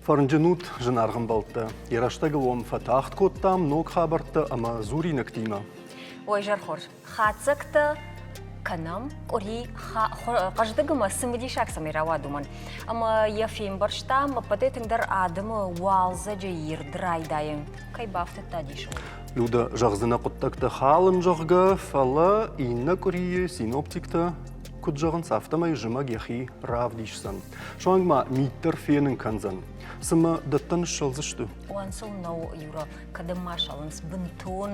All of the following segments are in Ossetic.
Фӕрнджын ут, зынаргъ ӕмбӕлттӕ! Йӕ рӕстӕгыл уӕм фӕтагъд кодтам ног хабӕрттӕ ӕмӕ дзуринӕгтимӕ. Ой, зӕрхорз, хатдзӕгтӕ кӕнӕм къуыри хъӕздыг ӕмӕ цымыдисаг цӕмӕй рауад, уымӕн. Ӕмӕ йӕ фембӕрстам, ӕппӕтӕй тынгдӕр адӕмы уалдзӕджы ирд райдайын кӕй бафтыдта дисыл. Люда, зӕгъдзынӕ хъуыддӕгтӕ халын, зӕгъгӕ, фӕлӕ иннӕ къуырийы синоптиктӕ куыд зӕгъынц, афтӕмӕй зымӕг йӕхи равдисдзӕн. Суанг ма мит дӕр фенын кӕндзӕн. Цымӕ дӕттӕ ныссӕлдзысты? Уанцон нӕу, Юра, кӕдӕм ма сӕлынц бынтон,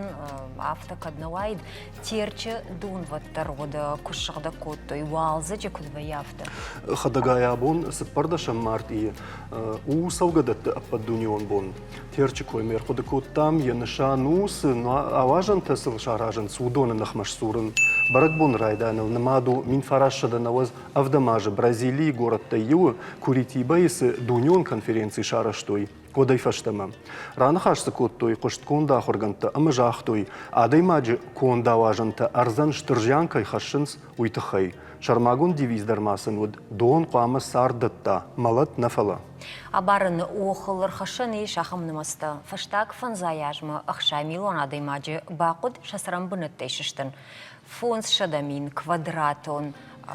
афтӕ кӕд нӕ уаид. Терчы донвӕд дӕр уӕдӕ куы ссыгъдӕг кодтой, уалдзӕджы куыд вӕййы, афтӕ. Хӕдӕгай абон цыппӕрдӕсӕм мартъийы у цӕугӕдӕтты ӕппӕтдунеон бон. Терчы коймӕ ӕрхъуыды кодтам, йӕ нысан у, цы ауазӕнтӕ сыл саразынц, уыдоны ныхмӕ сдзурын. Бӕрӕгбоны райдайӕныл нымад у 1990 ӕвдӕм азы Бразилийы горӕттӕй иуы, Куритибӕйы цы дунеон конференци сарӕзтой, уӕдӕй фӕстӕмӕ. Раныхас дзы кодтой хъуыстгонд ахуыргӕндтӕ ӕмӕ загътой, адӕймаджы конд ауазӕнтӕ ӕрдзӕн стыр зиан кӕй хӕссынц, уый тыххӕй. Сӕрмагонд девиз дӕр ма сын уыд «Дон хъуамӕ цард дӕтта, мӕлӕт нӕ фӕлӕ». Абарыны охыл ӕрхӕссӕн ис ахӕм нымӕцтӕ. Фӕстаг фӕндзай азмӕ 60 милуан адӕймаджы бахъуыд сӕ цӕрӕнбынӕттӕй сыстын. 500 мин квадратон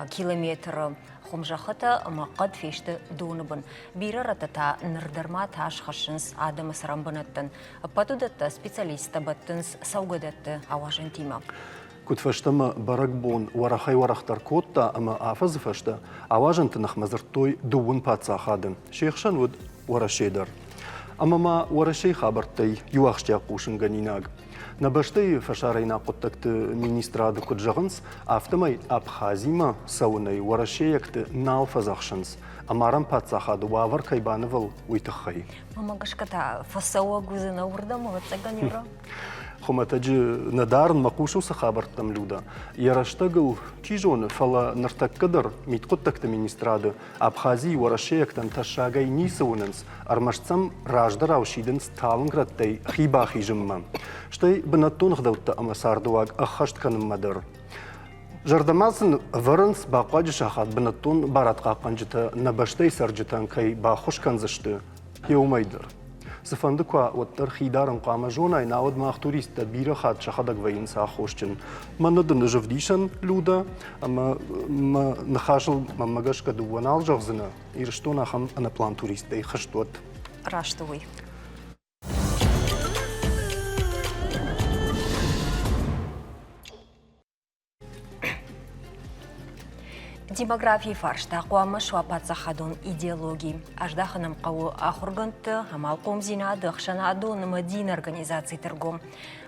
километры хуымзӕххытӕ ӕмӕ хъӕд фесты доны бын. Бирӕ рӕттӕ та ныр дӕр ма тас хӕссынц адӕмы цӕрӕнбынӕттӕн. Ӕппӕт уыдӕттӕ специалисттӕ бӕттынц цӕугӕдӕтты ауазӕнтимӕ. Куыд фӕстӕмӕ бӕрӕгбон уӕрӕхӕй-уӕрӕхдӕр кодта ӕмӕ афӕдзы фӕстӕ ауазӕнты ныхмӕ дзырдтой дыууын паддзахады, се хсӕн уыд Уӕрӕсе дӕр. Ӕмӕ ма Уӕрӕсейы хабӕрттӕй иу ахсджиаг хъусынгӕнинаг. Нӕ бӕстӕйы фӕсарӕйнаг хъуыддӕгты министрады куыд зӕгъынц, афтӕмӕй Абхазимӕ цӕуынӕй уӕрӕсейӕгты нал фӕдзӕхсынц, ӕмарӕн паддзахады уавӕр кӕй банывыл, уый тыххӕй. Мӕнмӕ гӕсгӕ та фӕцӕуӕг уыдзынӕ уырдӕм, ӕвӕццӕгӕн, Юра. Хуымӕтӕджы нӕ дарын мӕ хъус уыцы хабӕрттӕм, Люда. Йӕ рӕстӕгыл, чи зоны, фӕлӕ ныртӕккӕ дӕр мидхъуыддӕгты министрады Абхазийы уӕрӕсейӕгтӕн тӕссагӕй ницы уынынц, ӕрмӕст сӕм раздӕрау сидынц талынг рӕттӕй хи бахизынмӕ, стӕй бынӕттон ӕгъдӕуттӕ ӕмӕ цардыуаг ӕххӕст кӕнынмӕ дӕр. Зӕрдӕмӕ сын ӕвӕрынц, бахъуаджы сахат бынӕттон барадхъахъхъӕнджытӕ нӕ бӕстӕйы цӕрджытӕн кӕй баххуыс кӕндзысты, йе уымӕй дӕр. Цыфӕнды куы уа, уӕддӕр хи дарын хъуамӕ зонай, науӕд мах туристтӕ бирӕ хатт сӕхӕдӕг вӕййынц аххосджын. Мӕнӕ дын ӕз ӕвдисӕн, Люда, ӕмӕ мӕ ныхасыл мӕнмӕ гӕсгӕ дыууӕ нал зӕгъдзынӕ, Ирыстон ахӕм ӕнӕплан туристтӕй хызт уӕд. Раст у уый. Демографийы фарста хъуамӕ суа паддзахадон идеологи. Аздахын ӕм хъӕуы ахуыргӕндты, амалхъомдзинады, ӕхсӕнадон ӕмӕ дины организациты ргом.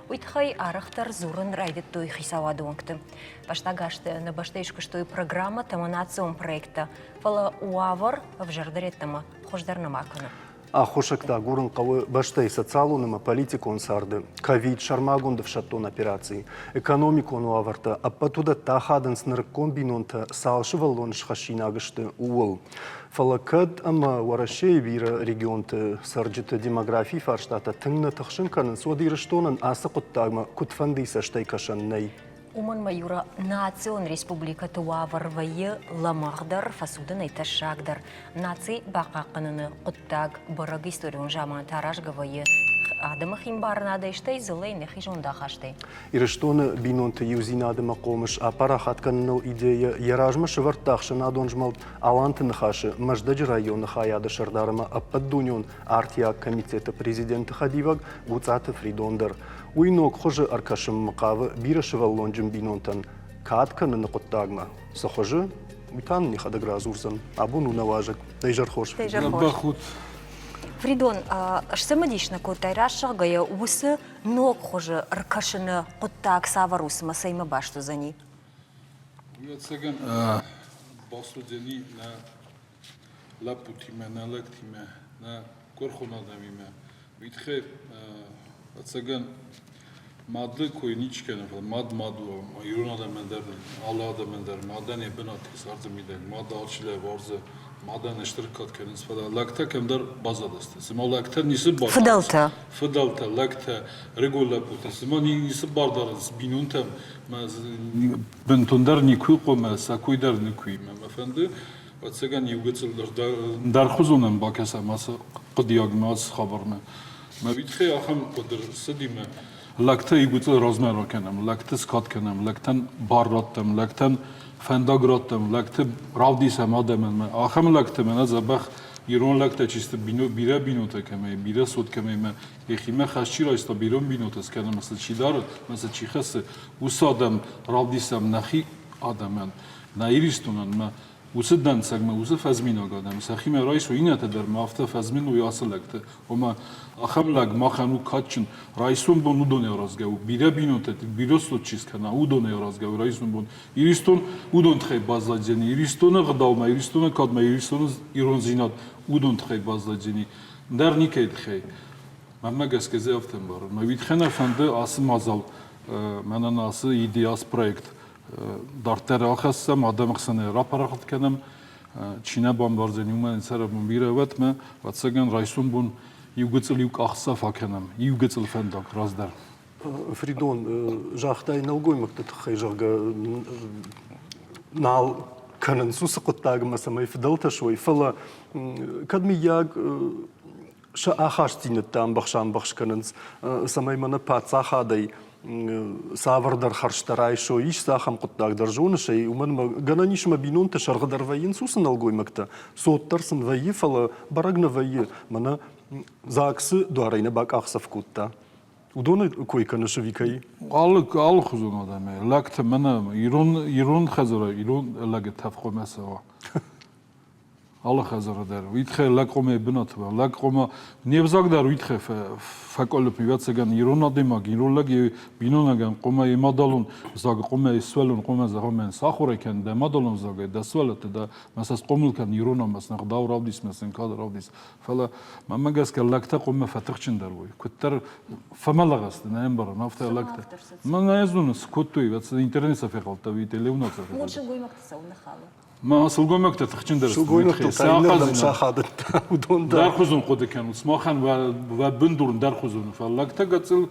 Уый тыххӕй арӕхдӕр дзурын райдыдтой хицауады уӕнгты. Фӕстаг азты нӕ бӕстӕйы скуыстой программӕтӕ ӕмӕ национ проекттӕ, фӕлӕ уавӕр ӕвзӕрдӕр йеддӕмӕ хуыздӕр нӕма кӕны. Аххосӕгтӕ агурын хъӕуы бӕстӕйы социалон ӕмӕ политикон царды, ковид, сӕрмагонд ӕфсӕддон операци, экономикон уавӕртӕ, ӕппӕт уыдӕттӕ ахадынц нырыккон бинонтӕ цал сывӕллоны схӕссинаг сты, ууыл. Фӕлӕ кӕд ӕмӕ Уӕрӕсейы бирӕ регионты цӕрджыты демографийы фарстатӕ тынг нӕ тыхсын кӕнынц, уӕд Ирыстонӕн ацы хъуыддагмӕ куыдфӕндыйы цӕстӕй кӕсӕн нӕй. Уымӕн ма Юра национ республикӕты уавӕр вӕййы лӕмӕгъдӕр, фӕцудынӕй тӕссагдӕр. Наци бахъахъхъӕныны хъуыддаг бӕрӕг историон заманты аразгӕ вӕййы адӕмы химбарынадӕй, стӕй дзыллӕйы нӕхи зондахастӕй. Ирыстоны бинонты иудзинад ӕмӕ хъомыс апарахат кӕныныл идейӕ йӕ размӕ сӕвӕрдта ӕхсӕнадон змӕлд Аланты Ныхасы Мӕздӕджы районы хайады сӕрдар ӕмӕ ӕппӕтдунеон артиаг комитеты президенты хӕдивӕг Гуцъаты Фридон дӕр. Уый ног хуызы ӕркӕсынмӕ хъавы бирӕсывӕллонджын бинонтӕн кад кӕныны хъуыддагмӕ. Цы хуызы, уый та нын йӕхӕдӕг радзурдзӕн. Абон у нӕ уазӕг. Дӕ изӕр хорз. Дӕ изӕр хорз. Фридон, сцымыдис нӕ кодтай, раст зӕгъгӕйӕ, уыцы ног хуызы ӕркӕсыны хъуыддаг цавӕр у, цымӕ цӕимӕ баст уыдзӕни? Уый ӕцӕгӕн басудзӕни нӕ лӕппутимӕ, нӕ лӕгтимӕ, нӕ куырхон адӕмимӕ. Уый тыххӕй, ӕцӕгӕн, мады кой ничи кӕны, фӕлӕ мад мад у. Ирон адӕмӕн дӕр, алы адӕмӕн дӕр мадӕн йӕ бынат ис ӕрдзы мидӕг. Мад алчи лӕвардзы, мадӕн стыр кад кӕнынц, фӕлӕ лӕгтӕ кӕмдӕр баззадысты. Цыма лӕгтӕ ницы бар Фыдӕлтӕ. Фыдӕлтӕ, лӕгтӕ, ӕрыгон лӕппутӕ, цыма ницы бар дарынц бинонтӕм, бынтондӕр никуы хъуамӕ, сӕ кой дӕр никуы. Мӕ фӕнды. Ӕцӕгӕн иу гыццыл дӕрхуызонӕн бакӕсӕм ацы хъуыдыйагмӕ, ацы хабармӕ. Мӕ уый ахӕм хъуыды рцыди мӕ лӕгтӕ иу гыццыл размӕ ракӕнӕм, лӕгты скад кӕнӕм, лӕгтӕн бар раттӕм, лӕгтӕн фӕндаг раттӕм, лӕгты равдисӕм адӕмӕн. Ахӕм лӕгты мӕнӕ дзӕбӕх ирон лӕгтӕ чи сты, бирӕ бинонтӕ кӕмӕй, бирӕ цот кӕмӕй мӕ йӕхимӕ хӕс чи райста, бирӕ бинонтӕ скӕнӕм, цы чи дары, мӕ цы чи хӕссы, уыцы адӕм равдисӕм нӕхи адӕмӕн, нӕ Иристонӕн мӕ уыцы дӕнцӕгмӕ, уыцы фӕзминаг адӕм сӕхимӕ райсой, иннӕтӕ дӕр ма афтӕ фӕзминой ацы лӕгты. Ома, ахӕм лӕг махӕн у кадджын. Райсом бон уыдонӕй аразгӕ у. Бирӕ бинонтӕ, бирӕ цот чи скӕна, уыдонӕй аразгӕ у райсом бон. Иристон уыдон тыххӕй баззадзӕни. Иристоны ӕгъдаумӕ, Иристоны кадмӕ, Иристоны ирондзинад уыдон тыххӕй баззадзӕни. Ӕндӕр никӕй тыххӕй. Мӕнмӕ гӕсгӕ дзы афтӕ ӕмбарын. Мӕ уидхӕнӕ фӕнды ацы мадзал, мӕнӕн ацы идея, ацы проект дарддӕр ахӕссӕм, адӕмы хсӕн ӕй рапарахат кӕнӕм. Чи нӕ бамбардзӕн, уымӕн цӕрӕнбон бирӕ уӕтмӕ, ӕвӕццӕгӕн, райсом бон иу гыццыл иу къахдзӕф акӕнӕм, иу гыццыл фӕндаг раздӕр. Фридон, загътай нӕлгоймӕгты тыххӕй, зӕгъгӕ, нал кӕнынц уыцы хъуыддагмӕ, цӕмӕй фыдӕлтӕ суой, фӕлӕ кӕд мыййаг сӕ ахастдзинӕдтӕ ӕмбӕхс-ӕмбӕхс кӕнынц, цӕмӕй мӕнӕ паддзахадӕй цавӕрдӕр хӕрзтӕ райсой, ис ахӕм хъуыддаг дӕр зоныс ӕй, уымӕн ӕмӕ гӕнӕн ис ӕмӕ бинонты сӕргъы дӕр вӕййынц уыцы нӕлгоймӕгтӕ, цот дӕр сын вӕййы, фӕлӕ бӕрӕг нӕ вӕййы, мӕнӕ ЗАГС-ы дуарӕй нӕ бакъахдзӕф кодта. Уыдоны кой кӕныс ӕви кӕй? Алы алыхуызон адӕмӕй, лӕгтӕ мӕнӕ ирон ирон хӕдзары ирон лӕджы тӕф хъуамӕ цӕуа. Алы хӕдзары дӕр. Уый тыххӕй лӕг хъуамӕ бынаты уа. Лӕг хъуамӕ не взаг дӕр уый тыххӕй фӕкъуылымпы. Ӕвӕццӕгӕн, ирон адӕймаг, ирон лӕг йӕ бинонагӕн хъуамӕ йӕ мадӕлон взаг хъуамӕ йӕ сывӕллон хъуамӕ зӕгъа, мӕн сахуыр ӕй кӕн дӕ мадӕлон взагӕй, дӕ сывӕллӕтты дӕ мӕ сӕ схъомыл кӕн иронау, мӕ сын ӕгъдау равдис, мӕ сын кад равдис. Фӕлӕ мӕнмӕ гӕсгӕ лӕгтӕ хъуамӕ фӕтыхджындӕр уой. Куыддӕр фӕмӕлӕгъ сты, нӕ ӕмбарын, афтӕ лӕгтӕ. Мӕн нӕ зонын, цы кодтой, интернет сӕ фехӕлдта, ӕви телеуынад сӕ фехӕлдта. Сылгоймӕгты цӕуыл ныххалы? Ма сылгоймӕгтӕ тыхджындӕр сты. Сылгоймӕгтыл та иннӕрдӕм сахадыдта, уыдон дӕр. Дӕрхуызон хъуыды кӕнут. Сымахӕн уӕ бындур дӕрхуызон у, фӕлӕ лӕгтӕ гыццыл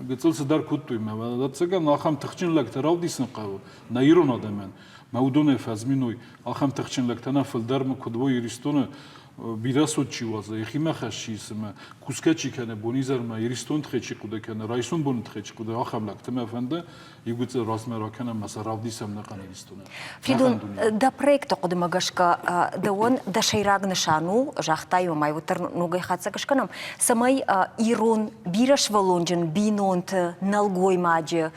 гыццыл цыдӕр кодтой. Мӕ ӕвӕццӕгӕн, ахӕм тыхджын лӕгтӕ равдисын хъӕуы нӕ ирон адӕмӕн. Мӕ уыдонӕй фӕзминой, ахӕм тыхджын лӕгтӕ нӕ фылдӕр куыд уой Иристоны, бирӕ цот чи уадза, йӕхимӕ хӕс чи исы мӕ кусгӕ чи кӕны бонизӕрмӕ, Иристоны тыххӕй чи хъуыды кӕны, райсом боны тыххӕй чи хъуыды, ахӕм лӕгтӕ мӕ фӕнды, иугуыцъы размӕ ракӕнӕм ӕмӕ сӕ равдисӕм нӕхъӕн Иристоны. Фридон, дӕ проекты хъуыдымӕ гӕсгӕ дӕуӕн дӕ сӕйраг нысан у, загътай ма уӕддӕр ногӕй хатдзӕг скӕнӕм, цӕмӕй ирон бирӕсывӕллонджын бинонты, нӕлгоймаджы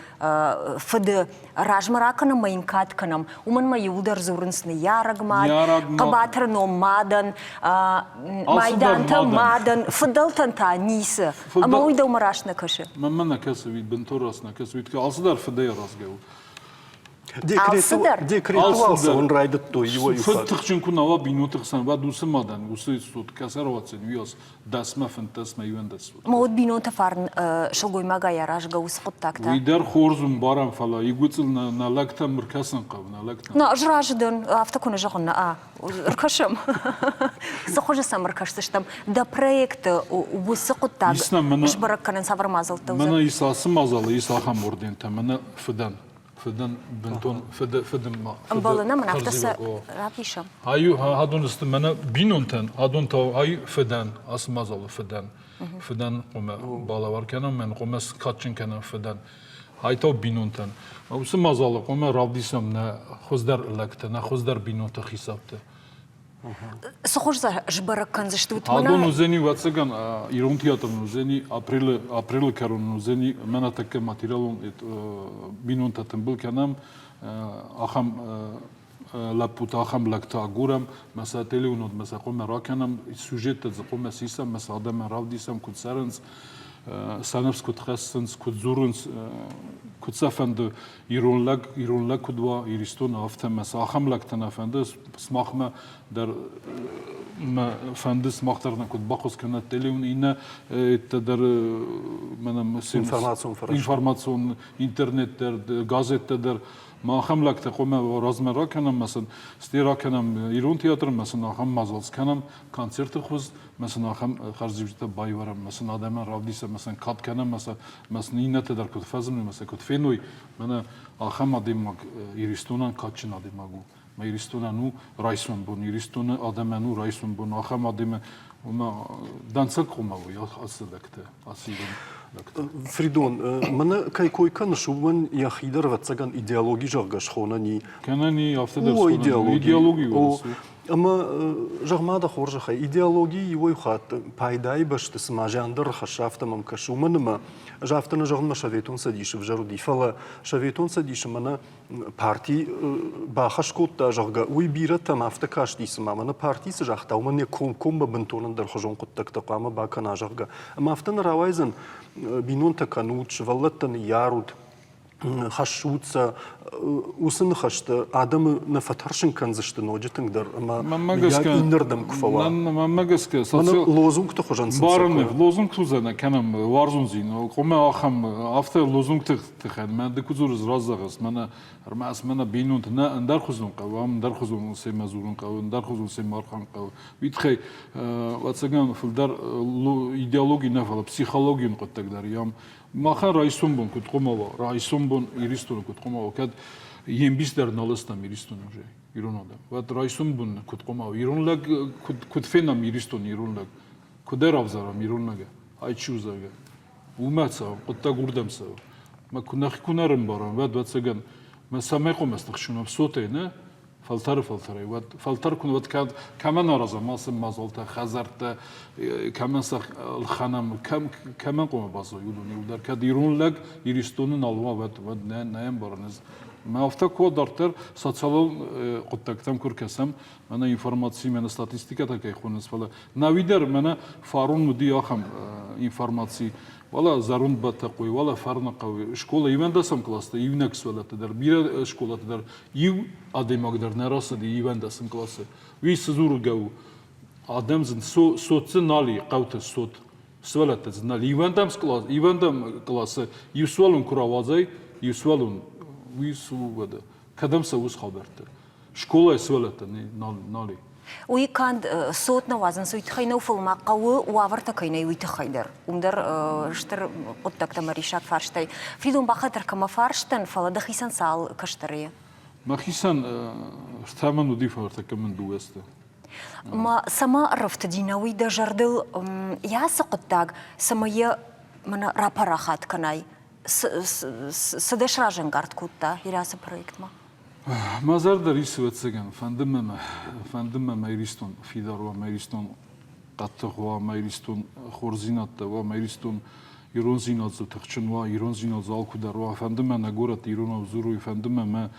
фыды размӕ ракӕнӕм ӕмӕ йын кад кӕнӕм. Уымӕн ма иуылдӕр дзурынц ныййарӕг мад, хъӕбатыр ном мадӕн, майдантӕ мадӕн, фыдӕлтӕн та ницы. Ӕмӕ уый дӕумӕ раст нӕ кӕсы? Мӕнмӕ нӕ кӕсы, уый бынтон раст нӕ кӕсы. Уый алцыдӕр фыдӕй аразгӕ у. Декреты уал цӕуын райдыдтой иуӕй-иу Фыд тыхджын куы нӕ уа бинонты хсӕн, уӕд уыцы мадӕн, уыцы цот кӕцы ӕруадздзӕн, уыйас дӕсмӕ, фынддӕсмӕ, иуӕндӕс цот. Ма уӕд бинонты фарн сылгоймагӕй аразгӕ уыцы хъуыддаг та? Уый дӕр хорз у, мбарӕм, фӕлӕ игуыцъыл нӕ лӕгтӕм ӕркӕсын хъӕуы, нӕ лӕгтӕм. Нӕ, ӕз разы дӕн, афтӕ куы нӕ зӕгъын, нӕ, ӕркӕсӕм. Цы хуызы сӕм ӕркӕсдзыстӕм? Дӕ проекты уыцы хъуыддаг сбӕрӕг кӕнын цавӕр мадзӕлттӕ уыдзӕн? Мӕнӕ ис ацы мадзалы ис ахӕм ордентӕ, мӕнӕ фыдӕн. Фыдӕн бынтон фыды фыдынмӕ. Ӕмбӕлы нӕм афтӕ сӕ равдисӕм. Аю адон сты мӕнӕ бинонтӕн, адон та ай фыдӕн, ацы мадзалы фыдӕн. Фыдӕн хъуамӕ балӕвар кӕнӕм, мӕн хъуамӕ скадджын кӕнӕм фыдӕн. Ай та бинонтӕн. Уыцы мадзалы хъуамӕ равдисӕм нӕ хуыздӕр лӕгтӕ, нӕ хуыздӕр бинонты хицӕутты. Цы хуыз сбӕрӕг кӕндзыстут? Адон уыдзӕни, ӕвӕццӕгӕн, ирон театрӕн уыдзӕни апрелы, апрелы кӕрон уыдзӕни мӕнӕ тӕккӕ материалон бинонтӕ тымбыл кӕнӕм, ахӕм лӕппутӕ, ахӕм лӕгтӕ агурӕм, мӕ сӕ телеуынонмӕ сӕ хъуамӕ ракӕнӕм, сюжеттӕ дзы хъуамӕ сисӕм, мӕ сӕ адӕмӕн равдисӕм, куыд цӕрынц, сӕ ныфс куыд хӕссынц, куыд дзурынц, куыд сӕ фӕнды ирон лӕг, ирон лӕг куыд уа Иристоны, афтӕ мӕ цы ахӕм лӕгтӕ нӕ фӕнды, сымахмӕ дӕр мӕ фӕнды, сымах дӕр нӕ куыд баххуыс кӕнат телеуын иннӕ дӕр мӕнӕ информацион интернет дӕр, газеттӕ дӕр. Ма ахӕм лӕгтӕ хъуамӕ размӕ ракӕнӕм, мӕ сын стӕй ракӕнӕм ирон театры, мӕ сын ахӕм мадзал скӕнӕм, концерты хуыз, мӕ сын ахӕм хӕрзиуджытӕ байвӕрӕм, мӕ сын адӕмӕн равдисӕм, мӕ сын кад кӕнӕм, мӕ сын иннӕтӕ дӕр куыд фӕзмой, мӕ сӕ куыд феной, мӕнӕ ахӕм адӕймаг Иристонӕн кадджын адӕймаг у. Мӕ Иристонӕн у райсом бон, Иристоны адӕмӕн у райсом бон, ахӕм адӕмы ома дӕнцӕг хъуамӕ уой ацы лӕгтӕ, ацы ирон лӕгтӕ. Фридон, мӕнӕ кӕй кой кӕныс, уымӕн йӕхи дӕр, ӕвӕццӕгӕн, идеологи, зӕгъгӕ, схонӕн и. Кӕнӕн и, афтӕ дӕр схонӕн. Идеологи у. Ӕмӕ, зӕгъ-ма дӕ хорзӕхӕй, идеологи иуӕй хатт пайдайы бӕсты цыма зиан дӕр рхӕссы, афтӕ мӕм кӕсы. Уымӕн ӕмӕ ӕз афтӕ нӕ зӕгъын, мӕ Советон Цӕдисы ӕвзӕр уыди, фӕлӕ Советон Цӕдисы мӕнӕ парти бахӕс кодта, зӕгъгӕ, уый бирӕтӕм афтӕ касти, цыма мӕнӕ парти цы загъта, уымӕн йӕ комкоммӕ бынтон ӕндӕрхуызон хъуыддӕгтӕ хъуамӕ бакӕна, зӕгъгӕ. Ӕмӕ афтӕ нӕ рауайдзӕн, бинонтӕ кӕнут, сывӕллӕттӕ ныййарут, хӕссут сӕ, уыцы ныхӕстӕ адӕмы нӕ фӕтӕрсын кӕндзысты ноджы тынгдӕр ӕмӕ иннӕрдӕм куы фӕуа. Мӕнмӕ гӕсгӕ, лозунгты хуызӕн сын Барыны, лозунгты хуызӕн кӕнӕм уарзондзинад, хъуамӕ ахӕм афтӕ лозунгты тыххӕй мӕ ды куы дзурыс, раззӕгъыс, мӕнӕ ӕрмӕст мӕнӕ бинонты нӕ ӕндӕрхуызон хъӕуы, ам ӕндӕрхуызон семӕ дзурын хъӕуы, ӕндӕрхуызон семӕ архайын хъӕуы. Уый тыххӕй, ӕвӕццӕгӕн, фылдӕр идеологи нӕ, фӕлӕ психологион хъуыддаг дӕр ам. Махӕн райсом бон куыд хъуамӕ уа, райсом бон Иристоны куыд хъуамӕ уа, кӕд йе мбис дӕр нал стӕм Иристоны уже, ирон адӕм. Уӕд райсом бон куыд хъуамӕ уа, ирон лӕг куыд фенӕм Иристоны ирон лӕг, куыд ӕрӕвзарӕм ирон лӕгы, ай чи у, зӕгъгӕ. Уымӕ цӕуӕм, хъуыддаг уырдӕм цӕуы. Мӕ куы нӕхи куы нӕ ӕрӕмбарӕм, уӕд, ӕвӕццӕгӕн, мӕ цӕмӕй хъуамӕ стыхсынӕм сотӕй, нӕ? Фӕлтӕры фӕлтӕрӕй. Уӕд фӕлтӕр куы уӕд кӕд кӕмӕн аразӕм ацы мадзалтӕ, хӕдзӕрттӕ, кӕмӕн сӕ лхӕнӕм, кӕм, кӕмӕн хъуамӕ баззой уыдон иуылдӕр. Кӕд ирон лӕг Иристоны нал уа, уӕд, уӕд нӕ, нӕ ӕмбарын ӕз. Мӕ афтӕ куы дарддӕр социалон хъуыддӕгтӕм куы ркӕсӕм, мӕнӕ информаци, мӕнӕ статистикӕтӕ кӕй хонынц, фӕлӕ нӕуи дӕр мӕнӕ фарон уыди ахӕм информаци, уӕлӕ зӕронд Бӕтӕхъой, уӕлӕ Фарныхъӕуы скъола иуӕндӕсӕм классты иунӕг сывӕллӕтты дӕр, бирӕ скъолаты дӕр иу адӕймаг дӕр нӕ рацыди иуӕндӕсӕм классы. Уый цы дзургӕ у? Адӕм дзы цот дзы нал и, хъӕуты цот. Сывӕллӕттӕ дзы нал. Иуӕндӕм класс, иуӕндӕм классы иу сывӕллон куы рауадзай, иу сывӕллон, уый цы у уӕдӕ? Кӕдӕм цӕуыс хабӕрттӕ? Скъолайы сывӕллӕттӕ нал и. Уый канд цот нӕ уадзынц, уый тыххӕй нӕу, фӕлӕ ма хъӕуы уавӕртӕ кӕй нӕй, уый тыххӕй дӕр. Уым дӕр стыр хъуыддӕгтӕ ӕмӕ риссаг фарстӕй. Фридон бахатыр кӕмӕ фарстӕн, фӕлӕ дӕхицӕн цал кӕстӕры? Мӕхицӕн ӕртӕ уыди, фӕлӕ ӕртӕккӕ мын дыууӕ сты. Ма цӕмӕ ӕрӕфтыди нӕ уый дӕ зӕрдыл йӕ ацы хъуыддаг, цӕмӕ йӕ мӕнӕ рапарахат кӕнай? Цы дӕ сразӕнгард кодта Ирӕцы проектмӕ? Мӕ зӕрдӕ рисы, ӕвӕццӕгӕн, фӕнды мӕ мӕ, фӕнды мӕ мӕ Иристон фидар уа, мӕ Иристон хъӕддых уа, мӕ Иристон хорздзинӕдтӕ уа, мӕ Иристон ирондзинад дзы тыхджын уа, ирондзинад дзы алкуыдӕр уа. Фӕнды мӕ нӕ горӕты иронау дзурой, фӕнды мӕ мӕ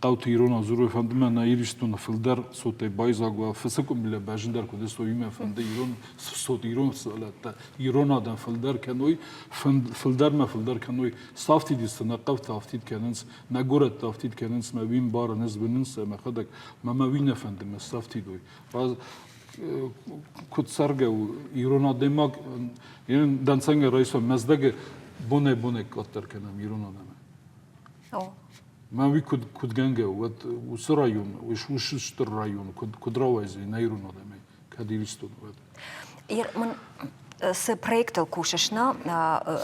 хъӕуты иронау дзурой, фӕнды мӕ нӕ Иристоны фылдӕр цотӕй байдзаг уа, фыцы къуымбилӕ бӕзындӕр куыд ысуой, уый мӕ фӕнды ирон цот, ирон сывӕллӕттӕ, ирон адӕм фылдӕр кӕной, фылдӕрмӕ фылдӕр кӕной. Сафтид сты, нӕ хъӕутӕ афтид кӕнынц, Нӕ горӕттӕ афтид кӕнынц, мӕ уин барын, ӕз уынын сӕ мӕхӕдӕг, мӕ мӕ уый нӕ фӕнды, мӕ сафтид уой. Куыд цӕргӕ у ирон адӕймаг, дӕнцӕнгӕ райсом Мӕздӕгы бонӕй-бонӕй къаддӕр кӕнӕм ирон адӕмӕй. Мӕ уый куыд, куыд гӕнгӕ у, уӕд уыцы район, уыцы стыр район куыд, куыд рауайдзӕни нӕ ирон адӕмӕй, кӕд Иристон уӕд. Мын цы проектыл кусыс, нӕ,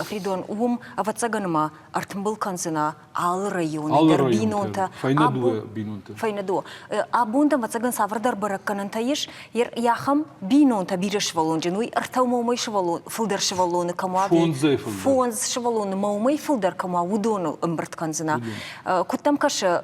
Фридон, уым, ӕвӕццӕгӕн ма ӕртымбыл кӕндзынӕ алы районы дӕр бинонтӕ. Фӕйнӕ дыууӕ бинонтӕ. Фӕйнӕ дыууӕ. Абон дӕм, ӕвӕццӕгӕн, цавӕрдӕр бӕрӕггӕнӕнтӕ ис, ахӕм бинонтӕ бирӕсывӕллонджын, уый ӕртӕ уымӕй сывӕллон, фылдӕр сывӕллоны кӕм уа, фондзӕй фылдӕр. Фондз сывӕллоны ма уымӕй фылдӕр кӕм уа, уыдоныл ӕмбырд кӕндзынӕ. Куыд дӕм кӕсы,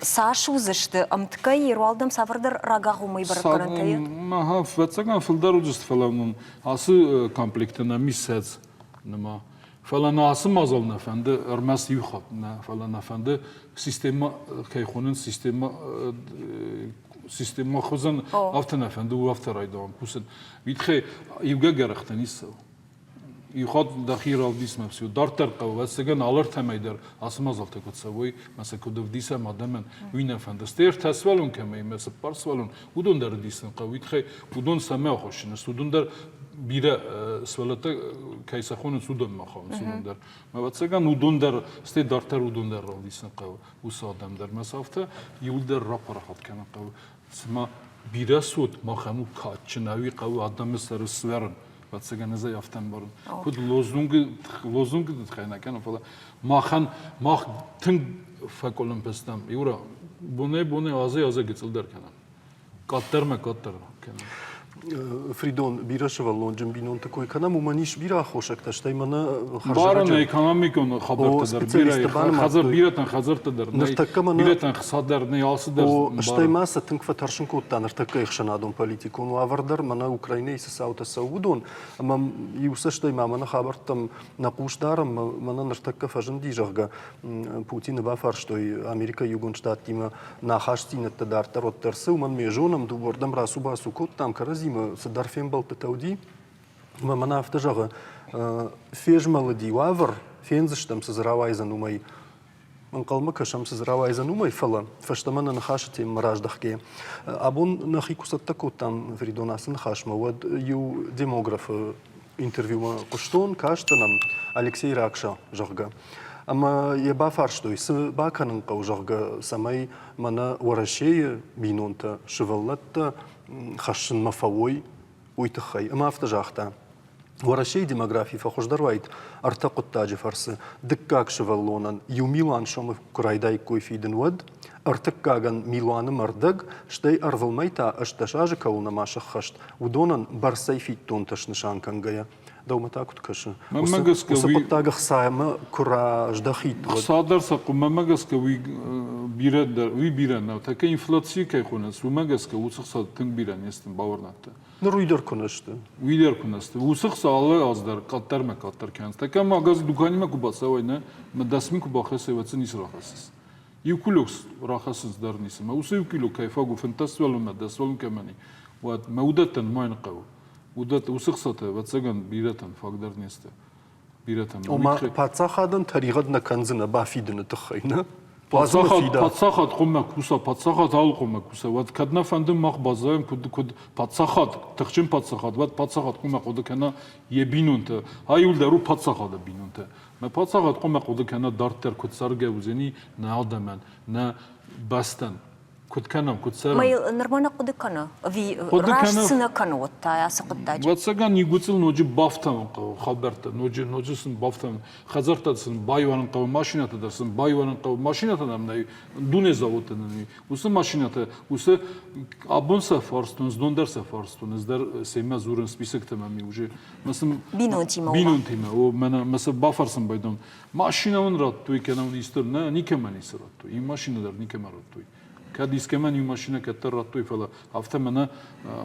цас уыдзысты ӕмткӕй, Еруал дӕм цавӕрдӕр рагагъоммӕйы бӕрӕггӕнӕнтӕ и? Ӕвӕццӕгӕн, фылдӕр уыдзысты, фӕлӕ нын ацы комплекты нӕм ис сӕдз ныма. Фӕлӕ нӕ ацы мадзал нӕ фӕнды ӕрмӕст иу хатт нӕ, фӕлӕ нӕ фӕнды системӕ, кӕй хонынц системӕ, системӕ хуызӕн, афтӕ нӕ фӕнды, у афтӕ райдауӕм кусын. Уый тыххӕй иугӕ гӕрӕхтӕ ницӕуы. Иу хатт дӕхи равдисмӕ все. Дарддӕр хъӕуы, ӕвӕццӕгӕн, алыртӕмӕй дӕр ацы мадзалтӕ куыд цӕуой, мӕ сӕ куыд ӕвдисӕм адӕмӕн, уый нӕ фӕнды. Стӕй ӕртӕ сывӕллон кӕмӕй мӕ цыппар сывӕллон, уыдон дӕр ӕвдисын хъӕуы. Уый тыххӕй уыдон цӕмӕ ахуыссынц, уыдон дӕр бирӕ сывӕллӕттӕ кӕй сӕ хонынц, уыдонмӕ хауынц уыдон дӕр. Ӕвӕццӕгӕн, уыдон дӕр, стӕй дарддӕр уыдон дӕр равдисын хъӕуы, уыцы адӕм дӕр. Мӕ сӕ афтӕ иуылдӕр рапарахат кӕнын хъӕуы. Цыма бирӕ цот махӕн у кадджын, ӕви хъӕуы адӕмы сӕры сӕвӕрын. Ӕвӕццӕгӕн ӕз ӕй афтӕ ӕмбарын. Куыд лозунгы лозунгы тыххӕй нӕ кӕнын, фӕлӕ махӕн мах тынг фӕкъуылымпы стӕм. Юра, бонӕй-бонӕй азӕй-азӕй гыццылдӕр кӕнӕм. Къаддӕрмӕ къаддӕр кӕнӕм. Фридон, бирӕ сывӕллонджын бинонты кой кӕнӕм, уымӕн ис бирӕ аххосӕгтӕ, стӕй мӕнӕ Барӕн экономикон хабӕрттӕ дӕр бирӕ, хӕдзар бирӕтӕн хӕдзӕрттӕ дӕр нӕй, бирӕтӕн хца дӕр нӕй, алцы дӕр. Стӕй ма сӕ тынг фӕтӕрсын кодта ныртӕккӕ ӕхсӕнадон политикон уавӕр дӕр, мӕнӕ Украинӕйы цы цаутӕ цӕуы, уыдон. Ӕмӕ иу цӕстӕй ма мӕнӕ хабӕрттӕм нӕ хъус дарӕм, мӕнӕ ныртӕккӕ фӕзынди, зӕгъгӕ, Путины бафарстой Америкӕйы Иугонд Штаттимӕ нӕ ахастдзинӕдтӕ дарддӕр уӕддӕр цы, уымӕн ме зонӕм, дыууӕрдӕм рацу-бацу кодтам кӕрӕдзимӕ, цыдӕр фембӕлдтытӕ уыди. Ӕмӕ мӕнӕ афтӕ зӕгъы, фезмӕлыди уавӕр, фендзыстӕм, цы дзы рауайдзӕн, уымӕй. Ӕнхъӕлмӕ кӕсӕм, цы дзы рауайдзӕн, уымӕй, фӕлӕ фӕстӕмӕ нӕ ныхасы теммӕ раздӕхгӕйӕ. Абон нӕхи куы цӕттӕ кодтам Фридон ацы ныхасмӕ, уӕд иу демографы интервьюмӕ хъуыстон, кастӕн ӕм Алексей Ракша, зӕгъгӕ. Ӕмӕ йӕ бафарстой, цы бакӕнын хъӕуы, зӕгъгӕ, цӕмӕй мӕнӕ Уӕрӕсейы бинонтӕ, сывӕллӕттӕ хӕссынмӕ фӕуой, уый тыххӕй. Ӕмӕ афтӕ загъта, Уӕрӕсейы демографи фӕхуыздӕр уаид ӕртӕ хъуыддаджы фӕрцы. Дыккаг сывӕллонӕн иу милуан сомы куы райдаиккой фидын, уӕд ӕртыккагӕн милуаны мӕрдӕг, стӕй ӕрвылмӕй та 18 азы кӕуыл нӕма сӕххӕст, уыдонӕн бӕрцӕй фиддонтӕ снысан кӕнгӕйӕ. Дӕумӕ та куыд кӕсы? Мӕнмӕ гӕсгӕ уыцы хъуыддаг ӕхцамӕ куы раздӕхид, уӕд Ӕхца дӕр сӕ мӕнмӕ гӕсгӕ уый бирӕ дӕр уый бирӕ нӕу. Тӕккӕ инфляци кӕй хонынц, уымӕ гӕсгӕ уыцы хца тынг бирӕ не сты, бауырнӕд дӕ. Ныр уый дӕр куы нӕ сты. Уый дӕр куы нӕ сты. Уыцы хца алы аз дӕр къаддӕрмӕ къаддӕр кӕнынц. Тӕккӕ магаз дуканимӕ куы бацӕуай, нӕ, мӕ 10 мин куы бахӕссай, уӕд дзы ницы рахӕссыс. Иу кулек рахӕссынц дӕр ницы. Мӕ уыцы иу кило кӕй фаг у 15 сывӕллонмӕ, 10 сывӕллон кӕмӕн и, уӕд мӕ уыдӕттӕ нымайын хъӕуы. Уыдӕттӕ, уыцы хцатӕ, ӕвӕццӕгӕн, бирӕтӕн фаг дӕр не сты. Бирӕтӕн. Ома паддзахадӕн тӕригъӕд нӕ кӕндзынӕ бафидыны тыххӕй, нӕ? Паддзахад, паддзахад хъуамӕ куса, паддзахад алы хъуамӕ куса. Уӕд кӕд нӕ фӕнды мах баззайӕм куыд, куыд паддзахад, тыхджын паддзахад, уӕд паддзахад хъуамӕ хъуыды кӕна йӕ бинонтӕ. Ай иуылдӕр у паддзахады бинонтӕ. Мӕ паддзахад хъуамӕ хъуыды кӕна дарддӕр куыд цӕргӕ уыдзӕни нӕ адӕмӕн, нӕ бӕстӕн. Куыд кӕнӕм, куыд цӕрӕм? Мӕ нырма нӕ хъуыды кӕны, ӕви раст цы нӕ кӕны уӕд та ацы хъуыддаджы? Ӕвӕццӕгӕн игуыцыл ноджы бафтауын хъӕуы хабӕрттӕ, ноджы, ноджы сын бафтауын, хӕдзӕрттӕ сын байуарын хъӕуы, машинӕтӕ дӕр сын байуарын хъӕуы. Машинӕтӕ нӕм нӕй, дуне заводтӕ нӕм нӕй. Уыцы машинӕтӕ, уыцы абон сӕ фарстон, знон дӕр сӕ фарстон, ӕз дӕр семӕ дзурын списоктӕ мӕм и уже. Мӕ сын Бинонтимӕ. Бинонтимӕ, о, мӕнӕ мӕ сӕ бафӕрсын байдон. Машинӕ уын радтой, кӕнӕ уын исты, нӕ, никӕмӕ ницы радтой. Иу машинӕ дӕр никӕмӕ радтой. Кӕд искӕмӕн иу машинӕ кӕддӕр радтой, фӕлӕ афтӕ мӕнӕ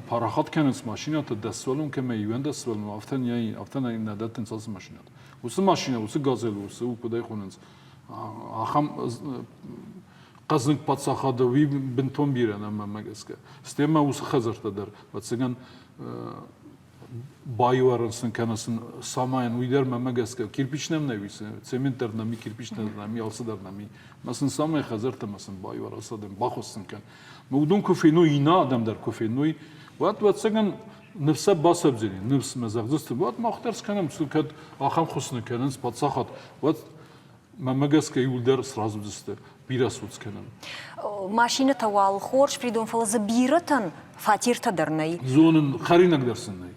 парахат кӕнынц машинӕтӕ, дӕс сывӕллон кӕмӕ 11 сывӕллон, афтӕ нӕ, афтӕ нӕ, нӕ дӕттынц ацы машинӕтӕ. Уыцы машинӕ, уыцы газель, уыцы куыд ӕй хонынц, ахӕм хъӕздыг паддзахады уый бынтон бирӕ нӕ мӕнмӕ гӕсгӕ. Стӕй ма уыцы хӕдзӕрттӕ дӕр, ӕвӕццӕгӕн, байуарын сын кӕнӕ сын самайын, уый дӕр мӕнмӕ гӕсгӕ кирпич нӕм нӕ уисы, цемент дӕр нӕм и, кирпич дӕр нӕм и, алцы дӕр нӕм и. Мӕ сын самай хӕдзӕрттӕ мӕ сын байуар, ацы адӕм баххуыс сын кӕн. Мӕ уыдон куы феной, иннӕ адӕм дӕр куы феной, уӕд ӕвӕццӕгӕн ныфс сӕ басӕвдзӕни, ныфс мӕ зӕгъдзысты, уӕд мах дӕр скӕнӕм, кӕд ахӕм ххуыс нӕ кӕнынц паддзахад, уӕд мӕнмӕ гӕсгӕ иуылдӕр сразы уыдзысты бирӕ суц кӕнын. Машинӕтӕ уал хорз фридон, фӕлӕ дзы бирӕтӕн фатертӕ дӕр нӕй. Зонын, хӕринаг дӕр сын нӕй.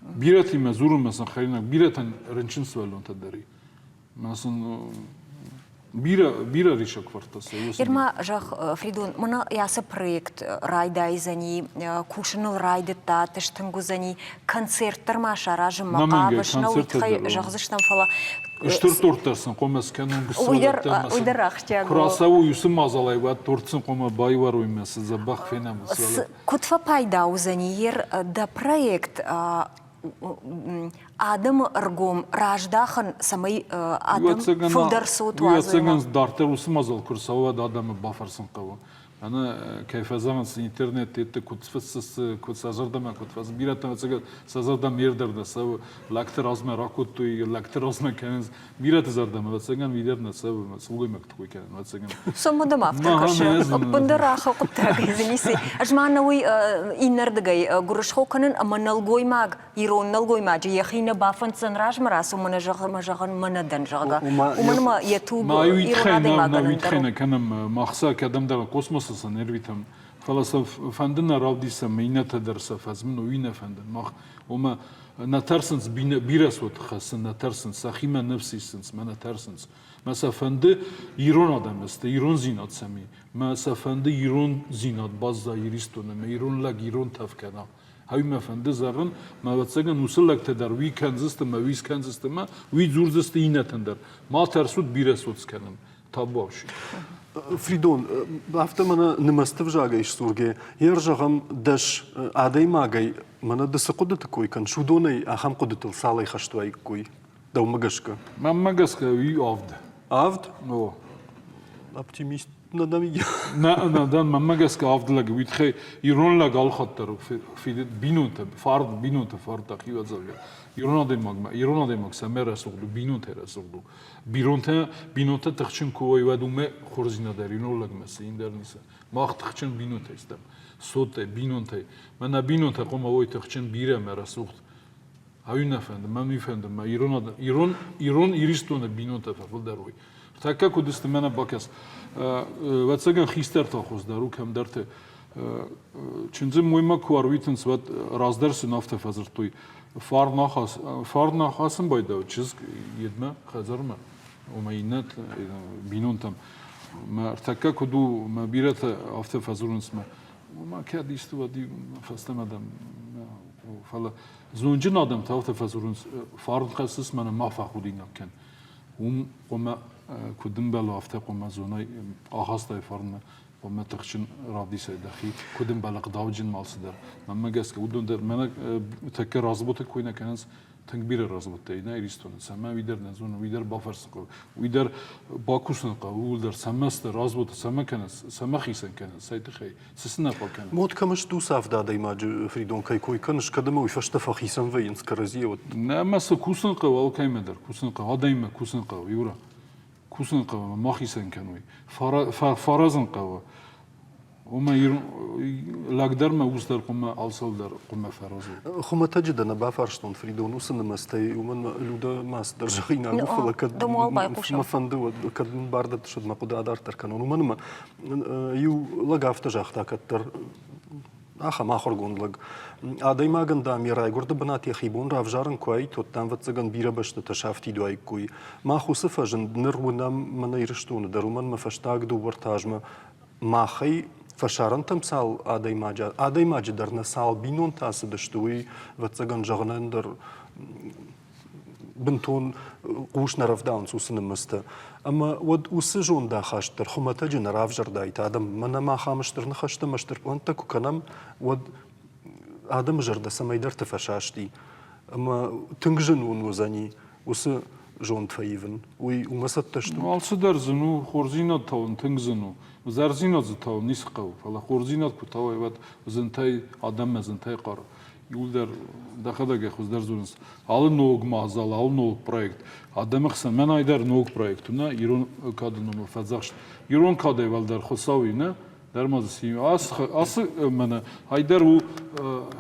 Бирӕтимӕ дзурынмӕ сын хӕринаг, бирӕтӕн рынчын сывӕллонтӕ дӕр и. Мӕ сын бирӕ, бирӕ риссаг фӕртӕ сӕ. Ирма, зӕгъ, Фридон, мӕнӕ ацы проект райдайдзӕни, кусыныл райдыдта, стынг уыдзӕни, концерт дӕр ма саразынмӕ хъавыс, нӕ уый тыххӕй зӕгъдзыстӕм, фӕлӕ Стыр торт дӕр сын хъуамӕ скӕнон Уый дӕр ахсджиаг Куы рацӕуой уыцы мадзалӕй, уӕд торт сын хъуамӕ байуарой мӕ цы дзӕбӕх фенӕм. Куыд фӕпайда уыдзӕни ер дӕ проект адӕмы ӕргом раздахын, цӕмӕй адӕм фылдӕр цот уадзой? Ӕвӕццӕгӕн, дарддӕр уыцы мадзал куы рцӕуа, уӕд адӕмы бафӕрсын хъӕуы. Ӕнӕ кӕй фӕзӕгъынц интернет тетты куыд фыссыс, куыд сӕ зӕрдӕмӕ куыд фӕзы. Бирӕтӕ ӕцӕгӕй сӕ зӕрдӕмӕ не рдӕр нӕ цӕуы. Лӕгты размӕ ракодтой, лӕгты размӕ кӕнынц. Бирӕты зӕрдӕмӕ ӕвӕццӕгӕн уый дӕр нӕ цӕуы, сылгоймӕгты кой кӕнын, ӕвӕццӕгӕн. Цӕмӕ дӕм афтӕ кӕсы? Ӕппындӕр ахӕм хъуыддагӕй дзы ницы. Ӕз ма ӕнӕуый иннӕрдыгӕй гуырысхо кӕнын ӕмӕ нӕлгоймаг, ирон нӕлгоймаджы йӕхи нӕ бафӕнддзӕн размӕ рацу, мӕнӕ зӕгъ, мӕ зӕгъын, мӕнӕ дӕн, зӕгъгӕ. Уымӕн ӕмӕ йӕ туг ирон адӕймагӕн ӕндӕр у. Нӕ кӕнӕм, мах сӕ кӕдӕмдӕр космосы сӕ не рвитӕм, фӕлӕ сӕ фӕнды нӕ равдисӕм, иннӕтӕ дӕр сӕ фӕзмын, уый нӕ фӕнды. Мах, ома, Нӕ тӕрсынц бирӕ цоты хӕссын, нӕ тӕрсынц, сӕхимӕ ныфс исынц, мӕ нӕ тӕрсынц. Мӕ сӕ фӕнды ирон адӕм сты, ирондзинад сӕм и. Мӕ сӕ фӕнды ирондзинад баззайа Иристоны, мӕ ирон лӕг ирон тӕф кӕна. Ӕви мӕ фӕнды зӕгъын, мӕ ӕвӕццӕгӕн уыцы лӕгтӕ дӕр уый кӕндзысты мӕ уый скӕндзысты мӕ уый дзурдзысты иннӕтӕн дӕр. Ма тӕрсут бирӕ цот скӕнын. Табуафси. Фридон, афтӕ мӕнӕ нымӕцты взагӕй сдзургӕ, йе рзӕгъӕм дӕс адӕймагӕй мӕнӕ ды цы хъуыдыты кой кӕныс, уыдонӕй ахӕм хъуыдытыл цалӕй хӕст уаиккой, дӕумӕ гӕсгӕ? Мӕнмӕ гӕсгӕ уый авд. Авд? О. Оптимист нӕ дӕм? Нӕ, нӕ дӕн, мӕнмӕ гӕсгӕ авд лӕг, уый тыххӕй ирон лӕг алхатт дӕр бинонтӕ, фард бинонтӕ фард дӕхи Ирон адӕймагмӕ, ирон адӕймаг цӕмӕй рӕсугъд у, бинонтӕй рӕсугъд у. Бинонтӕ, бинонтӕ тыхджын куы уой, уӕд уымӕ хорздзинад дӕр ирон лӕгмӕ цы ин дӕр ницы. Мах тыхджын бинонтӕй стӕм. Цотӕй, бинонтӕй. Мӕнӕ бинонтӕ хъуамӕ уой тыхджын, бирӕ ӕмӕ рӕсугъд. Ӕви нӕ фӕнды, мӕн уый фӕнды, мӕ ирон, ирон, ирон Иристоны бинонтӕ фӕфылдӕр уой. Тӕккӕ куыд сты, мӕнӕ бакӕс. Ӕвӕццӕгӕн хистӕртӕ хуыздӕр у кӕмдӕрты. Чындзы моймӕ куы арвитынц, уӕд раздӕр сын афтӕ фӕдзырдтой, фарн ахӕссын байдауы чызг йедмӕ хӕдзармӕ, ома иннӕ бинонтӕм. Мӕ ӕртӕккӕ куыд у, мӕ бирӕтӕ афтӕ фӕдзурынц мӕ, ома кӕд исты уӕд фӕстӕмӕ дӕм, фӕлӕ зонджын адӕм та афтӕ фӕдзурынц, фарн хӕссыс мӕнӕ ма фӕхудинаг кӕн. Уым хъуамӕ куыд ӕмбӕлы, афтӕ хъуамӕ зонай, ахастай фарнмӕ, хъуамӕ тыхджын равдисай дӕхи, куыд ӕмбӕлы ӕгъдауджын алцыдӕр. Мӕнмӕ гӕсгӕ уыдон дӕр мӕнӕ тӕккӕ разводы кой нӕ кӕнынц, тынг бирӕ разводтӕ нӕ Иристоны, цӕмӕ уый дӕр нӕ зоны, уый дӕр бафӕрсын хъӕуы, уый дӕр бакусын хъӕуы, ууыл дӕр цӕмӕ сты разводы, цӕмӕ кӕнынц, цӕмӕ хицӕн кӕнынц, цӕй тыххӕй, цы сын нӕ фӕкӕнынц. Мод кӕм сты уыцы авд адӕймаджы, Фридон, кӕй кой кӕныс, кӕд ӕмӕ уый фӕстӕ фӕхицӕн вӕййынц кӕрӕдзийӕ, уӕд? Нӕ мӕ цы кусын хъӕуы, алкӕимӕ дӕр кусын хъӕуы, адӕмимӕ кусын хъӕуы, Юра. Кусын хъӕуы, ма хицӕн кӕной. Фӕразын хъӕуы. Уымӕ лӕг дӕр мӕ ус дӕр хъуамӕ алцӕуыл дӕр хъуамӕ фӕразой. Хуымӕтӕджы дӕ нӕ бафарстон, Фридон, уыцы нымӕцтӕй, уымӕн Людӕ ма цыдӕр зӕгъинаг у, фӕлӕ кӕд мӕ фӕнды, уӕд кӕд мын бар дӕттыс, уӕд мӕ хъуыды адарддӕр кӕнон. Уымӕн ӕмӕ иу лӕг афтӕ загъта кӕддӕр, ахӕм ахуыргонд лӕг. Адӕймагӕн, дам, йӕ райгуырды бынат йӕхи бон равзарын куы уаид, уӕд, дам, ӕвӕццӕгӕн, бирӕ бӕстӕтӕ сафтид уаиккой. Мах уыцы фӕзынд ныр уынӕм мӕнӕ Ирыстоны дӕр, уымӕн мӕ фӕстаг дыууӕ-ӕртӕ азмӕ махӕй фӕсарӕнтӕм цал адӕймаджы, адӕймаджы дӕр нӕ цал бинонтӕ ацыдысты, уый, ӕвӕццӕгӕн, зӕгъынӕн дӕр бынтон хъус нӕ рӕвдауынц уыцы нымӕцтӕ. Ӕмӕ уӕд уыцы зондахаст дӕр хуымӕтӕджы нӕ равзӕрдаид адӕм. Мӕнӕ ма ахӕм стыр ныхӕстӕ ӕмӕ стыр пълӕнттӕ куы кӕнӕм, уӕд адӕмы зӕрдӕ цӕмӕйдӕрты фӕсасти. Ӕмӕ тынг зын уын уыдзӕни уыцы зонд фӕивын. Уый уымӕ цӕттӕ стут? Алцыдӕр зын у, хорздзинад тауын тынг зын у. Ӕвзӕрдзинад дзы тауын ницы хъӕуы, фӕлӕ хорздзинад куы тауай, уӕд зынтӕй адӕммӕ зынтӕй хъары. Иуылдӕр дӕхӕдӕг ӕй хуыздӕр зонынц. Алы ног мадзал, алы ног проект адӕмы хсӕн мӕнӕй дӕр ног проект у, нӕ ирон кады номыл фӕдзӕхст. Ирон кадӕй уӕлдӕр Хуыцау и, нӕ? Дӕр ма дзы ацы мӕнӕ айдӕр у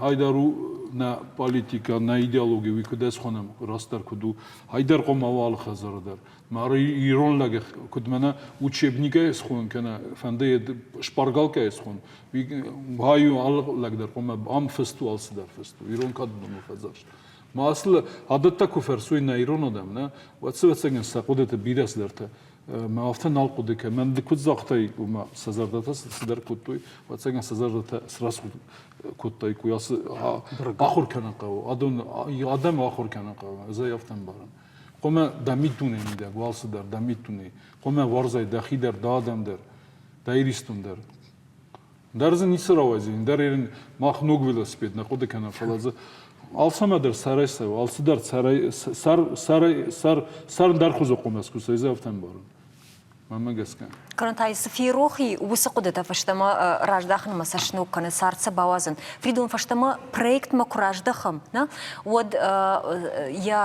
айдӕр у нӕ политикӕ, нӕ идеологи, уый куыд ӕз хонӕм, растдӕр куыд у. Айдӕр хъуамӕ уа алы хӕдзары дӕр. Мары ирон лӕг куыд мӕнӕ учебникӕй схон кӕнӕ фӕнды шпаргалкӕй схон, уый алы лӕг дӕр хъуамӕ ам фыст у, алцыдӕр фыст у, ирон кады номыл фӕдзӕхст. Ма ацы адӕттӕ куы фӕрсой нӕ ирон адӕм, нӕ, уӕд ӕвӕццӕгӕн сӕ хъуыдыты бирӕ цыдӕртӕ мӕ афтӕ нал хъуыды кӕн. Мӕн ды куыд загътай, уымӕ сӕ зӕрдӕтӕ цыдӕр кодтой, ӕвӕццӕгӕн сӕ зӕрдӕтӕ срӕсугъд кодтаиккой. Ацы ахуыр кӕнын хъӕуы, адон адӕмы ахуыр кӕнын хъӕуы, ӕз ӕй афтӕ ӕмбарын. Хъуамӕ дӕ миддунейы мидӕг уа алцыдӕр, дӕ миддунейы. Хъуамӕ уарзай дӕхи дӕр, дӕ адӕм дӕр, дӕ Иристон дӕр. Дӕр дзы ницы рауайдзӕни, дӕр ерын мах ног велосипед нӕ хъуыды кӕнӕм, фӕлӕ дзы алцӕмӕ дӕр сӕрӕй цӕуы, алцыдӕр сӕрӕй, сӕр, сӕрӕй, сӕр, сӕр дӕр хуызы хъуымӕ скуса, ӕз афтӕ ӕмбарын. Мӕнмӕ гӕсгӕ. Кӕнӕ та цы ферох и, уыцы хъуыдытӕ фӕстӕмӕ раздахынмӕ сӕ сног кӕны, цард сӕ бауадзын. Фридон фӕстӕмӕ проектмӕ куы раздӕхӕм, нӕ, уӕд йӕ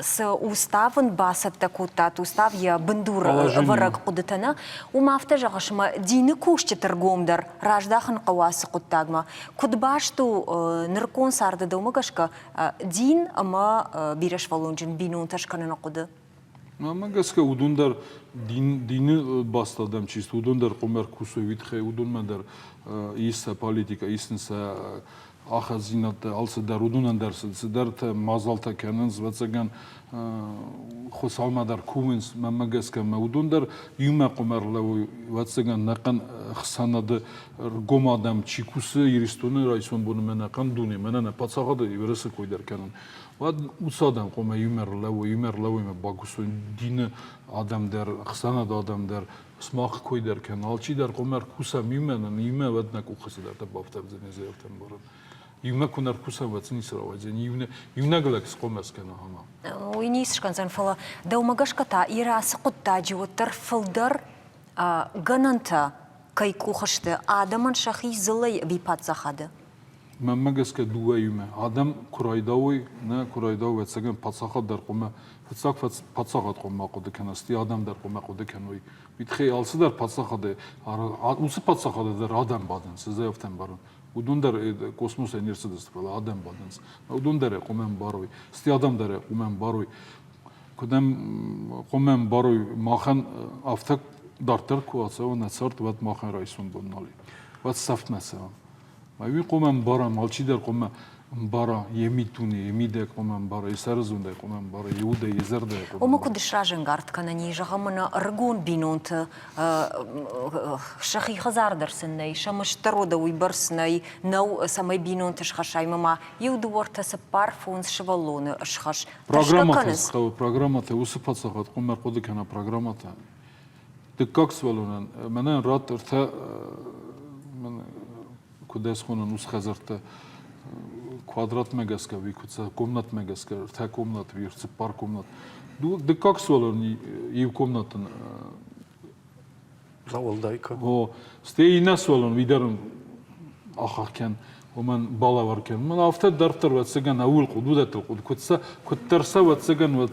цы устав ын бацӕттӕ кодтат, устав йӕ бындурӕвӕрӕг хъуыдытӕ, нӕ, уым афтӕ зӕгъыс, ӕмӕ дины кусджыты ргом дӕр раздахын хъӕуы ацы хъуыддагмӕ. Куыд баст у нырыккон царды дӕумӕ гӕсгӕ дин ӕмӕ бирӕсывӕллонджын бинонтӕ скӕныны хъуыды? Мӕнмӕ гӕсгӕ уыдон дӕр дин, дины баст адӕм чи сты, уыдон дӕр хъуамӕ ӕркусой уый тыххӕй, уыдонмӕ дӕр ис сӕ политикӕ, ис сын сӕ Ахӕдзинӕдтӕ, алцыдӕр, уыдонӕн дӕр цыдӕртӕ мадзалтӕ кӕнынц, ӕвӕццӕгӕн, Хуыцаумӕ дӕр кувынц, мӕнмӕ гӕсгӕ, ӕмӕ уыдон дӕр иумӕ хъуамӕ ӕрлӕууой, ӕвӕццӕгӕн, ӕнӕхъӕн ӕхсӕнады ргом адӕм чи кусы Ирыстоны райсом боны мӕ ӕнӕхъӕн дуне, мӕнӕ нӕ паддзахады Уӕрӕсе кой дӕр кӕнын, уӕд уыцы адӕм хъуамӕ иумӕ ӕрлӕууой, иумӕ ӕрлӕууой ӕмӕ бакусой дины адӕм дӕр, ӕхсӕнады адӕм дӕр, сымах кой дӕр кӕн, алчидӕр хъуамӕ ӕркусӕм иумӕ, нын иумӕ уӕд нӕ къухы цыдӕртӕ бафтӕвдзӕни зӕрдӕ ӕмбарын. Иумӕ куы нӕ ркусӕм, уӕд сын ницы рауайдзӕни. Иунӕг лӕг схъомӕ скӕна ӕмӕ. Уый ницы скӕндзӕн, фӕлӕ дӕумӕ гӕсгӕ та Ирӕ ацы хъуыддаджы уӕддӕр фылдӕр гӕнӕнтӕ кӕй къухы сты адӕмӕн сӕхи дзыллӕй ӕви паддзахады? Мӕнмӕ гӕсгӕ дыууӕ иумӕ. Адӕм куы райдауой, нӕ куы райдауой, ӕцӕгӕн паддзахад дӕр хъуамӕ фыццаг паддзахад хъуамӕ хъуыды кӕна, стӕй адӕм дӕр хъуамӕ хъуыды кӕной. Уый тыххӕй алцыдӕр паддзахады, уыцы паддзахады дӕр адӕм бадынц, ӕз ӕй афтӕ ӕмбарын. Уыдон дӕр космосӕй не рцыдысты, фӕлӕ адӕм бадынц. Уыдон дӕр хъуамӕ ӕмбарой, стӕй адӕм дӕр хъуамӕ ӕмбарой. Куыд ӕм хъуамӕ ӕмбарой, махӕн афтӕ дарддӕр куы ацӕуа нӕ цард, уӕд махӕн райсом бон нал и. Уӕд сӕфтмӕ цӕуӕм. Уый хъуамӕ ӕмбарӕм, алчидӕр хъуамӕ ӕмбара йӕ миддуне, йӕ мидӕг хъуамӕ ӕмбара, йӕ сӕрызондӕй хъуамӕ ӕмбара, йӕ удӕй, йӕ зӕрдӕйӕ хъуамӕ. Уымӕ куыд сразӕнгард кӕнӕн и, зӕгъӕм, мӕнӕ ӕрыгон бинонты сӕхи хӕдзар дӕр сын нӕй, сӕ мызд дӕр уӕдӕ уыйбӕрц нӕй, нӕу, цӕмӕй бинонты схӕссай ӕмӕ ма иу, дыууӕ, ӕртӕ, цыппар, фондз сывӕллоны схӕсс. Программӕтӕ хъӕуы, программӕтӕ, уыцы паддзахад хъуамӕ ӕрхъуыды кӕна программӕтӕ. Дыккаг сывӕллонӕн мӕнӕн ратт ӕртӕ куыд ӕй схонӕн, уыцы хӕдзӕрттӕ квадратмӕ гӕсгӕ ӕви куыд сӕ комнатмӕ гӕсгӕ ӕртӕ комнат ӕви цыппар комнат. Дыккаг сывӕллон иу комнатын Рауӕлдай кӕн. О, стӕй иннӕ сывӕллон уый дӕр ахах кӕн, уымӕн балӕвар кӕн. Мӕн афтӕ дарддӕр ӕвӕццӕгӕн ӕууыл хъуыд, уыдӕттыл хъуыд. Куыд сӕ, куыддӕр сӕ ӕвӕццӕгӕн уӕд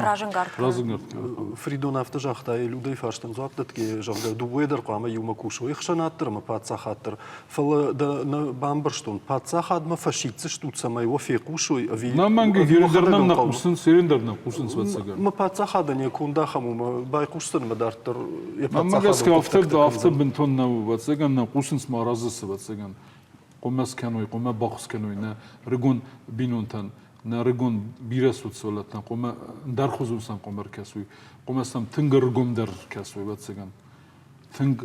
Разӕнгард Разӕнгард кӕнын. Фридон афтӕ загъта, Людӕйы фарстӕн дзуапп дӕтгӕйӕ, зӕгъгӕ, дыууӕ дӕр хъуамӕ иумӕ кусой, ӕхсӕнад дӕр ӕмӕ паддзахад дӕр. Фӕлӕ дӕ нӕ бамбӕрстон, паддзахадмӕ фӕсиддзыстут, цӕмӕй уӕ фехъусой, ӕви Нӕ мӕнг дӕр нӕм нӕ хъусынц, ерын дӕр нӕ хъусынц, ӕвӕццӕгӕн. Мӕ паддзахадӕн йӕ конд ахӕм у, мӕ байхъусдзӕн мӕ дарддӕр йӕ Мӕнмӕ гӕсгӕ афтӕ бынтон нӕу, ӕвӕццӕгӕн, нӕ хъусынц ма разы цы, ӕвӕццӕгӕн. Хъуамӕ скӕной, хъуамӕ баххуыс кӕной нӕ рыгон бинонтӕн, нӕ ӕрыгон бирӕ сывӕллӕттӕн хъуамӕ ӕндӕрхуызон сӕм хъуамӕ ӕркӕсой, хъуамӕ сӕм тынг ӕргомдӕр ӕркӕсой, ӕвӕццӕгӕн. Тынг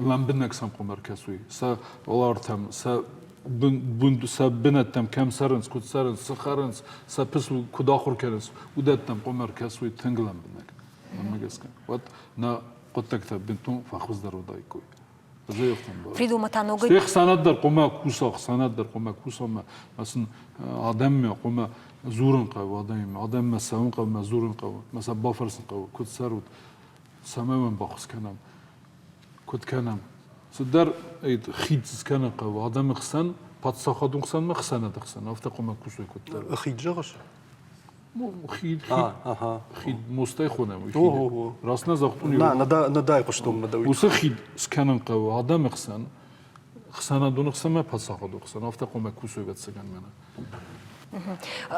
лӕмбынӕг сӕм хъуамӕ ӕркӕсой. Сӕ уӕлартӕм, сӕ сӕ бынӕттӕм кӕм цӕрынц, куыд цӕрынц, цы хӕрынц, сӕ пысул куыд ахуыр кӕнынц, уыдӕттӕм хъуамӕ ӕркӕсой тынг лӕмбынӕг. Мӕнмӕ гӕсгӕ. Уӕд нӕ хъуыддӕгтӕ бынтон фӕхуыздӕр уыдаиккой. Придумай та ногӕй. Стӕй ӕхсӕнад дӕр хъуамӕ куса, ӕхсӕнад дӕр хъуамӕ куса ӕмӕ сын адӕммӕ хъуамӕ дзурын хъӕуы адӕмимӕ, адӕммӕ цӕуын хъӕуы ӕмӕ дзурын хъӕуы, ӕмӕ сӕ бафӕрсын хъӕуы, куыд цӕрут, цӕмӕй уӕм баххуыс кӕнӕм, куыд кӕнӕм. Цыдӕр хид скӕнын хъӕуы адӕмы хсӕн, паддзахадон хсӕнмӕ, ӕхсӕнады хсӕн, афтӕ хъуамӕ кусой куыддӕр. Хид зӕгъыс? Хид, хид, хид мостӕй хонӕм уый хид. Раст нӕ загътон? Нӕ, нӕ дайхъуыстон мӕ дӕуи. Уыцы хид скӕнын хъӕуы адӕмы хсӕн, хсӕнадон хсӕн ӕмӕ паддзахадон хсӕн, афтӕ хъуамӕ кусой ӕвӕццӕгӕн мӕнӕ.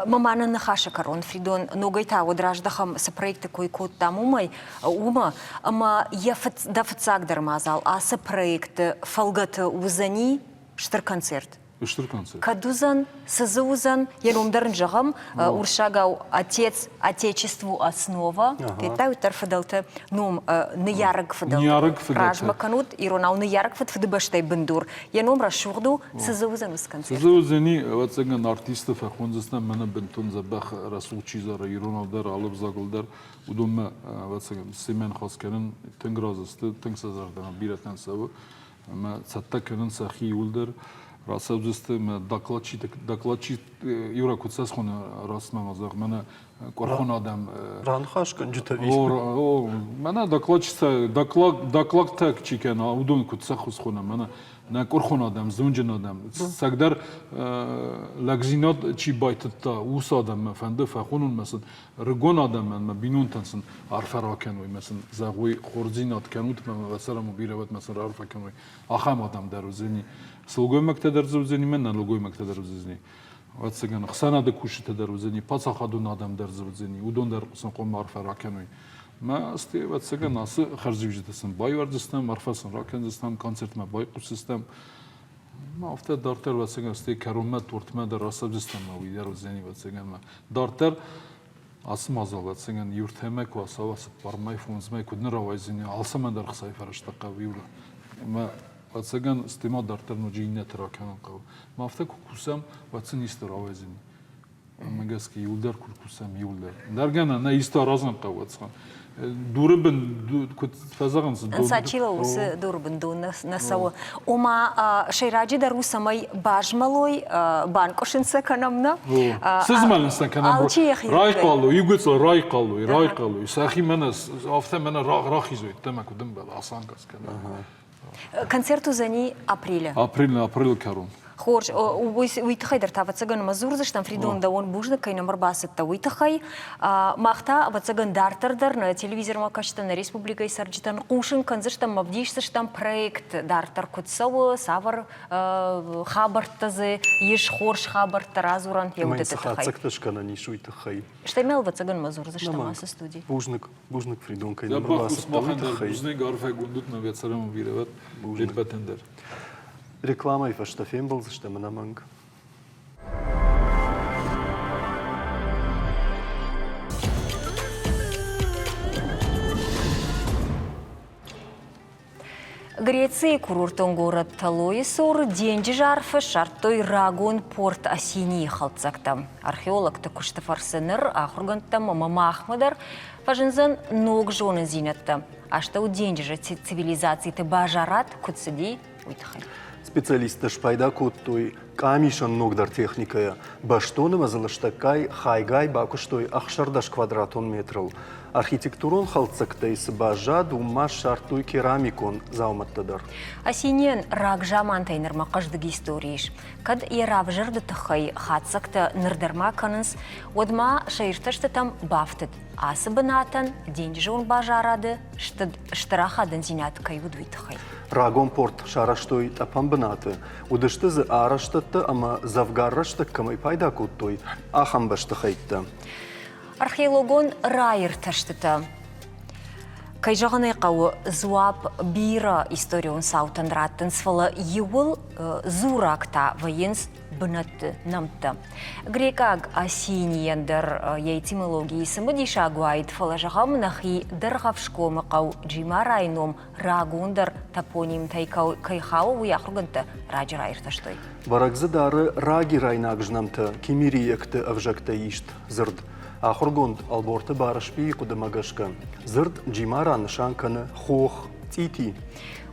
Мӕ мӕнӕ ныхасы кӕрон, Фридон, ногӕй та уӕд раздӕхӕм, цы проекты кой кодтам, уымӕй, уымӕ, ӕмӕ йӕ дӕ фыццагдӕр мадзал ацы проекты фӕлгӕты уыдзӕни стыр концерт. Стыр концерт. Кӕд уыдзӕн, цы дзы уыдзӕн, йӕ ном дӕр ын зӕгъӕм, урсагау «Отец Отечеству основа», федтай уӕддӕр фыдӕлты ном ныййарӕг фыдӕлты. Ныййарӕг фыдӕлты. Размӕ кӕнут иронау ныййарӕг фыд фыдыбӕстӕйы бындур. Йӕ ном рӕсугъд у, цы дзы уыдзӕн уыцы концерт? Цы дзы уыдзӕни, ӕвӕццӕгӕн, артисты фӕхондзыстӕм мӕнӕ бынтон дзӕбӕх рӕсугъд чи зары иронау дӕр, алы взагыл дӕр, уыдонмӕ, ӕвӕццӕгӕн, семӕ ныхас кӕнын тынг разы сты, тынг сӕ зӕрдӕмӕ бирӕтӕн цӕуы. Ӕмӕ цӕттӕ кӕнынц сӕхи иуылдӕр, рацӕудзысты ӕмӕ докладчиты докладчи Юра куыд сӕ схоны раст ма зӕгъ, мӕнӕ къуырхон адӕм. Раныхасгӕнджытӕ О, мӕнӕ докладчитӕ доклад докладтӕ чи кӕна, уыдон куыд сӕ схонӕм, мӕнӕ нӕ къуырхон адӕм, зонджын адӕм, цӕгдӕр лӕгдзинад чи байтыдта, уыцы адӕммӕ фӕнды фӕхонынмӕ сын рыгон адӕмӕн мӕ бинонтӕн сын арфӕ ракӕной мӕ сын зӕгъой хорздзинад кӕнут мӕ мӕ цӕрӕм бирӕ уӕд мӕ сын раарфӕ кӕной ахӕм адӕм дӕр уыдзӕни сылгоймӕгтӕ дӕр дзы уыдзӕни мӕ нӕлгоймӕгтӕ дӕр уыдзӕни ӕвӕццӕгӕн ӕхсӕнады кусджытӕ дӕр уыдзӕни паддзахадон адӕм дӕр дзы уыдзӕни уыдон дӕр сын хъуамӕ арфӕ ракӕной мӕ стӕй ӕвӕццӕгӕн ацы хӕрзиуджытӕ сын байуардзыстӕм арфӕ сын ракӕндзыстӕм концертмӕ байхъусдзыстӕм. Афтӕ дарддӕр, ӕвӕццӕгӕн, стӕй кӕронмӕ тортмӕ дӕр рацӕудзыстӕм ӕмӕ уый дӕр уыдзӕни, ӕвӕццӕгӕн, ӕмӕ дарддӕр ацы мадзал, ӕвӕццӕгӕн, иу ӕртӕмӕ куы ацӕуа, цыппармӕй, фондзмӕй куыд нӕ рауайдзӕни, алцӕмӕн дӕр ӕхцайы фӕрӕзтӕ хъӕуы иу ӕмӕ ӕвӕццӕгӕн, стӕй ма дарддӕр ноджы иннӕты ракӕнын хъӕуы. Ӕмӕ афтӕ куы кусӕм, уӕд сын исты рауайдзӕни. Ӕмӕ гӕсгӕ иуылдӕр куы кусӕм, иуылдӕр. Ӕндӕр гӕнӕн нӕ исты аразын хъӕуы ӕцӕг. Дуры бын, куыд фӕзӕгъынц, Сачило уыцы дуры бын дон нӕ цӕуы. Ома, сӕйраджыдӕр у, цӕмӕй базмӕлой, банкъуысын сӕ кӕнӕм, нӕ? Сызмӕлын сӕ кӕнӕм. Алчи йӕхи Райхъал у, иугуыцыл райхъал у, райхъал у. Сӕхи мӕнӕ, афтӕ мӕнӕ рахизой, ӕддӕмӕ куыд ӕмбӕлы, асанкас кӕнӕм. Концерт уыдзӕни апрелы. Апрелы, апрелы кӕрон. Хорз, уый тыххӕй дӕр та, ӕвӕццӕгӕн, ӕмӕ дзурдзыстӕм, Фридон, дӕуӕн бузныг, кӕй нӕм ӕрбацыдтӕ, уый тыххӕй. Мах та, ӕвӕццӕгӕн, дарддӕр дӕр нӕ телевизормӕ кӕсджытӕн, нӕ республикӕйы цӕрджытӕн хъусын кӕндзыстӕм, ӕвдисдзыстӕм проект дарддӕр куыд цӕуы, цавӕр хабӕрттӕ дзы ис, хорз хабӕрттӕ радзурӕн йӕ уыдӕтты тыххӕй. Хатдзӕгтӕ скӕнӕн ис уый тыххӕй. Стӕй ма, ӕвӕццӕгӕн, ма дзурдзыстӕм ацы студийы. Бузныг. Бузныг, Фридон, кӕй нӕм ӕрбацыдтӕ, уый тыххӕй. Бузныг, арфӕгонд ут нӕ цӕрӕм бирӕ Бузныг. дӕр. Рекламӕйы фӕстӕ фембӕлдзыстӕм ӕнӕмӕнг. Грецийы курортон горӕт Талойы цур денджызы арфы ссардтой рагон порт Осинийы хӕлддзӕгтӕ. Археологты куысты фӕрцы ныр ахуыргӕндтӕм ӕмӕ махмӕ дӕр фӕзындзӕн ног зонындзинӕдтӕ. Астӕу денджызы цивилизациты базарад куыд цыди, уый тыххӕй. Специалисттӕ спайда кодтой къамисӕн ногдӕр техникӕйӕ. Бӕстон ӕмӕ дзы лыстӕггай хайгай бакуыстой 16 квадратон метрыл. Архитектурон хӕлддзӕгтӕй цы баззад, уым ма ссардтой керамикон дзаумӕттӕ дӕр. Осинийӕн рагзамантӕй нырмӕ хъӕздыг истори ис. Кӕд йӕ равзӕрды тыххӕй хатдзӕгтӕ ныр дӕр ма кӕнынц, уӕд ма сӕ иртӕстытӕм бафтыд. Ацы бынатӕн денджызон базарады стыр ахадындзинад кӕй уыд, уый тыххӕй. Рагон порт сарӕзтой тъӕпӕн бынаты. Уыдысты дзы арӕзтӕдтӕ ӕмӕ дзӕвгар рӕстӕг кӕмӕй пайда кодтой, ахӕм бӕстыхӕйттӕ. Археологон раиртӕстытӕ кӕй зӕгъын ӕй хъӕуы, дзуапп бирӕ историон цаутӕн раттынц, фӕлӕ иууыл дзурӕг та вӕййынц бынӕтты нӕмттӕ. Грекъаг Осинийӕн дӕр йӕ этимологийы цымыдисаг уаид, фӕлӕ зӕгъӕм, нӕхи Дӕргъӕвсгомы хъӕу Джимарайы ном рагондӕр топонимтӕй кӕй хауы, уый ахуыргӕндтӕ раджы раиртӕстой. Бӕрӕг дзы дары рагирайнаг знӕмтӕ кимирийӕгты ӕвзӕгтӕй ист дзырд. Ахуыргонд Ӕлборты Барысбийы хъуыдымӕ гӕсгӕ, дзырд Джимара нысан кӕны хох, цъити.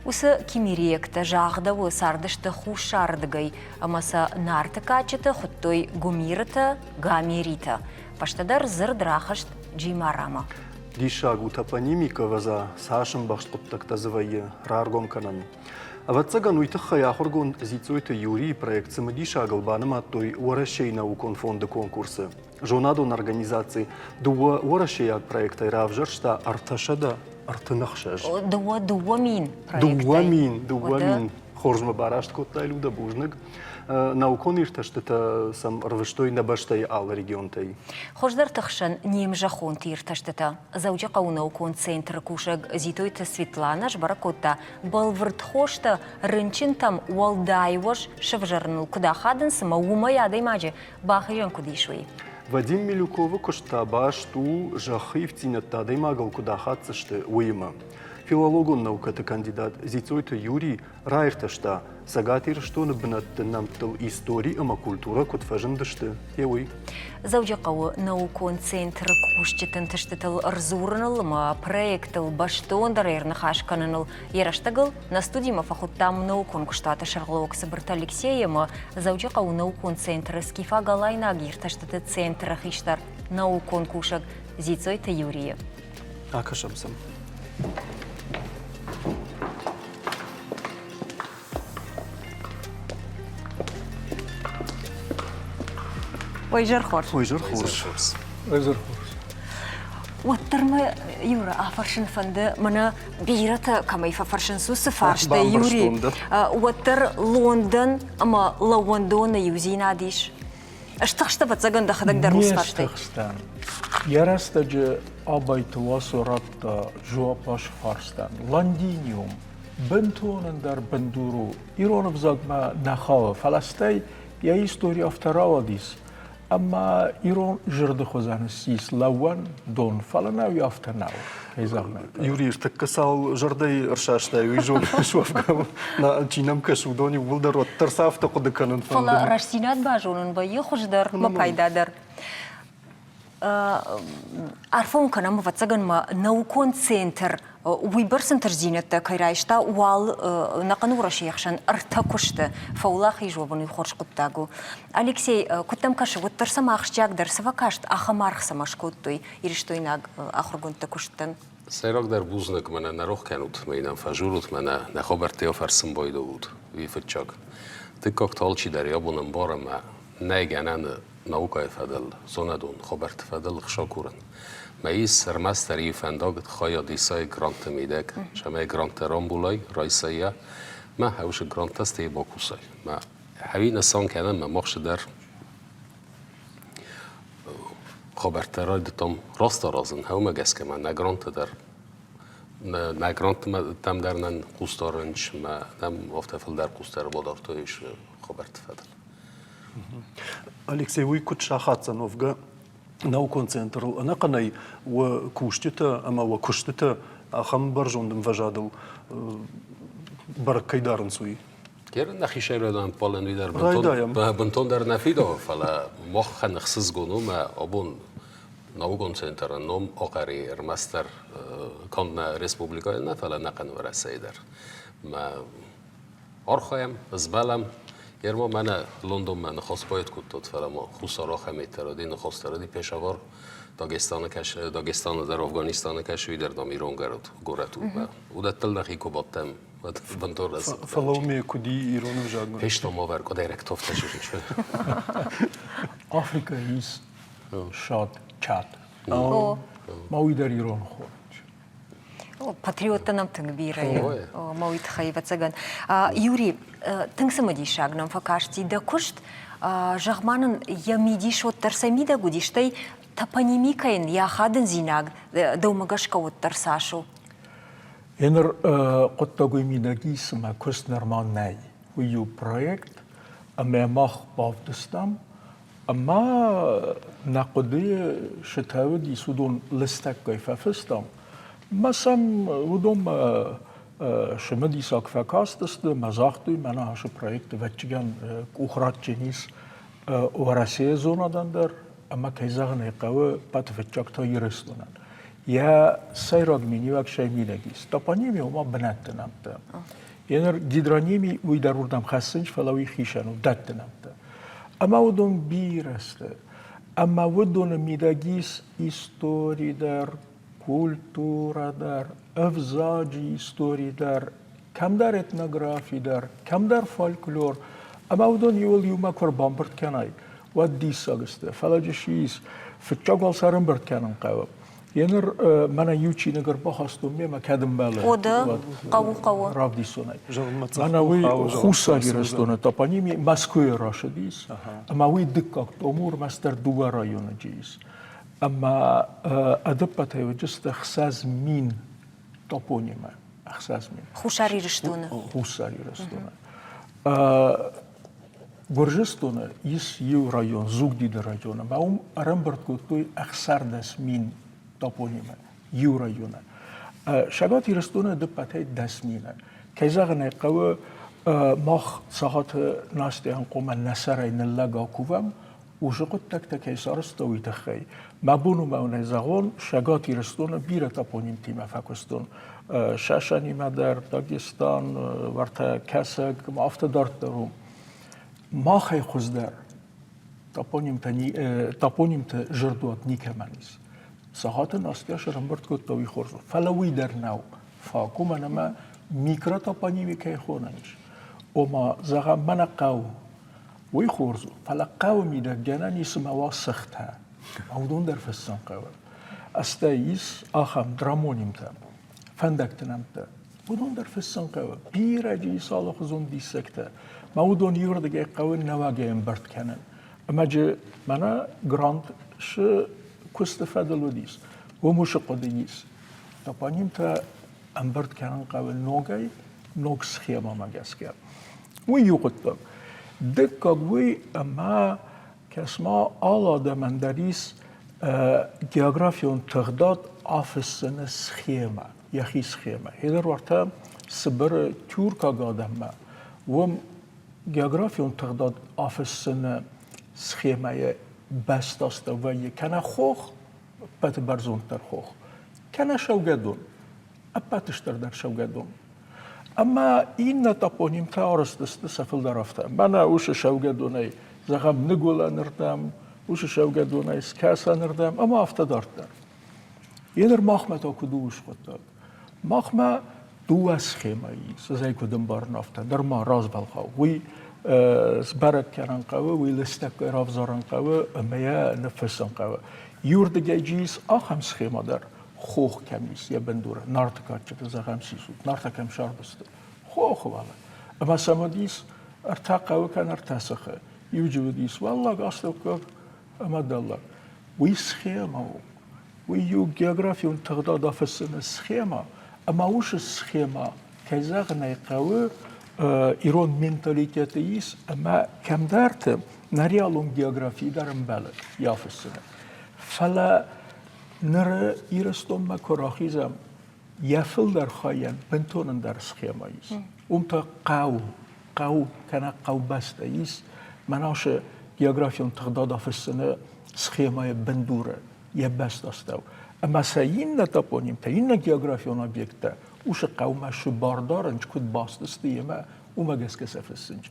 Уыцы кимирийӕгтӕ загъдӕуы цардысты хуссарырдыгӕй ӕмӕ сӕ Нарты кадджыты хуыдтой гуымирытӕ, гамеритӕ. Фӕстӕдӕр дзырд рахызт Джимарамӕ. Диссаг у топонимикӕ, ӕвӕдза, цас ӕмбӕхст хъуыддӕгтӕ дзы вӕййы раргом кӕнӕн. Ӕвӕццӕгӕн, уый тыххӕй ахуыргонд Дзиццойты Юрийы проект цымыдисагыл банымадтой Уӕрӕсейы наукон фонды конкурсы. Зонадон организаци дыууӕ уӕрӕсейаг проектӕй равзӕрста 336. 2000 проектӕй. 2000, 2000. Хорз мӕ бараст кодтай, Люда, бузныг. Наукон иртӕстытӕ сӕм ӕрвыстой нӕ бӕстӕйы алы регионтӕй. Хуыздӕрты хсӕн не мзӕххонты иртӕстытӕ. Дзӕуджыхъӕуы наукон центры кусӕг Зитойты Светланӕ сбӕрӕг кодта, бӕлвырд хостӕ рынчынтӕм уӕлдай уӕз сӕвзӕрыныл куыд ахадынц ӕмӕ уымӕй адӕймаджы бахизӕн куыд ис, уый. Вадим Милюковы куыст та баст у, зӕххы ивддзинӕдтӕ адӕймагыл куыд ахаддзысты, уыимӕ. Филологон наукӕты кандидат Дзиццойты Юрий раиртӕста, Цӕгат Ирыстоны бынӕтты нӕмттыл истори ӕмӕ культурӕ куыд фӕзындысты, йе уый. Дзӕуджыхъӕуы наукон центры кусджыты ӕнтыстытыл ӕрдзурыныл ӕмӕ проектыл бӕстондӕр ӕрныхас кӕныныл йӕ рӕстӕгыл нӕ студимӕ фӕхуыдтам наукон куыстуаты сӕргълӕууӕг Цыбырты Алексей ӕмӕ Дзӕуджыхъӕуы наукон центры скифаг-алайнаг иртӕстыты центры хистӕр наукон кусӕг Дзиццойты Юрийы. Акӕсӕм сӕм. Ой, изӕр хорз. Ой, изӕр хорз. Изӕр хорз. Уӕддӕр мӕ Юра афӕрсын фӕнды, мӕнӕ бирӕтӕ кӕмӕй фӕфӕрсынц, уыцы фарстӕ, Юрий. Уӕддӕр Лондон ӕмӕ Лондоны иудзинад ис. Стыхст, ӕвӕццӕгӕн, дӕхӕдӕг дӕр уыцы фарстӕй. Не стыхстӕн. Йӕ рӕстӕджы Абайты Уасо радта дзуапп ацы фарстӕн. Лондиниум. Бынтон ӕндӕр бындур у. Ирон ӕвзагмӕ нӕ хауы, фӕлӕ стӕй йӕ истори афтӕ рауадис, ӕмӕ ирон зырды хуызӕн ссис лӕууӕн дон, фӕлӕ нӕ уый афтӕ нӕу, кӕй зӕгъын ӕй. Юрий, тӕккӕ цал зӕрдӕйы ӕрсастай, уый зоныс уӕвгӕ, чи нӕм кӕсы, уыдон иууылдӕр уӕддӕр сӕ афтӕ хъуыды кӕнын фӕнды. Фӕлӕ рӕстдзинад базонын вӕййы хуыздӕр мӕ пайдадӕр. Арфӕ уын кӕнӕм, ӕвӕццӕгӕн ма наукон центр уыйбӕрц ӕнтыстдзинӕдтӕ кӕй райста, уал ӕнӕхъӕн Уӕрӕсейы ӕхсӕн ӕртӕ куысты фӕуӕлахиз уӕвын уый хорз хъуыддаг у. Алексей, куыд дӕм кӕсы, уӕддӕр сӕм ахсджиагдӕр цы фӕкаст, ахӕм аргъ цӕмӕ скодтой ирыстойнаг ахуыргондты куыстӕн? Сӕйрагдӕр бузныг, мӕнӕ нӕ рох кӕнут, мӕ йын фӕжурут, мӕнӕ нӕ хабӕрттӕ фӕрсын байдылут, уый фыццаг. Дыккаг та алчидӕр йӕ бон ӕмбары ӕмӕ нӕй гӕнӕн наукӕйы фӕдыл, зонадон хабӕртты фӕдыл ӕхца курын. Мӕ ис ӕрмӕстдӕр иу фӕндаг хайад исай грантты мидӕг, цӕмӕй гранттӕ рамбулай, райсай йӕ, мӕ хӕусы гранттӕ стӕй бакусай. Мӕ хӕуи нысан кӕнӕм, мӕ махсы дӕр хабӕрттӕ райдыдтам раст аразын, хӕумӕ гӕсгӕ мӕ нӕ грантты дӕр нӕ гранттӕм дӕр нӕ хъусдарынч, мӕ нӕм афтӕ фылдӕр хъусдар бадардтой ис хабӕртты фӕдыл. Алексей, уый куыд сахаддзӕн уӕвгӕ наукон центрыл ӕнӕхъӕнӕй уӕ кусджытӕ ӕмӕ уӕ куыстытӕ ахӕм бӕрзонд ӕмвӕзадыл бӕрӕг кӕй дарынц, уый? Геры нӕхи сӕйраг ӕмбалӕн уый дӕр бынтондӕр нӕ фидауы, фӕлӕ махӕн ӕхсызгон у, мӕ абон наукон центры ном ахъӕри ӕрмӕстдӕр канд нӕ республикӕйы нӕ, фӕлӕ ӕнӕхъӕн Уӕрӕсейы дӕр. Мӕ Архайӕм, ызмӕлӕм. Ерма мӕнӕ Лондонмӕ ныхас поэт кодтат, фӕлӕ ма Хуссар ахӕм дӕр ныхас дӕр уыди Пешавар, Дагестаны кӕс, Дагестаны дӕр, Афганистаны кӕс, уый дӕр, дам, ирон город, горӕт у. Уыдӕттыл нӕхи куы бадтӕм, уӕд бынтон рӕсугъд. Фӕлӕ уым куыд и ирон ӕвзагмӕ? Фестом овӕр къуыдайраг тофтӕ Африкӕйы ис шат, чат. Ма уый дӕр ирон хонынц. Патриоттӕ нӕм тынг бирӕ и, мӕ уый тыххӕй, ӕвӕццӕгӕн. Юри, тынг цымыдисаг нӕм фӕкасти дӕ куыст. Зӕгъ-ма нын, йӕ мидис уӕддӕр цӕй мидӕг уыди, стӕй топонимикӕйӕн йӕ ахадындзинад дӕумӕ гӕсгӕ уӕддӕр цас у? Еныр хъуыддаг уый мидӕг ис, ӕмӕ куыст нырма нӕй. Уый у проект, ӕмӕ мах бавдыстам Ӕмӕ нӕ хъуыдыйы сытӕ уыдис, уыдон лыстӕггай фӕфыстам. Мӕ сӕм уыдонмӕ цымыдисаг фӕкастысты, мӕ загътой, мӕнӕ ацы проект ӕвӕццӕгӕн къух ратджын ис Уӕрӕсейы зонадӕн дӕр ӕмӕ, кӕй зӕгъын ӕй хъӕуы, ӕппӕты фыццаг та Ирыстонӕн. Йӕ сӕйраг миниуӕг сӕ мидӕг ис. Топоними ома бынӕтты нӕмттӕ. Еныр гидроними уый дӕр уырдӕм хӕссынц, фӕлӕ уый хицӕн у дӕтты нӕмттӕ. Ӕмӕ уыдон бирӕ сты. Ӕмӕ уыдоны мидӕг ис истори дӕр, культурӕ дӕр, ӕвзаджы истори дӕр, кӕмдӕр этнографи дӕр, кӕмдӕр фольклор. Ӕмӕ уыдон иуыл иумӕ куы ӕрбамбырд кӕнай, уӕд диссаг сты. Фӕлӕ джы ис, фыццаг уал сӕ ӕрӕмбырд кӕнын хъӕуы. Еныр мӕнӕ иу чиныг ӕрбахастон мемӕ, кӕд ӕмбӕлы. О, да, хъӕуы, хъӕуы. Равдисонӕй. Мӕнӕ уый Хуссар Ирыстоны топоними Мӕскуыйы рацыдис, ӕмӕ уый дыккаг том у, ӕрмӕстдӕр дыууӕ районы ис. Ӕмӕ ӕдӕппӕтӕй уыдысты 6000 топонимы. 6000. Хуссар Ирыстоны. Хуссар Ирыстоны. Гуырдзыстоны ис иу район, Зугдиды район, ӕмӕ уым ӕрӕмбырд кодтой 16000 топонимы иу районы. Цӕгат Ирыстоны ӕдӕппӕтӕй 10 000-ы. Кӕй зӕгъын ӕй хъӕуы, мах Цагъаты Настяйӕн хъуамӕ нӕ сӕрӕй ныллӕг акувӕм, уыцы хъуыддӕгтӕ кӕй сарӕзта, уый тыххӕй. Мӕ бон у мӕнӕй зӕгъон, Цӕгат Ирыстоны бирӕ топонимтимӕ фӕкуыстон. Сӕсӕнимӕ дӕр, Дагестан, уӕртӕ Кӕсӕг, афтӕ дарддӕр у. Махӕй хуыздӕр топонимтӕ, топонимты зӕрдуат никӕмӕн ис. Сахаты Настя сӕрӕмбырд кодта, уый хорз у. Фӕлӕ уый дӕр нӕу фаг, уымӕн ӕмӕ микротопонимикӕ кӕй хонӕн ис. Ома, зӕгъӕм, мӕнӕ хъӕу Уый хорз у, фӕлӕ хъӕуы мидӕг гӕнӕн ис ӕмӕ уа сыхтӕ. Уыдон дӕр фыссын хъӕуы. Стӕй ис ахӕм драмонимтӕ, фӕндӕгты нӕмттӕ. Уыдон дӕр фыссын хъӕуы. Бирӕ ис алыхуызон диссӕгтӕ. Мӕ уыдон иуырдыгӕй хъӕуы нӕуӕгӕй ӕмбырд кӕнын. Ӕмӕ джы мӕнӕ грант цы куысты фӕдыл уыдис, уым уыцы хъуыды ис. Топонимтӕ ӕмбырд кӕнын хъӕуы ногӕй. ног схемӕмӕ гӕсгӕ. Уый иу хъуыддаг. Дыккаг уый, ӕмӕ кӕс-ма, алы адӕмӕн дӕр ис географион тыгъдад афыссыны схемӕ, йӕхи схемӕ. Гъеныр уӕртӕ Сыбыры тюркаг адӕммӕ уым географион тыгъдад афыссыны схемӕйы бӕстастӕу вӕййы кӕнӕ хох, ӕппӕты бӕрзонддӕр хох, кӕнӕ цӕугӕдон, ӕппӕты стырдӕр цӕугӕдон. Ӕмӕ иннӕ топонимтӕ арӕзт сты сӕ фылдӕр афтӕ. Мӕнӕ уыцы цӕугӕдонӕй, зӕгъӕм, ныгуылӕнырдӕм, уыцы цӕугӕдонӕй скӕсӕнырдӕм ӕмӕ афтӕ дарддӕр. Еныр махмӕ та куыд у уыцы хъуыддаг? Махмӕ дыууӕ схемӕйы ис, ӕз ӕй куыд ӕмбарын, афтӕ нырма развӕлгъау. Уый сбӕрӕг кӕнын хъӕуы, уый лыстӕггай равзарын хъӕуы ӕмӕ йӕ ныффыссын хъӕуы. Иуырдыгӕй ис ахӕм схемӕ дӕр, хох кӕм ис йӕ бындуры, Нарты кадджыты зӕгъӕм сисут, Нартӕ кӕм сардысты, хохы уӕлӕ. Ӕмӕ сӕм уыдис ӕртӕ хъӕуы кӕнӕ ӕртӕ сыхы. Иуджы уыдис уӕллаг, астӕуккаг ӕмӕ дӕллаг. Уый схемӕ у. Уый у географион тыгъдад афыссыны схемӕ, ӕмӕ уыцы схемӕ, кӕй зӕгъын ӕй хъӕуы, ирон менталитеты ис ӕмӕ кӕмдӕрты нӕ реалон географийы дӕр ӕмбӕлы йӕ афыссыны. Фӕлӕ ныры Ирыстонмӕ куы рахизӕм, йӕ фылдӕр хайӕн бынтон ӕндӕр схемӕ ис. Уым та хъӕу, хъӕу кӕнӕ хъӕубӕстӕ ис, мӕнӕ уыцы географион тыгъдад афыссыны схемӕйы бындуры йӕ бӕстастӕу. Ӕмӕ сӕ иннӕ топонимтӕ, иннӕ географион объекттӕ уыцы хъӕумӕ сыбар дарынц, куыд баст сты йемӕ, уымӕ гӕсгӕ сӕ фыссынц.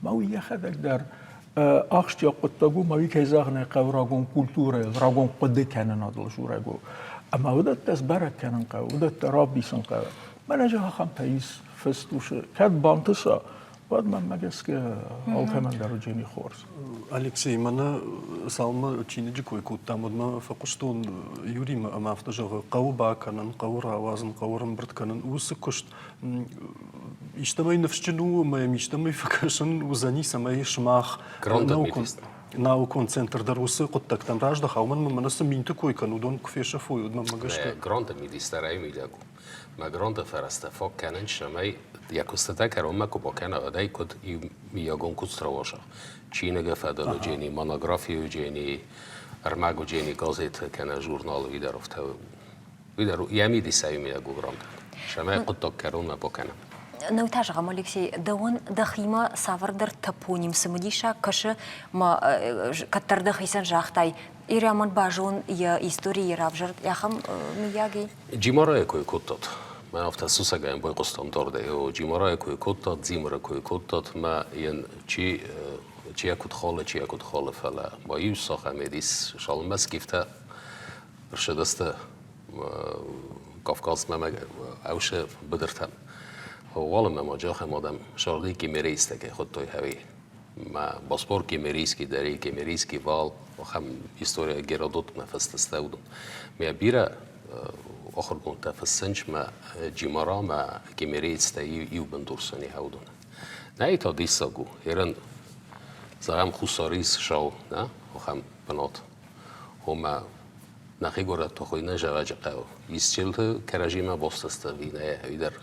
Мӕ уый йӕхӕдӕг дӕр ахсджиаг хъуыддаг у, мӕ уый кӕй зӕгъын ӕй хъӕуы рагон культурӕйыл, рагон хъуыдыкӕнынадыл дзурӕг у. Ӕмӕ уыдӕттӕ сбӕрӕг кӕнын хъӕуы, уыдӕттӕ равдисын хъӕуы. Мӕнӕ зӕгъ ахӕмтӕ ис фыст усы. Кӕд бантыса, уӕд мӕнмӕ гӕсгӕ алкӕмӕн дӕр уыдзӕни хорз. Алексей, мӕнӕ цалынмӕ чиныджы кой кодтам, уӕдмӕ фӕхъуыстон Юримӕ ӕмӕ афтӕ зӕгъы, хъӕуы бакӕнын, хъӕуы рауадзын, хъӕуы ӕрӕмбырд кӕнын. Уыцы куыст истӕмӕй ныфсджын у ӕмӕ йӕм истӕмӕй фӕкӕсын уыдзӕни, цӕмӕй сымах наукон центр дӕр уыцы хъуыддӕгтӕм раздӕха, уымӕн ӕмӕ мӕнӕ цы минты кой кӕны, уыдон куы фесӕфой, уӕд мӕнмӕ гӕсгӕ. Гранты мидис дӕр ӕй мидӕг у. Мӕ гранты фӕрӕзтӕ фаг кӕнынц, цӕмӕй йӕ куыстытӕ кӕронмӕ куы бакӕна, уӕд ӕй куыд иумиагон куыст рауаза. Чиныгы фӕдыл уыджени, монографи уыджени, ӕрмӕг уыджени газеты кӕнӕ журналы уый дӕр афтӕ Уый дӕр йӕ мидисӕй мидӕг у грант. Цӕмӕй хъуыддаг кӕронмӕ бакӕнӕм. Нӕу та зӕгъӕм, Алексей, дӕуӕн дӕхимӕ цавӕрдӕр топоним цымыдисаг кӕсы, ма кӕддӕр дӕхицӕн загътай, Ирӕмӕн базон йӕ истори, йӕ равзӕрд, ахӕм мыййаг и? Джимарайы кой кодтат. Мӕ афтӕ сусӕгӕй байхъуыстон дардӕй. Джимарайы кой кодтат, Дзимыры кой кодтат, мӕ йын чи чи йӕ куыд халы, чи йӕ куыд халы, фӕлӕ ма иу сахӕм ис, цалынмӕ скифтӕ ӕрцыдысты Кавказмӕ ӕвсы быдыртӕм. Уалынмӕ ма джахӕм адӕм сӕрди кемерийстӕ кӕй хуыдтой ӕви ма Боспор кемерийский дӕр и кемерийский вал, ахӕм история Геродотмӕ фӕстӕ уыдон. Мӕ бирӕ ахуыргондтӕ фыссынц мӕ Джимара мӕ кемерийцтӕ иу бындур сӕни уыдон. Нӕй та диссаг у, ерын зӕгъӕм Хуссар ис сау, нӕ, ахӕм бынат. Ома нӕхи горӕт хуыйны Зӕвӕджы хъӕу. Исчелты кӕрӕдзимӕ бостысты ӕви нӕ, ӕви дӕр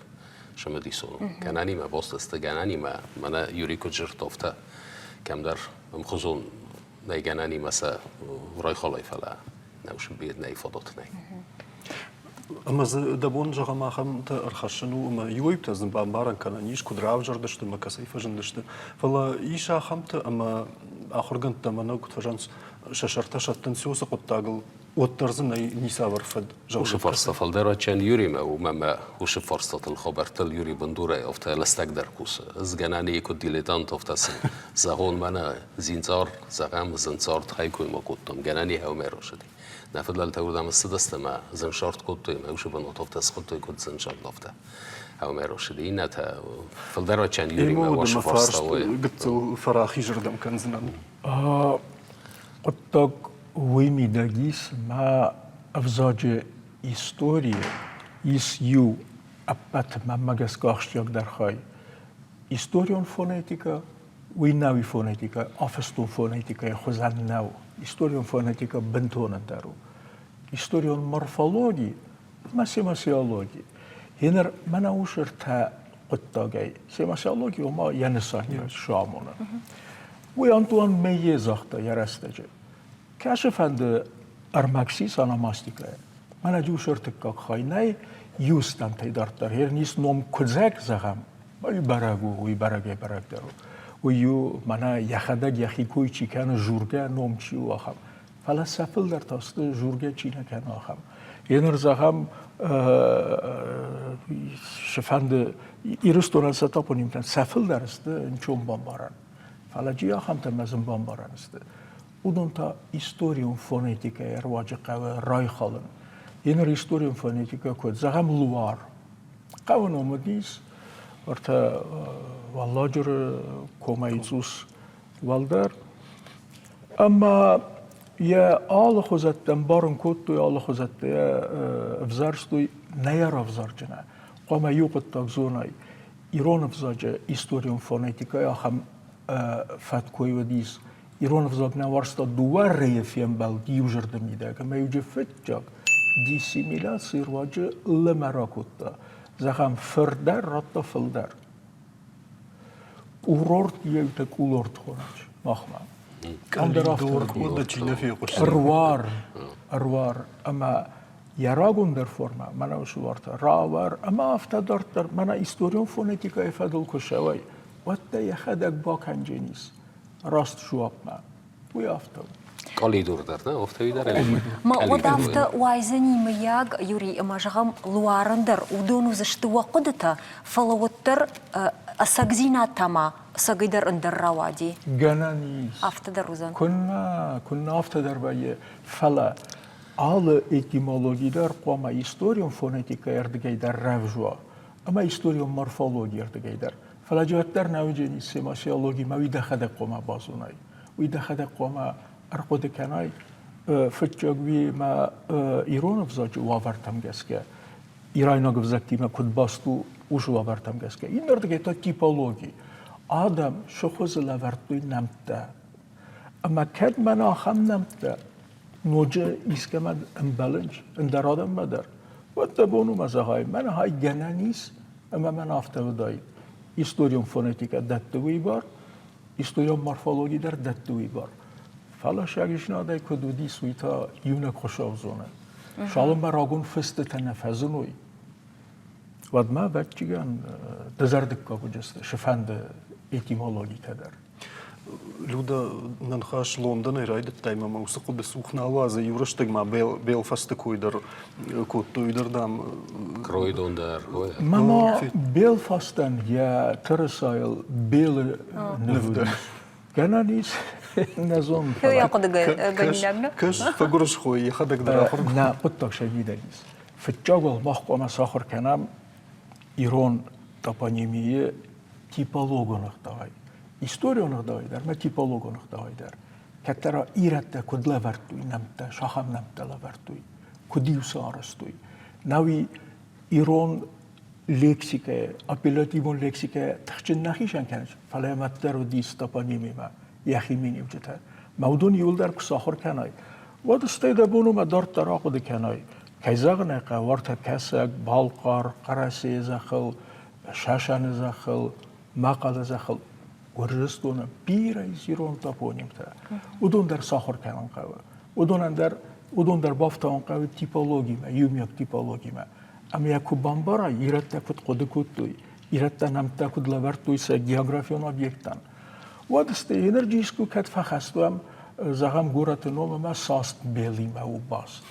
цымыдисон у. Гӕнӕнимӕ бостысты, гӕнӕнимӕ, мӕнӕ Юрий куыд дзырдта, афтӕ кӕмдӕр ӕмхуызон нӕй гӕнӕнимӕ сӕ райхалай, фӕлӕ нӕ бед нӕй, фадат нӕй. Ӕмӕ дзы дӕ бон, зӕгъӕм, ахӕмтӕ ӕрхӕссын у, ӕмӕ иуӕй-иутӕ дзы бамбарӕн кӕнӕн ис, куыд равзӕрдысты ӕмӕ кӕцӕй фӕзындысты. Фӕлӕ ис ахӕмтӕ, ӕмӕ ахуыргӕндтӕ мӕнӕ куыд фӕзӕгъынц, сӕ сӕртӕ сӕттынц уыцы хъуыддагыл, уӕддӕр дзы нӕй ницавӕр фӕд. Уыцы фарста фылдӕр адджын Юримӕ у, ӕмӕ уыцы фарстатыл хабӕрттыл Юри бындурӕй афтӕ лыстӕгдӕр кусы. Ӕз гӕнӕн и куыд дилетант, афтӕ сын зӕгъон, мӕнӕ зинцъар, зӕгъӕм, зынцард хайкой ма кодтам, гӕнӕн и хӕумӕ росыди. Нӕ фыдӕлтӕ уырдӕм ссыдысты ӕмӕ зынсард кодтой ӕмӕ уыцы бынат афтӕ схуыдтой, куыд зынсард, афтӕ. Хӕумӕ росыди. Иннӕтӕ фылдӕр адджын Юримӕ уасы фарста уой. Гыццыл фӕрахизырдӕм кӕндзынӕн. Хъуыддаг уый мидӕг ис, мӕ ӕвзаджы историйы ис иу ӕппӕт мӕнмӕ гӕсгӕ ахсджиагдӕр хай. Историон фонетикӕ, уый нӕу фонетикӕ, афыстон фонетикӕйы хуызӕн нӕу. Историон фонетикӕ бынтон ӕндӕр у. Историон морфологи ӕмӕ семасиологи. Еныр мӕнӕ ус ӕртӕ. хъуыддагӕй. Семасиологи ома йӕ нысаниуӕг самоны. Уый Антуан Мейе загъта йӕ рӕстӕджы. Кӕцы фӕнды ӕрмӕг сис ономастикӕйы, мӕнӕ дьюсы ӕртыккаг хай нӕй иу стӕмтӕй дарддӕр. Ернис ном Куыдзӕг, зӕгъӕм, уый бӕрӕг у, уый бӕрӕгӕй бӕрӕгдӕр у. Уый у, мӕнӕ йӕхӕдӕг йӕхи кой чи кӕны, жургӕ ном чи у, ахӕм. Фӕлӕ сӕ фылдӕр та сты, жургӕ чи нӕ кӕны, ахӕм. Еныр, зӕгъӕм, цыфӕнды Ирыстонӕн сӕ топонимтӕн сӕ фылдӕр сты нчон бамбарӕн. Фӕлӕ чи ахӕмтӕ мӕ зын бамбарӕн сты. Уыдон та историон фонетикӕйы руаджы хъӕуы райхалын. Еныр историон фонетикӕ куыд, зӕгъӕм, Луар. Хъӕуы ном уыдис, ӕртӕ Уӕлладжыры комӕй цъус уӕлдӕр. Ӕмӕ йӕ алыхуызӕттӕ ӕмбарын кодтой, алыхуызӕттӕ йӕ ӕвзӕрстой нӕ йӕ равзарджынӕ. Хъуамӕ иу хъуыддаг зонай, ирон ӕвзаджы историон фонетикӕйы ахӕм фӕткой уыдис. Ирон ӕвзаг нӕ уарзта дыууӕ рейы фембӕлд иу зӕрды мидӕг ӕмӕ иуджы фыццаг диссимиляцийы руаджы лымӕ ракодта. Зӕгъӕм, фырдӕр радта фылдӕр. Курорт еутӕ кулорт хонынц махмӕ. Къӕлидор хъуыды чи нӕ фехъуыста. Ӕруар, ӕруар ӕмӕ йӕ рагондӕр формӕ, мӕнӕ уыцы уартӕ, равӕр ӕмӕ афтӕ дарддӕр, мӕнӕ историон фонетикӕйы фӕдыл куы ссӕуай, уӕд дӕ йӕхӕдӕг бакӕндженис раст жуапмӕ. Уый афтӕ у. Къӕлидор дӕр, нӕ? Афтӕ дӕр Ма уӕд афтӕ уайдзӕни, мыййаг, Юрий, ӕмӕ зӕгъӕм, Луарӕн дӕр уыдон уыдзысты уӕ хъуыдытӕ, фӕлӕ уӕддӕр ӕцӕгдзинад та ма ӕцӕгӕйдӕр ӕндӕр рауади. Гӕнӕн ис. Афтӕ дӕр уыдзӕн. Куыннӕ, куыннӕ афтӕ дӕр вӕййы, фӕлӕ алы этимологи дӕр хъуамӕ историон фонетикӕйы ӕрдыгӕй дӕр рӕвдз уа ӕмӕ историон морфологийы ӕрдыгӕй дӕр. Фӕлӕ уӕддӕр нӕ уыдзӕни семасиологимӕ уый дӕхӕдӕг хъуамӕ базонай. Уый дӕхӕдӕг хъуамӕ ӕрхъуыды кӕнай фыццаг уыимӕ ирон ӕвзаджы уавӕртӕм гӕсгӕ, ирайнаг ӕвзӕгтимӕ куыд баст у, уыцы уавӕртӕм гӕсгӕ. Иннӕрдыгӕй та типологи. Адӕм цы хуызы лӕвӕрдтой нӕмттӕ. Ӕмӕ кӕд мӕнӕ ахӕм нӕмттӕ ноджы искӕмӕ ӕмбӕлынц, ӕндӕр адӕммӕ дӕр, уӕд дӕ бон у мӕ зӕгъай, мӕнӕ хай гӕнӕн ис, ӕмӕ мӕн афтӕ уыдаид. Историон фонетикӕ дӕтты уый бар, историон морфологи дӕр дӕтты уый бар. Фӕлӕ сагиснадӕй куыд уыдис, уый та иунӕг Хуыцау зоны. Цалынмӕ рагон фыстытӕ нӕ фӕзыной, уӕдмӕ, ӕвӕццӕгӕн, дызӕрдыггаг уыдысты сыфӕнды этимологитӕ дӕр. Люда, нӕ ныхас Лондонӕй райдыдтай ӕмӕ мӕ уыцы хъуыды цух нал уадзы. Иу рӕстӕг ма Белфасты кой дӕр кодтой дӕр, дам. Кройдон дӕр. Мама Белфастӕн йӕ тырысайыл белы ныв дӕр. Гӕнӕн ис, нӕ зонын. Кӕс, фӕгуырысхой, йӕхӕдӕг дӕр ахуыр. Нӕ хъуыддаг сӕ мидӕг ис. Фыццаг уал мах хъуамӕ сахуыр кӕнӕм ирон топонимийы типологон ӕгъдауӕй, историон ӕгъдауӕй дӕр ӕмӕ типологон ӕгъдауӕй дӕр. Кӕддӕр ирӕттӕ куыд лӕвӕрдтой нӕмттӕ, сахам нӕмттӕ лӕвӕрдтой, куыд-иу сӕ арӕзтой. Науи ирон лексикӕйы, апеллятивон лексикӕйӕ тыхджын нӕ хицӕн кӕнынц, фӕлӕ уӕддӕр уыдис топонимимӕ йӕхи миниуджытӕ. Мӕ уыдон иуылдӕр куы сахуыр кӕнай, уӕд стӕй дӕ бон у мӕ дарддӕр ахъуыды кӕнай, кӕй зӕгъын ӕй хъӕуы, уартӕ Кӕсӕг, Балхъар, Хъӕрӕсейы зӕххыл, Сасаны зӕххыл, Мӕхъӕлы зӕххыл Гуырдзыстоны бирӕ ис ирон топонимтӕ. Уыдон дӕр сахуыр кӕнын хъӕуы. Уыдонӕн дӕр, уыдон дӕр бафтауын хъӕуы типологимӕ, иумиаг типологимӕ. Ӕмӕ йӕ куы бамбарай, ирӕттӕ куыд хъуыды кодтой, ирӕттӕ нӕмттӕ куыд лӕвӕрдтой сӕ географион объекттӕн, уӕд стӕй энерги искуы кӕд фӕхӕст уӕм, зӕгъӕм, горӕты ном ӕмӕ саст белимӕ у баст,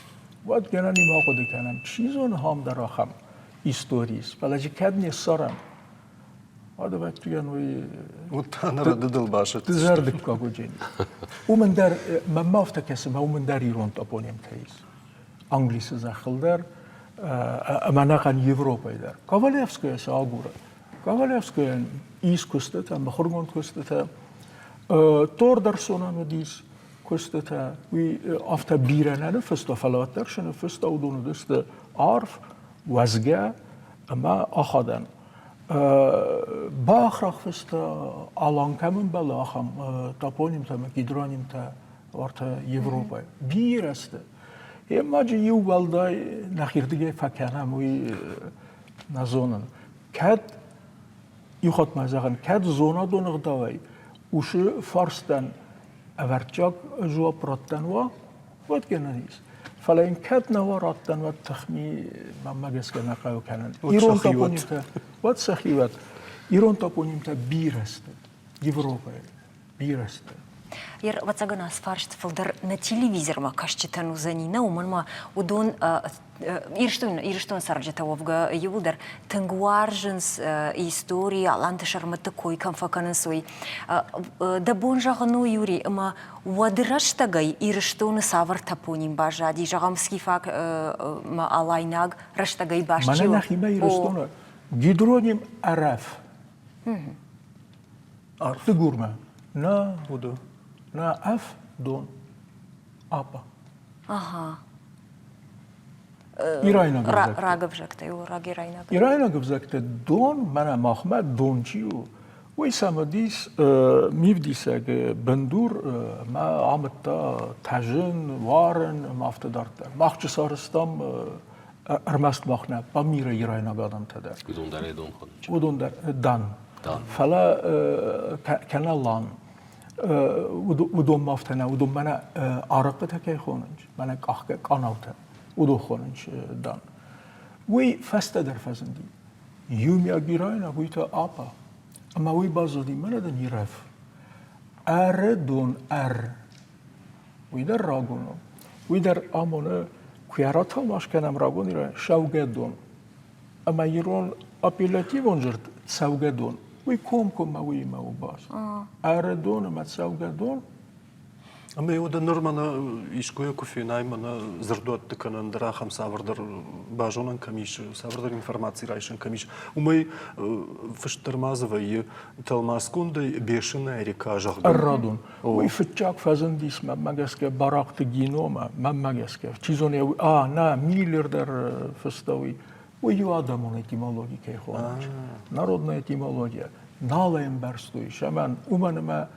уӕд гӕнӕн и ма хъуыды кӕнӕм, чи зоны, ам дӕр ахӕм историс, фӕлӕ же кӕд не ссарӕм, уӕд ӕвӕццӕгӕн уый Вот та ныр дыдыл басӕтдзысты. Дызӕрдыггаг уыджени. Уымӕн дӕр, мӕнмӕ афтӕ кӕсы, мӕ уымӕн дӕр ирон топонимтӕ ис. Англисы зӕххыл дӕр ӕмӕ ӕнӕхъӕн Европӕйы дӕр. Ковалевская сӕ агуры. Ковалевскаян ис куыстытӕ, мыхуыргонд куыстытӕ. Тордарсонӕн уыдис куыстытӕ. Уый афтӕ бирӕ нӕ ныффыста, фӕлӕ уӕддӕр цы ныффыста, уыдон уыдысты арф, уӕзгӕ ӕмӕ ахадӕн. Бахрах фыста, Алан кӕм ӕмбӕлы, ахӕм топонимтӕ ӕмӕ гидронимтӕ уартӕ Европӕйы. Бирӕ сты. Емаджы иу уӕлдай нӕхирдыгӕй фӕкӕнӕм, уый нӕ зонын. Кӕд Иу хатт ма зӕгъын, кӕд зонадон ӕгъдауӕй уыцы фарстӕн ӕвӕрццаг дзуапп раттӕн уа, уӕд гӕнӕн ис. Фӕлӕ йын кӕд нӕ уа раттӕн, уӕд тыхми мӕнмӕ гӕсгӕ нӕ хъӕуы кӕнын. Ирон топонимтӕ, уӕд сӕхи уӕд. Ирон топонимтӕ бирӕ сты Европӕйы, бирӕ сты. Ӕвӕццӕгӕн, ацы фарст фылдӕр нӕ телевизормӕ кӕсджытӕн уыдзӕни, нӕ, уымӕн ма уыдон Ирыстон, Ирыстоны цӕрджытӕ уӕвгӕ иууылдӕр тынг уарзынц истори, аланты сӕрмӕтты кой кӕм фӕкӕнынц, уый. Дӕ бон зӕгъын у, Юрий, ӕмӕ уӕды рӕстӕгӕй Ирыстоны цавӕр топоним баззади, зӕгъӕм, скифаг ӕмӕ алайнаг рӕстӕгӕй баст чи у? Мӕнӕ нӕхимӕ Ирыстоны гидроним Ӕрӕф. Дыгурмӕ. Нӕ уыды. Нӕ ӕф дон. Апа. Ага. Ирайнаг ӕвзӕгтӕ. Рагӕвзӕгтӕ у, рагирайнаг. Ирайнаг ӕвзӕгтӕ дон, мӕнӕ махмӕ дон чи у, уый цымыдис мивдисӕг бындур мӕ амыдта тӕзын, уарын ӕмӕ афтӕ дарддӕр. Мах чи сарӕзтам ӕрмӕст мах нӕ, Памиры ирайнаг адӕмтӕ дӕр. Уыдон дӕр ӕй дон хонынц. Уыдон дӕр дан. Фӕлӕ кӕнӕ лан. Уыдон ма афтӕ нӕ, уыдон мӕнӕ арахъхъытӕ кӕй хонынц, мӕнӕ къахгӕ къанаутӕ, уыдон хонынц дан. Уый фӕстӕдӕр фӕзынди. Иумиаг ирайнаг, уый та апа. Ӕмӕ уый баззади мӕнӕ дын Ирӕф. Ӕры дон ӕр. Уый дӕр рагон у. Уый дӕр амоны, куы йӕ ратӕлмац кӕнӕм рагон ирон, саугӕдон. Ӕмӕ ирон апеллятивон дзырд цӕугӕдон, уый комкоммӕ уыимӕ у баст. Ӕрыдон ӕмӕ цӕугӕдон. Ӕмӕ уӕдӕ ныр мӕнӕ искуы куы фенай, мӕнӕ дзырдуӕтты кӕнӕ ӕндӕр ахӕм цавӕрдӕр базонӕн кӕм ис, цавӕрдӕр информаци райсӕн кӕм ис, уымӕй фыст дӕр ма дзы вӕййы тӕлмацгондӕй Бешеная река, зӕгъгӕ. Ӕррадон. Уый фыццаг фӕзындис мӕнмӕ гӕсгӕ Барахъты Гиномӕ, мӕнмӕ гӕсгӕ. Чи зоны, а, нӕ, Миллер дӕр фыста уый. Уый иу адӕмон этимологи кӕй хонынц. Народная этимология. Нал ӕй ӕмбӕрстой, сӕмӕн, уымӕн ӕмӕ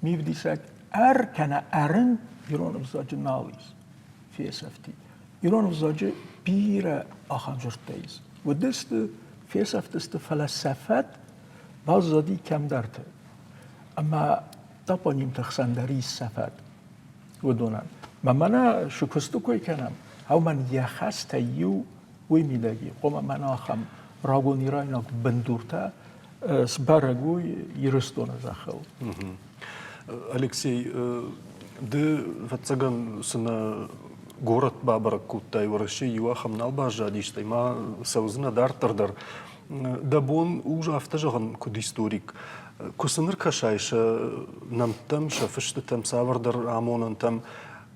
мивдисӕг ӕр кӕнӕ ӕрын ирон ӕвзаджы нал ис. Фесӕфти. Ирон ӕвзаджы бирӕ ахӕм дзырдтӕ ис. Уыдысты, фесӕфтысты, фӕлӕ сӕ фӕд баззади кӕмдӕрты. Ӕмӕ топонимты хсӕн дӕр ис сӕ фӕд уыдонӕн. Мӕ мӕнӕ цы куысты кой кӕнӕм, уымӕн йӕ хӕстӕй иу уый мидӕг и, хъуамӕ мӕнӕ ахӕм рагон ирайнаг бындуртӕ сбӕрӕг уой Ирыстоны зӕххыл. Алексей, ды, ӕвӕццӕгӕн, цы нӕ горӕт бабӕрӕг кодтай, Уӕрӕсейы иу ахӕм нал баззадис, стӕй ма цӕудзынӕ дарддӕр дӕр. Дӕ бон у афтӕ зӕгъын, куыд историк, куы сын ӕркӕсай сӕ нӕмттӕм, сӕ фыстытӕм, цавӕрдӕр амонӕнтӕм,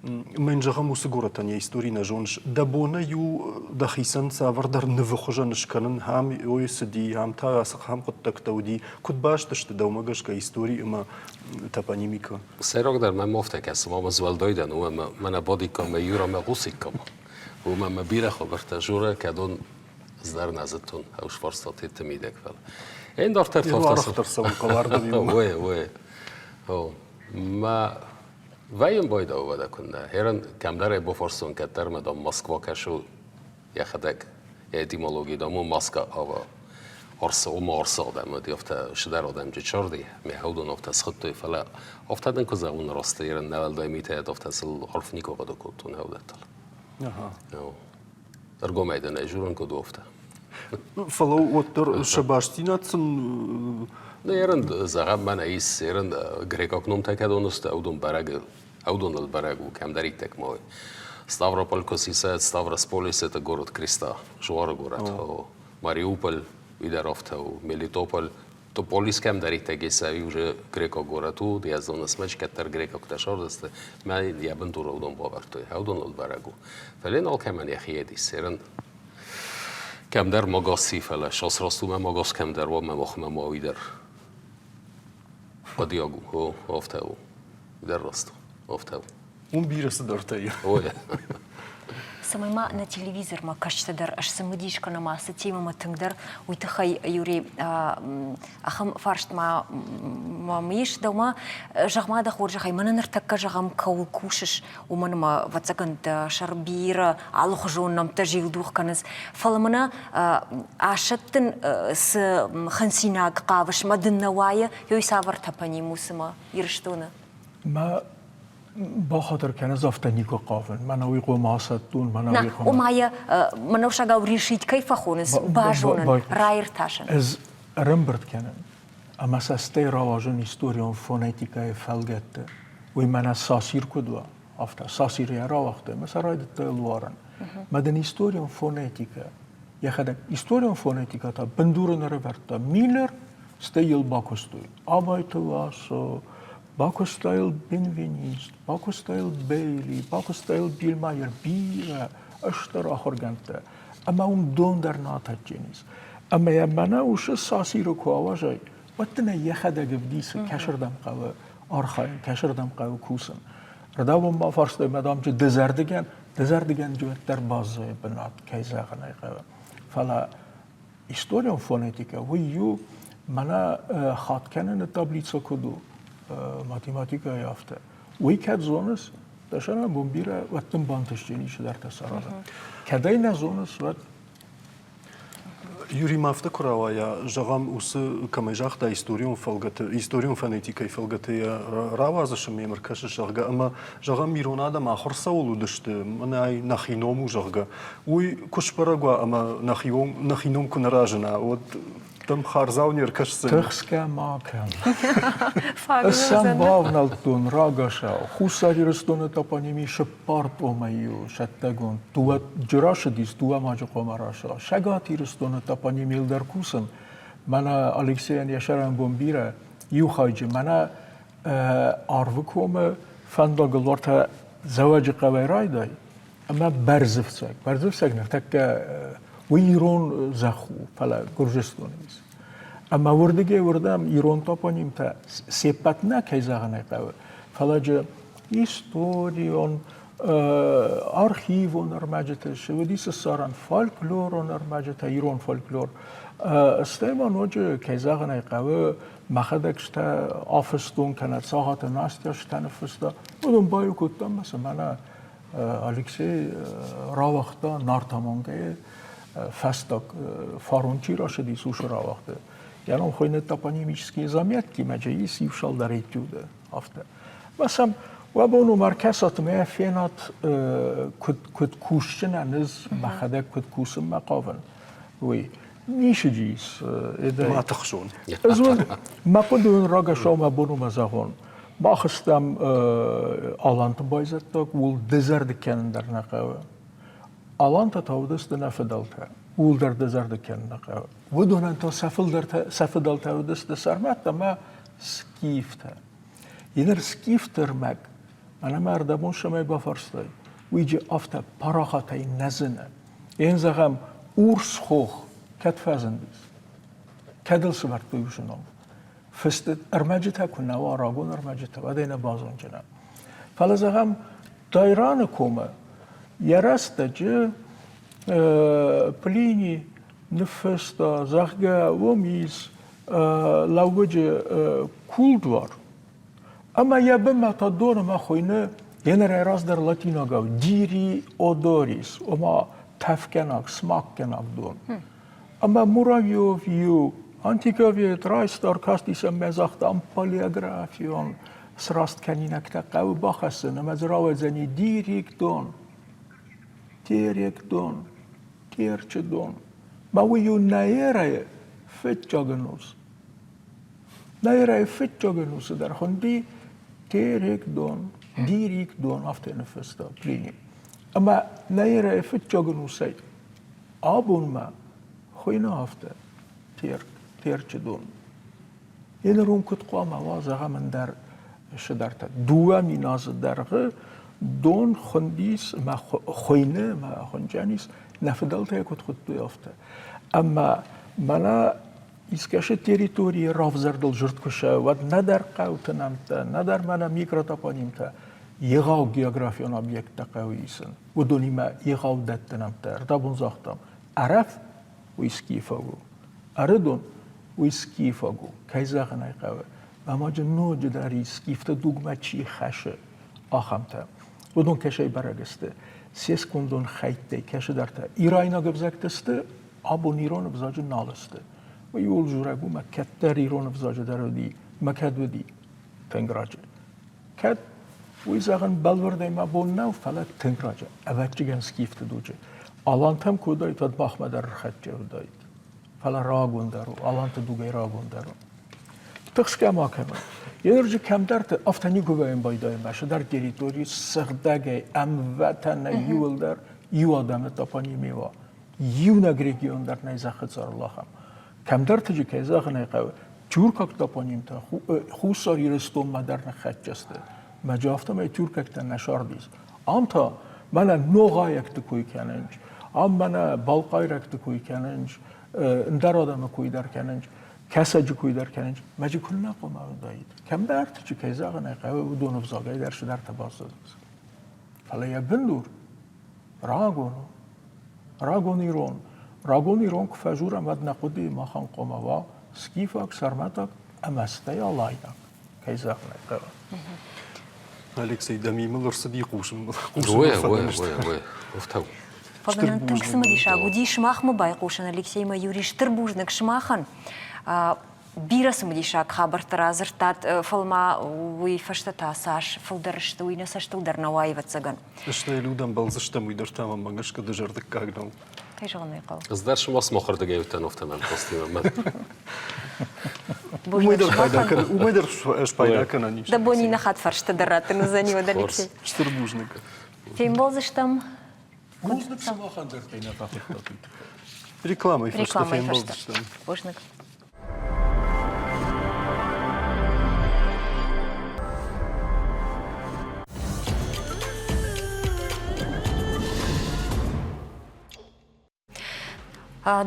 мӕн зӕгъӕм, уыцы горӕтӕн йӕ истори нӕ зоныс. Дӕ бонӕй-иу дӕхицӕн цавӕрдӕр нывы хуызӕн скӕнын, ам ой цыди, ам та ацы ахӕм хъуыддӕгтӕ уыди. Куыд баст сты дӕумӕ гӕсгӕ истори ӕмӕ топонимикӕ? Сӕйрагдӕр мӕм афтӕ кӕсы, мӕ ӕз уӕлдай дӕн, уымӕ мӕнӕ бадиккам, мӕ Юра мӕ хъусиккам. Уымӕ мӕ бирӕ хабӕрттӕ журы, кӕдон ӕз дӕр нӕ зыдтон, ӕз фарстатӕ мидӕг, фӕлӕ. Эн дарддӕр Арӕхдӕр цӕуын хъӕуы ардӕм иумӕ. Ой, ой. Мӕ вӕййын байдауы уӕдӕ куыннӕ. Херын кӕмдӕр ӕй бафарстон, кӕддӕр мӕ дам Москва кӕсы йӕхӕдӕг йӕ этимологи дам у маска ава арсы ома арсы адӕм уыди, афтӕ цыдӕр адӕмджы царди, ме уыдон афтӕ схуыдтой, фӕлӕ афтӕ дын куы зӕгъон раст, ерын нӕ уӕлдай митӕ афтӕ сыл арф никуы хъуыды кодтон уыдӕттыл. Ӕргомӕй дын ӕй дзурын куыд у афтӕ. Фӕлӕ уӕддӕр сӕ бастдзинад сын Ну, ерын зӕгъӕм, мӕнӕ ис ерын грекъаг номтӕ кӕдон сты, уыдон бӕрӕг уыдоныл бӕрӕг у, кӕмдӕриддӕр ма уой. Ставрополь косиса, Ставросполис это город креста, Жуары город. Мариуполь, уый дӕр афтӕ у, Мелитополь, Тополис кӕмдӕриддӕр ис, ӕви уже грекъаг город у, йӕ зоныс кӕддӕр грекъӕгтӕ сардысты, мӕ йӕ бындурыл уыдон бавӕрдтой, уыдоныл бӕрӕг у. Фӕлӕ йын алкӕмӕн йӕхи ис, ерын кӕмдӕр магаси, фӕлӕ сасраст у мӕ магас кӕмдӕр уа, мӕ махмӕ ма уый дӕр хъуыдыйаг у, о, афтӕ у. Уый дӕр раст у, афтӕ у. Уым бирӕ цыдӕртӕ и. Ой. Цӕмӕй ма нӕ телевизормӕ кӕсджытӕ дӕр сцымыдис кӕнӕм ацы темӕмӕ тынгдӕр, уый тыххӕй, Юрий, ахӕм фарст ма мӕм ис дӕумӕ. Зӕгъ-ма дӕ хорзӕхӕй, мӕнӕ ныртӕккӕ зӕгъӕм, кӕуыл кусыс, уымӕн ӕмӕ, ӕвӕццӕгӕн, дӕ сӕр бирӕ алыхуызон нӕмттӕ зилдух кӕнынц. Фӕлӕ мӕнӕ асӕттын цы хынцинаг хъавыс мӕ дын нӕ уайы, ёй цавӕр топоним у цымӕ Ирыстоны? Мӕ бахатыр кӕн, ӕз афтӕ никуы хъавын. Мӕнӕ уый хъуамӕ асӕттон, мӕнӕ уый хъуамӕ. Ома йӕ мӕнӕусагау решить кӕй фӕхонынц, базонын, раиртасын. Ӕз ӕрӕмбырд кӕнын ӕмӕ сӕ стӕй рауазын историон фонетикӕйы фӕлгӕтты. Уый мӕнӕ сасир куыд уа, афтӕ. Сасир йӕ рауагъта ӕмӕ сӕ райдыдта луарын. Мӕ дын историон фонетикӕ йӕхӕдӕг историон фонетикӕ та бындурын ӕрӕвӕрдта Миллер, стӕй йыл бакуыстой Абайты Васо, бакуыста йыл Бенвенист, бакуыста йыл Бейли, бакуыста йыл Бильмайер, бирӕ стыр ахуыргӕндтӕ. Ӕмӕ уым дон дӕр нӕ атӕддженис. Ӕмӕ йӕ мӕнӕ усы сасиры куы ауазай, уӕд дын ӕй йӕхӕдӕг ӕвдисы, кӕсырдӕм хъӕуы архайын, кӕсырдӕм хъӕуы кусын. Рдӕбон бафарстой мӕ дамджы дызӕрдыгӕн, дызӕрдыгӕн уӕддӕр баззайы бынат, кӕй зӕгъын ӕй хъӕуы. Фӕлӕ историон фонетикӕ уый у, мӕнӕ хатт кӕныны таблицӕ куыд у, математикӕйы афтӕ. Уый кӕд зоныс, дӕ сӕрӕнбон бирӕ, уӕд дын бантысджын ис цыдӕртӕ саразын. Кӕд ӕй нӕ зоныс, уӕд Юрий ма афтӕ куы рауайа, зӕгъӕм, уыцы, кӕмӕй загъта, историон фӕлгӕты, историон фонетикӕйы фӕлгӕты йӕ рауадзыс ӕмӕ йӕм ӕркӕсыс, зӕгъгӕ, ӕмӕ, зӕгъӕм, ирон адӕм ахуыр цӕуыл уыдысты, мӕнӕ ай нӕхи ном у, зӕгъгӕ, уый куы сбӕрӕг уа ӕмӕ нӕхи ном куы нӕ разына, уӕд дӕм хардзау не ркӕсдзӕни. Тыхсгӕ ма кӕн. Ӕз сӕм бавнӕлдтон рагацау. Хуссар Ирыстоны топоними цыппар тъомӕй у сӕттӕгонд. Дыууӕ рацыдис, дыууӕ маджы хъуамӕ рацӕуа. Цӕгат Ирыстоны топонимийыл дӕр кусын. Мӕнӕ Алексейӕн йӕ сӕрӕнбон бирӕ, иу хайджы. Мӕнӕ Арвыкомы фӕндагыл уӕртӕ Дзӕуӕджыхъӕуӕй райдай, ӕмӕ Бӕрзыфцӕг. Бӕрзыфцӕг ныртӕккӕ уый ирон зӕхх у, фӕлӕ Гуырдзыстоны ис. Ӕмӕ уырдыгӕй уырдӕм ирон топонимтӕ се ппӕт нӕ, кӕй зӕгъын ӕй хъӕуы, фӕлӕ джы историон, архивон ӕрмӕджытӕ уыдис ссарӕн фольклорон ӕрмӕджытӕ, ирон фольклор. Стӕй ма ноджы, кӕй зӕгъын ӕй хъӕуы, мӕхӕдӕг стӕ афыстон кӕнӕ Цагъаты Настя стӕ ныффыста, уыдон баиу кодтам ӕмӕ сӕ мӕнӕ Алексей рауагъта Нартамонгӕйы фӕстаг фарон чи рацыдис, уыцы рауагъды. Йӕ ном хуыйны топонимические заметки, мӕ джы ис иу цалдӕр этюды, афтӕ. Мӕ сӕм уӕ бон у ӕркӕсат ӕмӕ фенат, куыд, куыд кусджынӕн ӕз мӕхӕдӕг куыд кусынмӕ хъавын, уый. Ницы джы ис. Ма тыхсон. Ӕз уын мӕ хъуыды уын рагацау мӕ бон у мӕ зӕгъон. Мах стӕм аланты байзӕддаг, ууыл дызӕрдыг кӕнын дӕр нӕ хъӕуы. Алантӕ та уыдысты нӕ фыдӕлтӕ, ууыл дӕр дызӕрдыг кӕнын нӕ хъӕуы. Уыдонӕн та сӕ фылдӕртӕ сӕ фыдӕлтӕ уыдысты сӕрмӕттӕ ӕмӕ скифтӕ. Иныр скифты ӕрмӕг, мӕнӕ мӕ ӕрдӕбон цӕмӕй бафарстай, уый джы афтӕ парахатӕй нӕ зыны. Йын зӕгъӕм, урс хох кӕд фӕзындис? Кӕд ыл сӕвӕрдтой уыцы ном? Фыст ӕрмӕджытӕ куы нӕ уа, рагон ӕрмӕджытӕ, уӕд ӕй нӕ базонджынӕ. Фӕлӕ зӕгъӕм, Тайраны комы йӕ рӕстӕджы Плини ныффыста, зӕгъгӕ, уым ис лӕууӕджы кулдуар. Ӕмӕ йӕ бынмӕ та донмӕ хуыйны енырӕй раздӕр латинагау дири одорис, ома тӕфгӕнаг, смаггӕнаг дон. Ӕмӕ Муравьев иу антиковед райста, ӕркастис ӕмӕ загъта, ам палеографион сраст кӕнинӕгтӕ хъӕуы бахӕссын ӕмӕ дзы рауайдзӕни Дирикдон, Терекдон, Терчы дон. Мӕ уый у нӕ эрӕйы фыццаг ӕнус. Нӕ эрӕйы фыццаг ӕнусы дӕр хуынди Терекдон, Дирикдон, афтӕ ныффыста Плини. Ӕмӕ нӕ эрӕйы фыццаг ӕнусӕй абонмӕ хуыйны афтӕ Терк, Терчы дон. Еныр уым куыд хъуамӕ уа, зӕгъӕм, ӕндӕр цыдӕртӕ. Дыууӕ миназы дӕргъы дон хуындис ӕмӕ хуыйны ӕмӕ хуынджӕн ис, нӕ фыдӕлтӕ йӕ куыд хуыдтой, афтӕ. Ӕмӕ мӕнӕ искӕцы территорийы равзӕрдыл дзырд куы цӕуы, уӕд нӕдӕр хъӕуты нӕмттӕ, нӕдӕр мӕнӕ микротопонимтӕ. Егъау географион объекттӕ хъӕуы исын. Уыдонимӕ егъау дӕтты нӕмттӕ. Ӕрдӕбон загътам, Ӕрӕф уый скифаг у. Ӕрыдон уый скифаг у. Кӕй зӕгъын ӕй хъӕуы, ӕмӕ ноджыдӕр ис скифты дугмӕ чи хӕсы, ахӕмтӕ. Уыдон кӕсӕй бӕрӕг сты. Се скондон хӕйттӕй кӕцыдӕртӕ ирайнаг ӕвзӕгтӕ сты, абон ирон ӕвзаджы нал сты. Уый ууыл дзурӕг у, мӕ кӕддӕр ирон ӕвзаджы дӕр уыди, мӕ кӕд уыди тынг раджы. Кӕд уый зӕгъын бӕлвырдӕй мӕ бон нӕу, фӕлӕ тынг раджы, ӕвӕццӕгӕн скифты дуджы. Алантӕм куы уыдаид, уӕд махмӕ дӕр ӕрхӕццӕ уыдаид. Фӕлӕ рагондӕр у, аланты дугӕй рагондӕр у. Тыхсгӕ ма кӕнон. Енырджы кӕмдӕрты афтӕ никуы вӕййын байдайын мӕ сыдӕр территори сыгъдӕгӕй, ӕмвӕтӕнӕй иуылдӕр иу адӕмы топонимия уа. Иунӕг регион дӕр нӕй зӕххы цъарыл ахӕм. Кӕмдӕрты джы, кӕй зӕгъын ӕй хъӕуы, тюркаг топонимтӕ Хуссар Ирыстонмӕ дӕр ныххӕццӕ сты. Мӕджы афтӕмӕй тюркӕгтӕ нӕ сардис. Ам та мӕнӕ ногъайӕгты кой кӕнынц, ам мӕнӕ балхъайрӕгты кой кӕнынц, ӕндӕр адӕмы кой дӕр кӕнынц, кӕсӕджы кой дӕр кӕнынц. Мӕджы куыннӕ хъуамӕ уыдаид? Кӕмдӕрты чи, кӕй зӕгъын ӕй хъӕуы, уыдоны взагӕй дӕр цыдӕртӕ баззадис. Фӕлӕ йӕ бындур рагон у. Рагон ирон. Рагон ирон куы фӕзурӕм, уӕд нӕ хъуыдыйы махӕн хъуамӕ уа скифаг, сарматаг ӕмӕ стӕй алайнаг, кӕй зӕгъын ӕй хъӕуы. Алексей, дӕ мимыл ӕрцыди хъусын. Фӕлӕ нын тынг цымыдисаг уыди сымахмӕ байхъусын, Алексей ӕмӕ Юрий, стыр бузныг сымахӕн. Бирӕ цымыдисаг хабӕрттӕ радзырдтат, фӕлӕ ма уый фӕстӕ та цас фылдӕр сты, уый нӕ цӕстыл дӕр нӕ уайы, ӕвӕццӕгӕн. Стӕй людӕм бӕлдзыстӕм, уый дӕр та мӕм гӕсгӕ дызӕрдыггаг нӕу. Кӕй зӕгъын ӕй хъӕуы. Ӕз дӕр сымах ӕрдыгӕй уыдтӕн афтӕмӕн постимӕ. Уымӕй дӕр спайда кӕнӕн ис. Дӕ бон иннӕ хатт фӕрстӕ дӕр раттын уыдзӕни, уӕд Алексей. Стыр бузныг. Фембӕлдзыстӕм. Бузныг сымахӕн дӕр кӕй нӕ фӕхуыдтат, уый тыххӕй. Рекламӕйы фӕстӕ фембӕлдзыстӕм. Бузныг.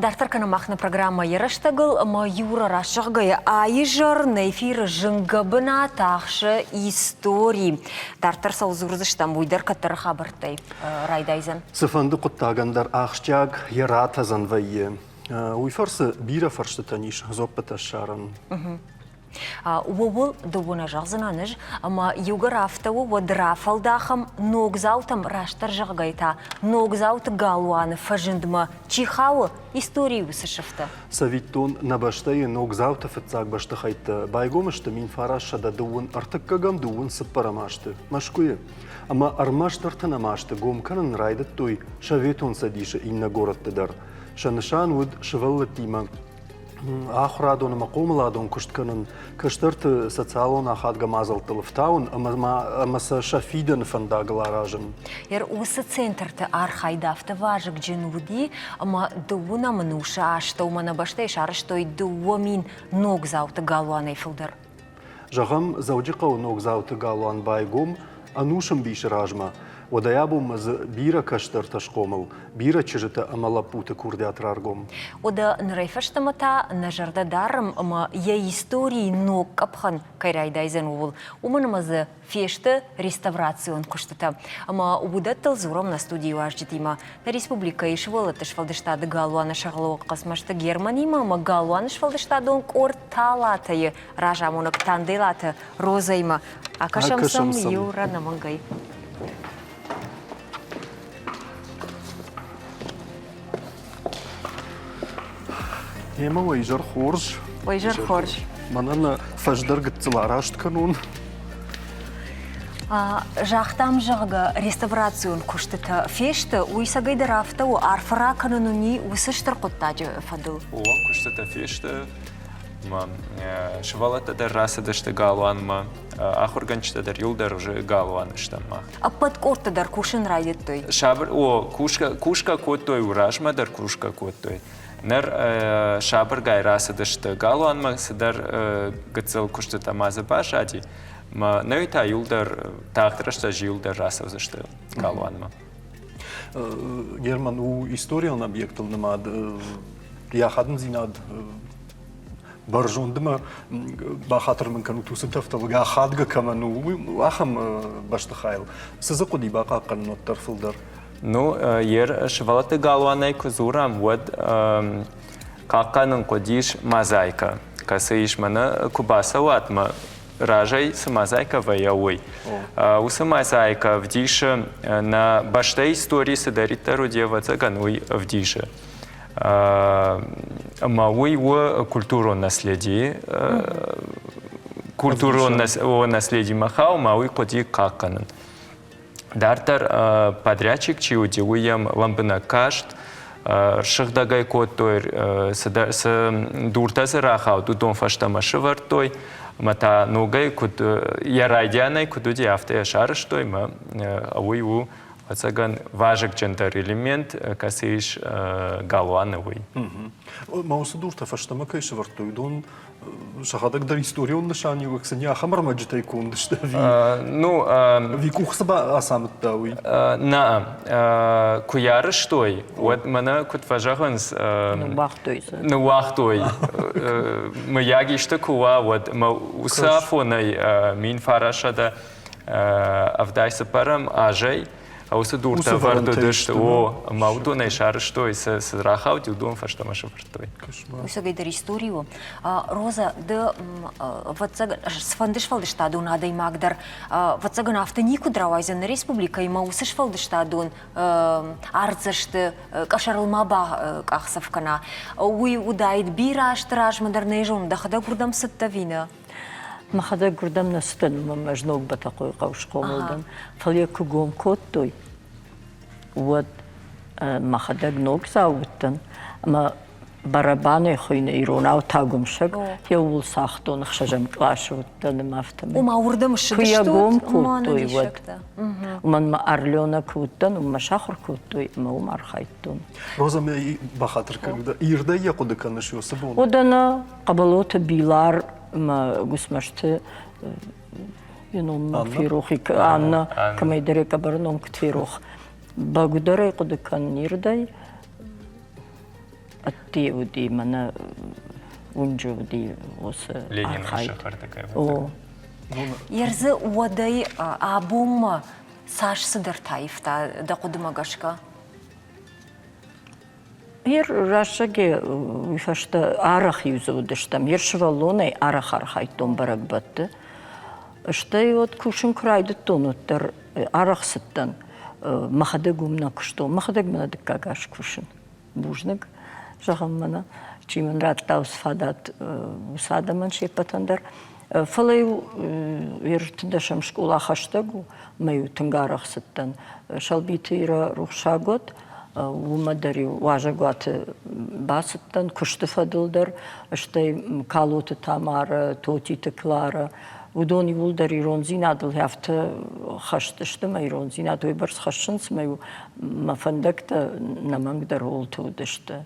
Дарддӕр кӕны мах нӕ программӕ йӕ рӕстӕгыл ӕмӕ Юра расзӕгъгӕйӕ аизӕр нӕ эфиры зынгӕ бынат ахсы истори. Дарддӕр цӕуыл дзурдзыстӕм, уый дӕр кӕддӕры хабӕрттӕй райдайдзӕн. Цыфӕнды хъуыддагӕн дӕр ахсджиаг йӕ ратӕдзӕн вӕййы. Уый фӕрцы бирӕ фӕрстытӕн ис дзуӕппытӕ ссарӕн. Ууыл дыууӕ нӕ зӕгъдзынӕн ӕз, ӕмӕ иугӕр афтӕ у, уӕд рафӕлдахӕм ногдзаутӕм, растдӕр зӕгъгӕйӕ та, ногдзауты галуаны фӕзындмӕ чи хауы, историйы уыцы сыфтӕ. Цӕвиттон, нӕ бӕстӕйы ногдзауты фыццаг бӕстыхӕйттӕ байгом сты 1931 дыууын цыппӕрӕм азты Мӕскуыйы. Ӕмӕ ӕрмӕст ӕртынӕм азты гом кӕнын райдыдтой Советон Цӕдисы иннӕ горӕтты дӕр. Сӕ нысан уыд сывӕллӕттимӕ ахуырадон ӕмӕ хъомыладон куыст кӕнын, кӕстӕрты социалон ахадгӕ мадзӕлттыл ӕфтауын ӕмӕ сӕ сӕ фидӕны фӕндагыл аразын. Уыцы центрты архайд афтӕ вазыгджын уыди, ӕмӕ дыууынӕм ӕнусы астӕумӕ нӕ бӕстӕйы сарӕзтой 2000 ногдзауты галуанӕй фылдӕр. Зӕгъӕм, Дзӕуджыхъӕуы ногдзауты галуан байгом ӕнусы мбисы размӕ. Уӕдӕй абонмӕ дзы бирӕ кӕстӕртӕ схъомыл, бирӕ чызджытӕ ӕмӕ лӕппуты курдиат раргом. Уӕдӕ нырӕй фӕстӕмӕ та нӕ зӕрдӕ дарӕм ӕмӕ йӕ историйы ног къӕпхӕн кӕй райдайдзӕн, ууыл. Уымӕн ӕмӕ дзы фесты реставрацион куыстытӕ. Ӕмӕ уыдӕттыл дзурӕм нӕ студийы уазджытимӕ. Нӕ республикӕйы сывӕллӕтты сфӕлдыстады галуаны сӕргълӕууӕг Хъӕцмӕзты Германимӕ ӕмӕ галуаны сфӕлдыстадон къорд Талатӕйы разамонӕг Танделаты Розӕимӕ. Акӕсӕм сӕм иу ранӕмӕнгӕй. Ема уӕ изӕр хорз. Уӕ изӕр хорз. Мӕнӕн фӕздӕр гыццыл араст кӕнон. Загътам, зӕгъгӕ, реставрацион куыстытӕ фесты, уый цӕгӕйдӕр афтӕ у, арфӕ ракӕнын уын и уыцы стыр хъуыддаджы фӕдыл. О, куыстытӕ фесты. Сывӕллӕттӕ дӕр рацыдысты галуанмӕ, ахуыргӕнджытӕ дӕр иуылдӕр уже галуаны стӕм мах. Ӕппӕт къордты дӕр кусын райдыдтой? Сабыр, о, кусгӕ, кусгӕ кодтой, размӕ дӕр кусгӕ кодтой. Ныр сабыргай рацыдысты галуанмӕ, цыдӕр гыццыл куыстытӕ ма дзы баззади. Нӕй та иуылдӕр, тагъд рӕстӕджы иуылдӕр рацӕудзысты галуанмӕ. Герман у историон объектыл нымад, йӕ ахадындзинад. бӕрзондмӕ бахатыр мын кӕнут уыцы тӕфтӕлгӕ ахадгӕ кӕмӕн у, ахӕм бӕстыхайыл. Цы дзы хъуыди бахъахъхъӕнын уӕддӕр фылдӕр? Ну, ер сывӕллӕтты галуанӕй куы дзурӕм, уӕд хъахъхъӕнын хъуыдис мозаикӕ, кӕцы ис мӕнӕ куы бацӕуат мӕ разӕй цы мозаикӕ вӕййа, уый. Уыцы мозаикӕ ӕвдисы нӕ бӕстӕйы историйы цыдӕриддӕр уыди, ӕвӕццӕгӕн, уый ӕвдисы. Ӕмӕ уый у культурон наследие, культурон наследиемӕ хауы, ӕмӕ уый хъуыди хъахъхъӕнын. Дарддӕр подрядчик чи уыди, уый йӕм лӕмбынӕг каст, сыгъдӕгӕй кодтой, цы дуртӕ дзы рахауд, уыдон фӕстӕмӕ сывӕрдтой, ӕмӕ та ногӕй куыд йӕ райдианӕй куыд уыди, афтӕ йӕ сарӕзтой, ӕмӕ уый у ӕцӕгӕн вазыгджындӕр элемент, кӕцы ис галуаны, уый. Мӕ уыцы дуртӕ фӕстӕмӕ кӕй сӕвӕрдтой, уыдон сӕхӕдӕг дӕр историон нысаниуӕг сын ахӕм ӕрмӕджытӕй конд сты ӕви ну ӕви къух цы ацамыдта уый нӕ куы йӕ арызтой уӕд мӕнӕ куыд фӕзӕгъынц ныууагътой ныууагътой мыййаг исты куы уа уӕд мӕ уыцы афонӕй 1974 азӕй уыцы дуртӕ вӕрд уыдысты о ӕмӕ уыдонӕй сарӕзтой цы цы рахауди уыдон фӕстӕмӕ сӕвӕрдтой Уыцӕгӕйдӕр истори у. Роза, ды ӕвӕццӕгӕн цыфӕнды сфӕлдыстадон адӕймаг дӕр ӕвӕццӕгӕн афтӕ никуыд рауайдзӕн нӕ республикӕйы ӕмӕ уыцы сфӕлдыстадон ардзӕсты къӕсӕрыл ма бакъахдзӕф кӕна. Уый уыдаид бирӕ азты размӕ дӕр нӕ зонын, дӕхӕдӕг уырдӕм цыдтӕ ӕви нӕ? Мӕхӕдӕг уырдӕм нӕ цыдтӕн, уымӕн ӕз ног Бӕтӕхъойыхъӕуы схъомыл дӕн. Фӕлӕ йӕ куы гом кодтой, уӕд мӕхӕдӕг ногдзау уыдтӕн ӕмӕ барабанӕй хуыйны иронау тагуымсӕг, еууыл цагътон ӕхсӕзӕм къласы уыдтӕн ӕмӕ афтӕмӕй. Ома уырдӕм Куы йӕ гом кодтой, уӕд. Уымӕн мӕ Орленок уыдтӕн, уым мӕ сахуыр кодтой ӕмӕ уым архайдтон. Роза, мӕ бахатыр кӕн, ирдӕй йӕ хъуыды кӕныс уыцы бон? Уӕдӕ нӕ Хъӕбӕлоты Билар ӕмӕ Гуыцмӕзты йӕ ном ма ферох Анна, кӕмӕйдӕр йӕ къӕбӕры ном куыд ферох. Бӕгуыдӕр ӕй хъуыды кӕнын ирдӕй. Ӕдде уыди, мӕнӕ уынджы уыди уыцы архайд. О. Ердзы уӕдӕй абонмӕ цас цыдӕртӕ аивта дӕ хъуыдымӕ гӕсгӕ? Йе рӕстӕги уый фӕстӕ арӕх-иу дзы уыдыстӕм. Йе сывӕллонӕй арӕх архайдтон бӕрӕгбӕтты. Стӕй уӕд кусын куы райдыдтон, уӕддӕр арӕх цыдтӕн. Мӕхӕдӕг уым нӕ куыстон. Мӕхӕдӕг мӕнӕ дыккаг аз кусын. Бузныг, зӕгъӕм мӕнӕ, чи мын радта уыцы фадат уыцы адӕмӕн се ппӕтӕн дӕр. Фӕлӕ-иу ӕртындӕсӕм скъола хӕстӕг у, ӕмӕ-иу тынг арӕх цыдтӕн. Сӕлбиты Ирӕ рухсаг уӕд, уымӕ дӕр-иу уазӕгуаты бацыдтӕн, куысты фӕдыл дӕр, стӕй Калоты Тамарӕ, Тотиты Кларӕ, уыдон иууылдӕр ирондзинадыл афтӕ хӕст сты, мӕ ирондзинад уыйбӕрц хӕссынц, ӕмӕ-иу мӕ фӕндӕгтӕ нӕмӕнгдӕр ууылты уыдысты.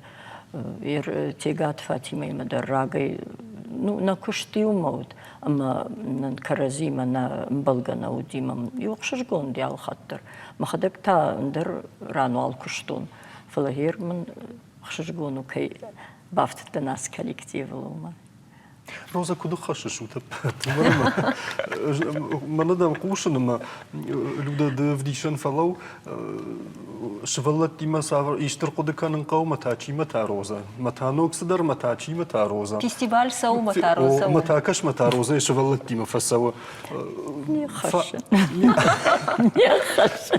Тегаты Фатимӕимӕ дӕр рагӕй ну, нӕ куыст иумӕ уыд, ӕмӕ нын кӕрӕдзимӕ нӕ ӕмбӕлгӕ нӕ уыди, мӕ иу ӕхсызгон уыди алыхатт дӕр. Мӕхӕдӕг та ӕндӕр ран уал куыстон, фӕлӕ гъер мын ӕхсызгон у, кӕй бафтыдтӕн ацы коллективыл, уымӕ. Роза, куыд ӕххӕссыс утӕппӕт? Мӕнӕ дӕм хъусын ӕмӕ Люда, ды ӕвдисӕн фӕлӕу, сывӕллӕттимӕ цавӕр исты рхъуыды кӕнын хъӕуы мӕ та чи мӕ та Роза? Мӕ та ног цыдӕр, мӕ та чи мӕ та Роза? Фестиваль цӕуы мӕ та Роза. Мӕ та кӕс, мӕ та Розайы сывӕллӕттимӕ фӕцӕуы. Не хӕссы. Не хӕссы.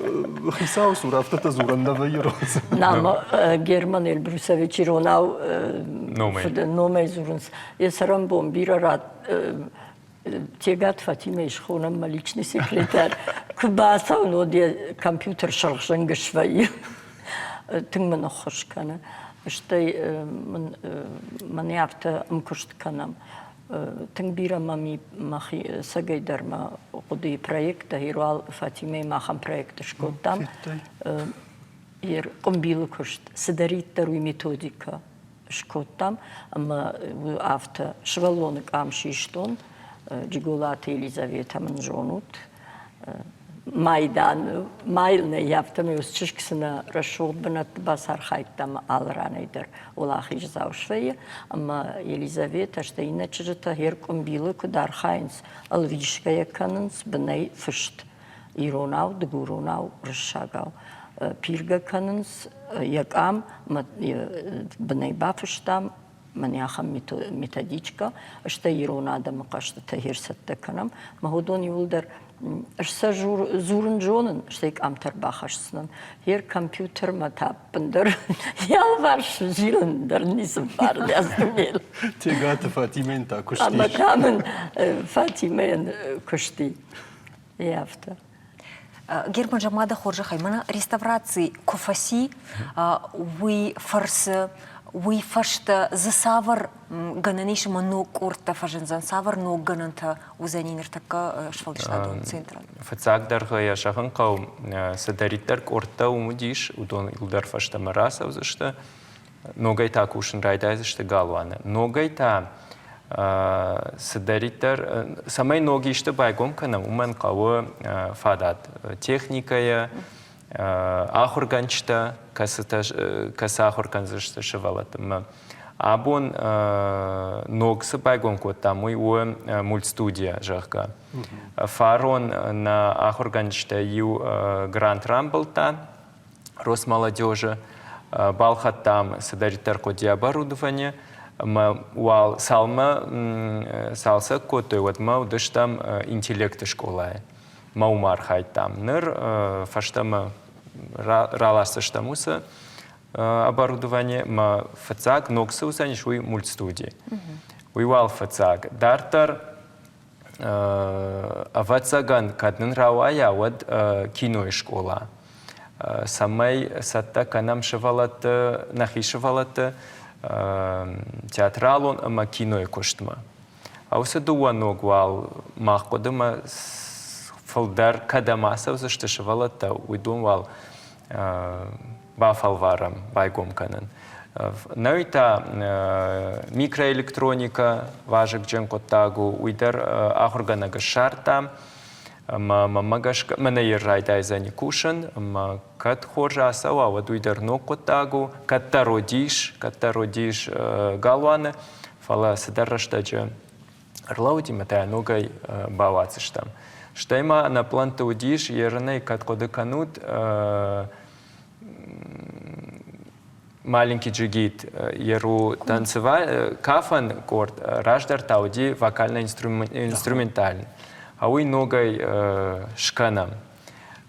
Хицауы цур афтӕтӕ дзурӕн нӕ вӕййы Роза. Нама Герман Эльбрусович иронау номӕй дзурынц. Йӕ цӕрӕнбон бирӕ рад Тегат Фатимӕйы схонӕм мӕ личный секретарь. Куы бацӕуын, уӕд йӕ компьютер сырхзынг свӕййы. Тынг мын ӕххуыс кӕны. Стӕй мын мӕнӕ афтӕ ӕмкуыст кӕнӕм. Тынг бирӕ мӕм и мӕхи цӕгӕй дӕр мӕ хъуыдыйы проекттӕ. Ируал Фатимӕимӕ ахӕм проект скодтам. Къуымбилы куыст, цыдӕриддӕр уый методикӕ скодтам ӕмӕ афтӕ сывӕллоны къам систон. Джиголаты Елизаветӕ мын зонут. Майдан майыл нӕ афтӕмӕй уыцы чызг цынӕ рӕсугъд бынӕтты бацархайдта ӕмӕ алы ранӕй дӕр уӕлахиздзау свӕййы. Ӕмӕ Елизаветӕ, стӕй иннӕ чызджытӕ гъер къуымбилы куыд архайынц, ӕлвисгӕ йӕ кӕнынц, бынӕй фыст иронау, дыгуронау, уырыссагау. Пиргӕ кӕнынц йӕ къам, бынӕй бафыстам, мӕнӕ ахӕм методичкӕ, стӕй ирон адӕмы хъӕзтытӕ ӕрцӕттӕ кӕнӕм. Мӕ уыдон иууылдӕр ӕз сӕ дзурын зонын, стӕй къамтӕ ӕрбахӕсдзынӕн. Йе компьютермӕ та ӕппындӕр йӕ алыварс зилын дӕр ницы мбарын ӕз дунейыл. Тегаты Фатимӕйӕн та куысти. Ӕмӕ та мын Фатимӕйӕн куысти. Афтӕ. Герман, зӕгъ-ма дӕ хорзӕхӕй, мӕнӕ реставраци куы фӕци, уый фӕрцы, уый фӕстӕ дзы цавӕр гӕнӕн ис ӕмӕ ног къордтӕ фӕзындзӕн, цавӕр ног гӕнӕнтӕ уыдзӕни ныртӕккӕ сфӕлдыстадон центрӕн? Фыццагдӕр йӕ зӕгъын хъӕуы, цыдӕриддӕр къордтӕ уым уыдис, уыдон иуылдӕр фӕстӕмӕ рацӕудзысты. Ногӕй та кусын райдайдзысты галуаны. Ногӕй та цыдӕриддӕр, цӕмӕй ног исты байгом кӕнӕм, уымӕн хъӕуы фадат техникӕйӕ, ахуыргӕнджытӕ, кӕцытӕ кӕцы ахуыр кӕндзысты сывӕллӕттимӕ. Абон ног цы байгом кодтам, уый у мультстудия, зӕгъгӕ. Фарон нӕ ахуыргӕнджытӕ иу грант рамбылдта Росмолодежи, балхӕдтам цыдӕриддӕр хъуыди оборудование, ӕмӕ уал цалмӕ цалцӕг кодтой, уӕдмӕ уыдыстӕм интеллекты скъолайы. Мӕ уым архайдтам. Ныр фӕстӕмӕ раласдзыстӕм уыцы оборудование, мӕ фыццаг ног цы уыдзӕнис, уый мультстуди. Уый уал фыццаг. Дарддӕр ӕвӕццӕгӕн, кӕд нын рауайа, уӕд кинойы скъола. Цӕмӕй цӕттӕ кӕнӕм сывӕллӕтты, нӕхи сывӕллӕтты театралон ӕмӕ кинойы куыстмӕ. Уыцы дыууӕ ног уал мах хъуыдымӕ фылдӕр кӕдӕм ацӕудзысты сывӕллӕттӕ, уыдон уал бафӕлварӕм байгом кӕнын. Нӕуи та микроэлектроникӕ вазыгджын хъуыддаг у, уый дӕр ахуыргӕнӕг ссардта. Ӕмӕ мӕнмӕ гӕсгӕ, мӕнӕ йе райдайдзӕни кусын, ӕмӕ кӕд хорз ацӕуа, уӕд уый дӕр ног хъуыддаг у. Кӕддӕр уыдис, кӕддӕр уыдис галуаны, фӕлӕ цыдӕр рӕстӕджы ӕрлӕууыди ӕмӕ та йӕ ногӕй бауадздзыстӕм. Стӕй ма нӕ пълӕнтты уыдис, ерынӕй кӕд хъуыды кӕнут, маленький джигит еру танцева кафӕн къорд раздӕр та уыди вокально-инструментальный. А уый ногӕй скӕнӕм.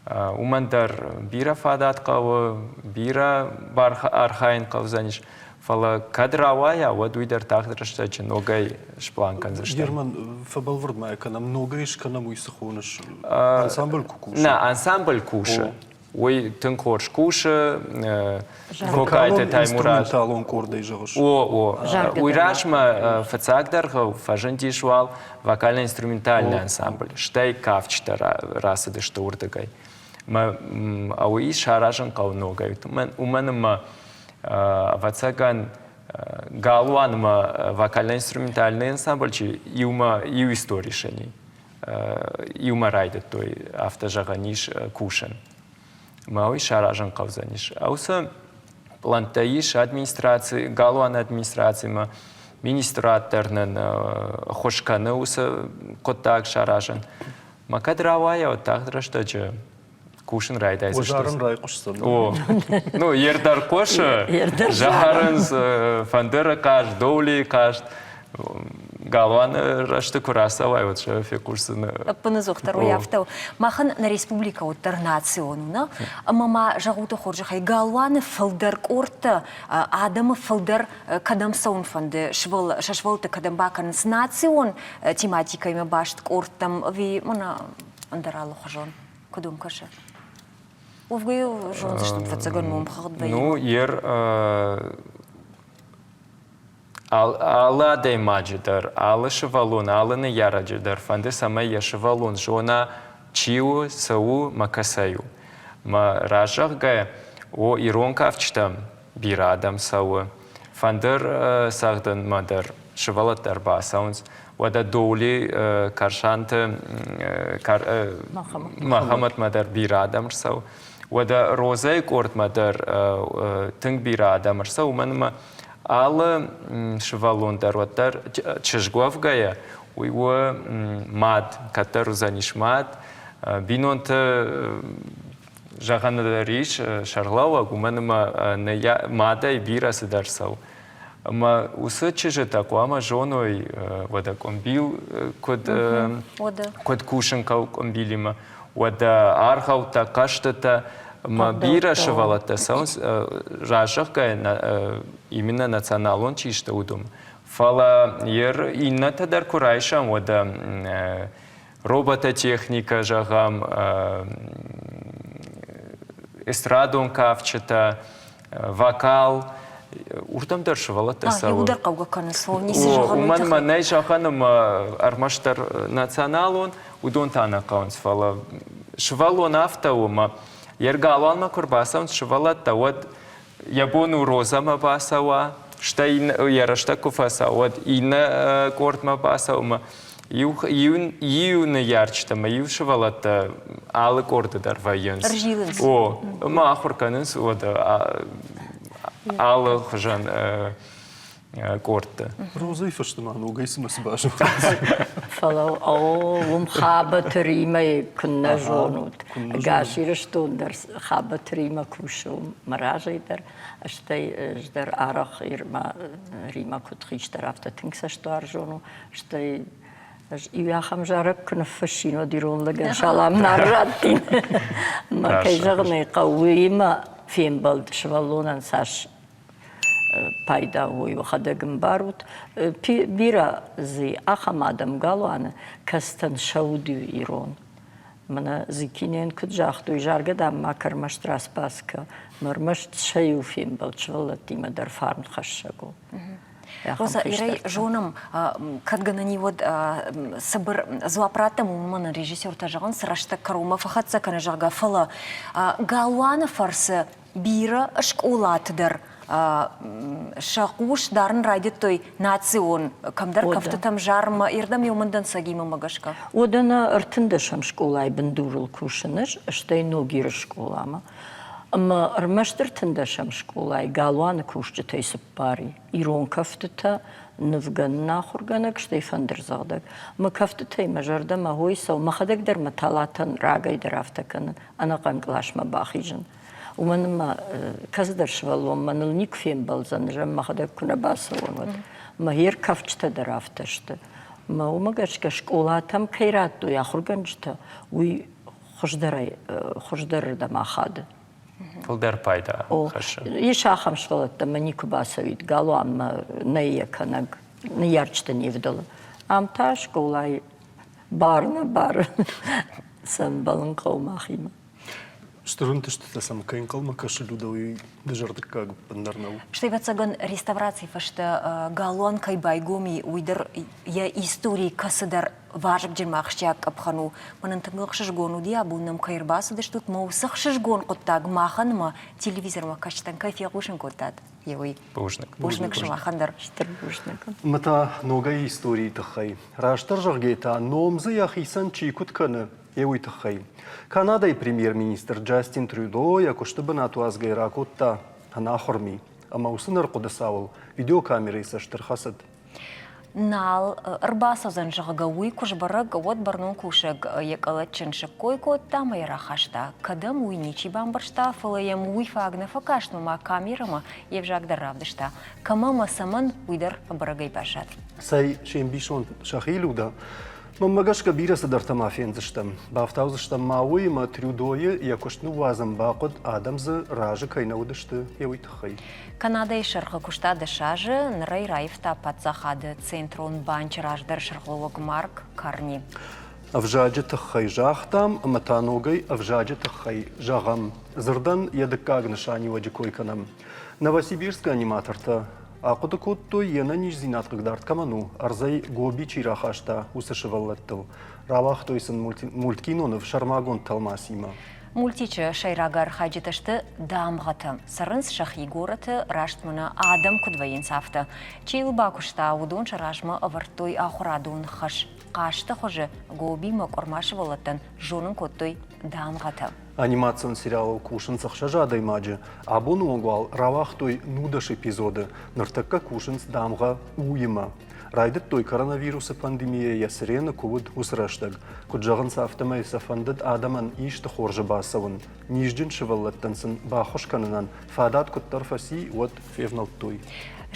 Уымӕн дӕр бирӕ фадат хъӕуы, бирӕ архайын хъӕудзӕнис. Фӕлӕ кӕд рауайа, уӕд уый дӕр тагъд рӕстӕджы ногӕй сплан кӕндзыстӕм. Герман, фӕбӕлвырд ма кӕнӕм, ногӕй скӕнӕм, уый цы хоныс? Ансамбль куы кусы? Нӕ, ансамбль кусы. Уый тынг хорз кусы. Кокайты Таймураз. Инструменталон къордӕй зӕгъыс? О, о. Уый размӕ фыццагдӕр фӕзындис уал вокально-инструментальный ансамбль. Стӕй кафджытӕ рацыдысты уырдыгӕй. Мӕ уый саразын хъӕуы ногӕй. Уымӕн ӕмӕ ӕвӕццӕгӕн галуанмӕ вокально-инструментальный ансамбль чи иумӕ иу истори сӕни. Иумӕ райдыдтой, афтӕ зӕгъӕн ис, кусын. Мӕ уый саразын хъӕудзӕнис. Уыцы пълӕнттӕ ис администраци, галуаны администрацимӕ, министрад дӕр нын ӕххуыс кӕны уыцы хъуыддаг саразын. Мӕ кӕд рауайа, уӕд тагъд рӕстӕджы кусын райдайдзысты. Зарын райхъуысдзӕн. О, ну, ердӕр хъуысы, зарынц фӕндыры хъазт, доулийы хъазт. Галуаны рӕзты куы рацӕуай, уӕд сӕ фехъусдзынӕ. Ӕппынӕдзухдӕр уый афтӕ у. Махӕн нӕ республикӕ уӕддӕр национ у, нӕ? Ӕмӕ ма зӕгъут хорзӕхӕй, галуаны фылдӕр къордтӕ, адӕмы фылдӕр кӕдӕм цӕуын фӕнды, сӕ сывӕллӕтты кӕдӕм бакӕнынц национ тематикӕимӕ баст къордтӕм ӕви мӕнӕ ӕндӕр алыхуызон? Куыд уӕм кӕсы? Уӕвгӕ зондзыстут, фӕцӕгӕн номхыгъд вӕййы. Ну, ер алы адӕймаджы дӕр, алы сывӕллон, алы ныййарӕджы дӕр фӕнды, цӕмӕй йӕ сывӕллон зона, чи у, цы у мӕ кӕцӕй у. Мӕ разӕгъгӕ, о, ирон кафджытӕм бирӕ адӕм цӕуы. Фӕндыр цӕгъдынмӕ дӕр сывӕллӕттӕ ӕрбацӕуынц. Уӕдӕ Доули Карсанты Мӕхӕмӕтмӕ дӕр бирӕ адӕм ӕрцӕуы. Уӕдӕ Розӕйы къордмӕ дӕр тынг бирӕ адӕм ӕрцӕуы, уымӕн ӕмӕ алы сывӕллон дӕр уӕддӕр чызг уӕвгӕйӕ, уый у мад, кӕддӕр уыдзӕнис мад. Бинонты зӕгъӕн дӕр ис сӕргълӕууӕг, уымӕн ӕмӕ мадӕй бирӕ цыдӕр цӕуы. Ӕмӕ уыцы чызджытӕ хъуамӕ зоной, уӕдӕ къуымбил куыд, куыд кусын хъӕуы къуымбилимӕ, уӕдӕ аргъӕуттӕ, хъӕзтытӕ ӕмӕ бирӕ сывӕллӕттӕ цӕуынц раззӕгъгӕ именно националон чи сты, уыдон. Фӕлӕ ер иннӕтӕ дӕр куы райсӕм, уӕдӕ робототехникӕ, зӕгъӕм, эстрадон кафджытӕ, вокал, уырдӕм дӕр сывӕллӕттӕ цӕуы. Иу дӕр хъӕугӕ кӕны, слово ницы зӕгъын. Уымӕн мӕ нӕй зӕгъӕн ӕмӕ ӕрмӕстдӕр националон, уыдон та нӕ хъӕуынц, фӕлӕ сывӕллон афтӕ у, ӕмӕ йе ргалуанмӕ куы рбацӕуынц сывӕллӕттӕ, уӕд йӕ бон у Розӕмӕ бацӕуа, стӕй йӕ рӕстӕг куы фӕцӕуа, уӕд иннӕ къордмӕ бацӕуа ӕмӕ иу, иу ныййарджытӕ ӕмӕ иу сывӕллӕттӕ алы къорды дӕр вӕййынц. Ӕрзилынц. О, ӕмӕ ахуыр кӕнынц уӕд алы хуызӕн къордты. Розӕйы фӕстӕ ма ногӕй цымӕ цы базонынц? Фӕлӕ о, уым Хабӕты Римӕйы куыннӕ зонут. Ӕгас Ирыстон дӕр Хабӕты Римӕ кусы уым мӕ разӕй дӕр, стӕй ӕз дӕр арӕх Ирмӕ Римӕ куыд хистӕр, афтӕ тынг цӕстуарзон у. Стӕй ӕз иу ахӕм зарӕг куы ныффыссин, уӕд ирон лӕгӕн салам нал раттин. Мӕ кӕй зӕгъын ӕй хъӕуы, уыимӕ фембӕлд сывӕллонӕн цас пайда у, уӕхӕдӕг ӕмбарут. Бирӕ дзы ахӕм адӕм галуаны, кӕцытӕн сӕ уд у ирон. Мӕнӕ Зыкинен куыд загътой, заргӕ, дам, ма ӕрмӕст распаскӕ, ӕрмӕст сӕ иу фембӕлд сывӕллӕттимӕ дӕр фарнхӕссӕг у. Роза, Ирӕй зонӕм, кӕд гӕнӕн и, уӕд цыбыр дзуапп раттӕм, уымӕн режиссертӕ зӕгъынц, рӕстӕг кӕронмӕ фӕхӕццӕ кӕны, зӕгъгӕ, фӕлӕ галуаны фӕрцы бирӕ скъолаты дӕр сӕ хъус дарын райдыдтой национ кӕмдӕр кӕфтытӕм зарынмӕ, ирдӕм иумӕ дӕнцӕгимӕ гӕсгӕ. Уӕдӕ нӕ ӕртындӕсӕм скъолайы бындурыл кусын ӕз, стӕй Ногиры скъоламӕ. Ӕмӕ ӕрмӕст ӕртындӕсӕм скъолайы галуаны кусджытӕй цыппар и. Ирон кӕфтытӕ, нывгӕнӕн ахуыргӕнӕг, стӕй фӕндырдзӕгъдӕг. Мӕ кӕфтытӕй мӕ зӕрдӕмӕ хой цӕуы, мӕхӕдӕг дӕр мӕ талатӕн рагӕй дӕр афтӕ кӕнын, ӕнӕхъӕн къласмӕ бахизын. Уымӕн ӕмӕ кӕцыдӕр сывӕллон мӕныл никуы фембӕлдзӕн, ӕз ӕм мӕхӕдӕг куы нӕ бацӕуон, уӕд. Мӕ йе ркафджытӕ дӕр афтӕ сты. Мӕ уымӕ гӕсгӕ скъолатӕм кӕй радтой ахуыргӕнджытӕ, уый хуыздӕрӕй хуыздӕрырдӕм ахады. Фылдӕр пайда хӕссы. Ис ахӕм сывӕллӕттӕ, мӕ никуы бацӕуид галуанмӕ нӕ йӕ кӕнӕг ныййарджыты не вдӕлы. Ам та скъолайы бар нӕ бары сӕмбӕлын хъӕуы махимӕ. Стыр ӕнтыстытӕ сӕм кӕй ӕнхъӕлмӕ кӕсы Люда, уый дызӕрдыггаг ӕппындӕр нӕу. Стӕй, ӕвӕццӕгӕн, реставрацийы фӕстӕ галуан кӕй байгом и, уый дӕр йӕ историйы кӕцыдӕр вазыгджын ахсджиаг къӕпхӕн у. Мӕнӕн тынг ӕхсызгон уыди, абон нӕм кӕй ӕрбацыдыстут, мӕ уыцы ӕхсызгон хъуыддаг махӕн ӕмӕ телевизормӕ кӕсджытӕн кӕй фехъусын кодтат, йе уый. Бузныг. Бузныг сымахӕн дӕр. Стыр бузныг. Ӕмӕ та ногӕй историйы тыххӕй. Растдӕр зӕгъгӕ та, ном дзы йӕхицӕн чи куыд кӕны, йе уый тыххӕй. Канадӕйы премьер-министр Джастин Трюдо йӕ куысты бынат уадзгӕйӕ ракодта ӕнахуыр ми, ӕмӕ уыцы нырхъуыды цауыл видеокамерӕйы цӕст ӕрхӕцыд. Нал ӕрбацӕудзӕн, зӕгъгӕ, уый куы сбӕрӕг, уӕд бӕрнон кусӕг йӕ къӕлӕтджын сыккой кодта ӕмӕ йӕ рахаста. Кӕдӕм, уый ничи бамбӕрста, фӕлӕ йӕм уый фаг нӕ фӕкаст ӕмӕ ма камерӕмӕ йе взаг дӕр равдыста. Кӕмӕ ӕмӕ цӕмӕн, уый дӕр ӕбӕрӕгӕй баззад. Цӕй, се мбисонд сӕхи Люда, Мӕнмӕ гӕсгӕ бирӕ цыдӕртӕ ма фендзыстӕм. Бафтаудзыстӕм ма уый, ӕмӕ Трюдойы йӕ куыст ныууадзын бахъуыд, адӕм дзы разы кӕй нӕ уыдысты, йӕ уый тыххӕй. Канадӕйы сӕргъы куыста дӕс азы, ныр ӕй раивта паддзахады центрон банчы раздӕры сӕргълӕууӕг Марк Карни. Ӕвзаджы тыххӕй загътам ӕмӕ та ногӕй ӕвзаджы тыххӕй зӕгъӕм. Дзырдӕн йӕ дыккаг нысаниуӕджы кой кӕнӕм. Новосибирскы аниматортӕ Ахъуыды кодтой, йе нӕниздзинад хъыгдард кӕмӕн у, ӕрдзӕй гоби чи рахаста, уыцы сывӕллӕттыл. Рауагътой сын мульткиноныв сӕрмагонд тӕлмацимӕ. Мультичы сӕйраг архайджытӕ сты дамгъӕтӕ. Цӕрынц сӕхи горӕты, раст мӕнӕ адӕм куыд вӕййынц, афтӕ. Чи йыл бакуыста, уыдон сӕ размӕ ӕвӕрдтой ахуырадон хӕс. Хъазты хуызы гобимӕ къуырма сывӕллӕттӕн зонын кодтой дамгъӕтӕ. Анимацион сериалыл кусынц ӕхсӕз адӕймаджы. Абоны онг уал рауагътой 19 эпизоды. Ныртӕккӕ кусынц дамгъӕ У-имӕ. Райдыдтой коронавирусы пандемийӕ йӕ цырены куы уыд, уыцы рӕстӕг. Куыд зӕгъынц, афтӕмӕй сӕ фӕндыд адӕмӕн исты хорзы бацӕуын. Низджын сывӕллӕттӕн сын баххуыс кӕнынӕн фадат куыддӕр фӕци, уӕд февнӕлдтой.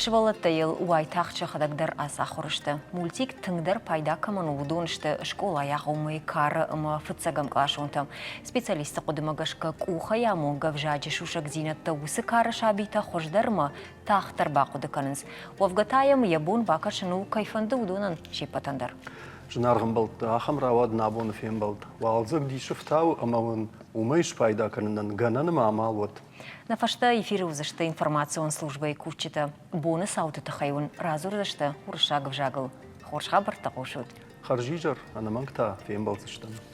Сывӕллӕттӕ йыл уайтагъд сӕхӕдӕг дӕр ацахуыр сты. Мультик тынгдӕр пайда кӕмӕн у, уыдон сты скъолайы агъоммӕйы кары ӕмӕ фыццӕгӕм къласонтӕ. Специалистты хъуыдымӕ гӕсгӕ, къухӕй амонгӕ ӕвзаджы сусӕгдзинӕдтӕ уыцы кары сабитӕ хуыздӕрмӕ тагъддӕр бахъуыды кӕнынц. Уӕвгӕ та йӕм йӕ бон бакӕсын у, кӕй фӕнды, уыдонӕн се ппӕтӕн дӕр. Зынаргъ ӕмбӕлттӕ, ахӕм рауад нӕ абоны фембӕлд. Уалдзӕг дисы фтауы ӕмӕ уын уымӕй спайда кӕнынӕн гӕнӕн ӕмӕ амал уӕд. Нӕ фӕстӕ эфиры уыдзысты информацион службӕйы кусджытӕ. Боны цауты тыххӕй уын радзурдзысты уырыссаг ӕвзагыл. Хорз хабӕрттӕ хъусут. Хӕрзизӕр, ӕнӕмӕнг та фембӕлдзыстӕм.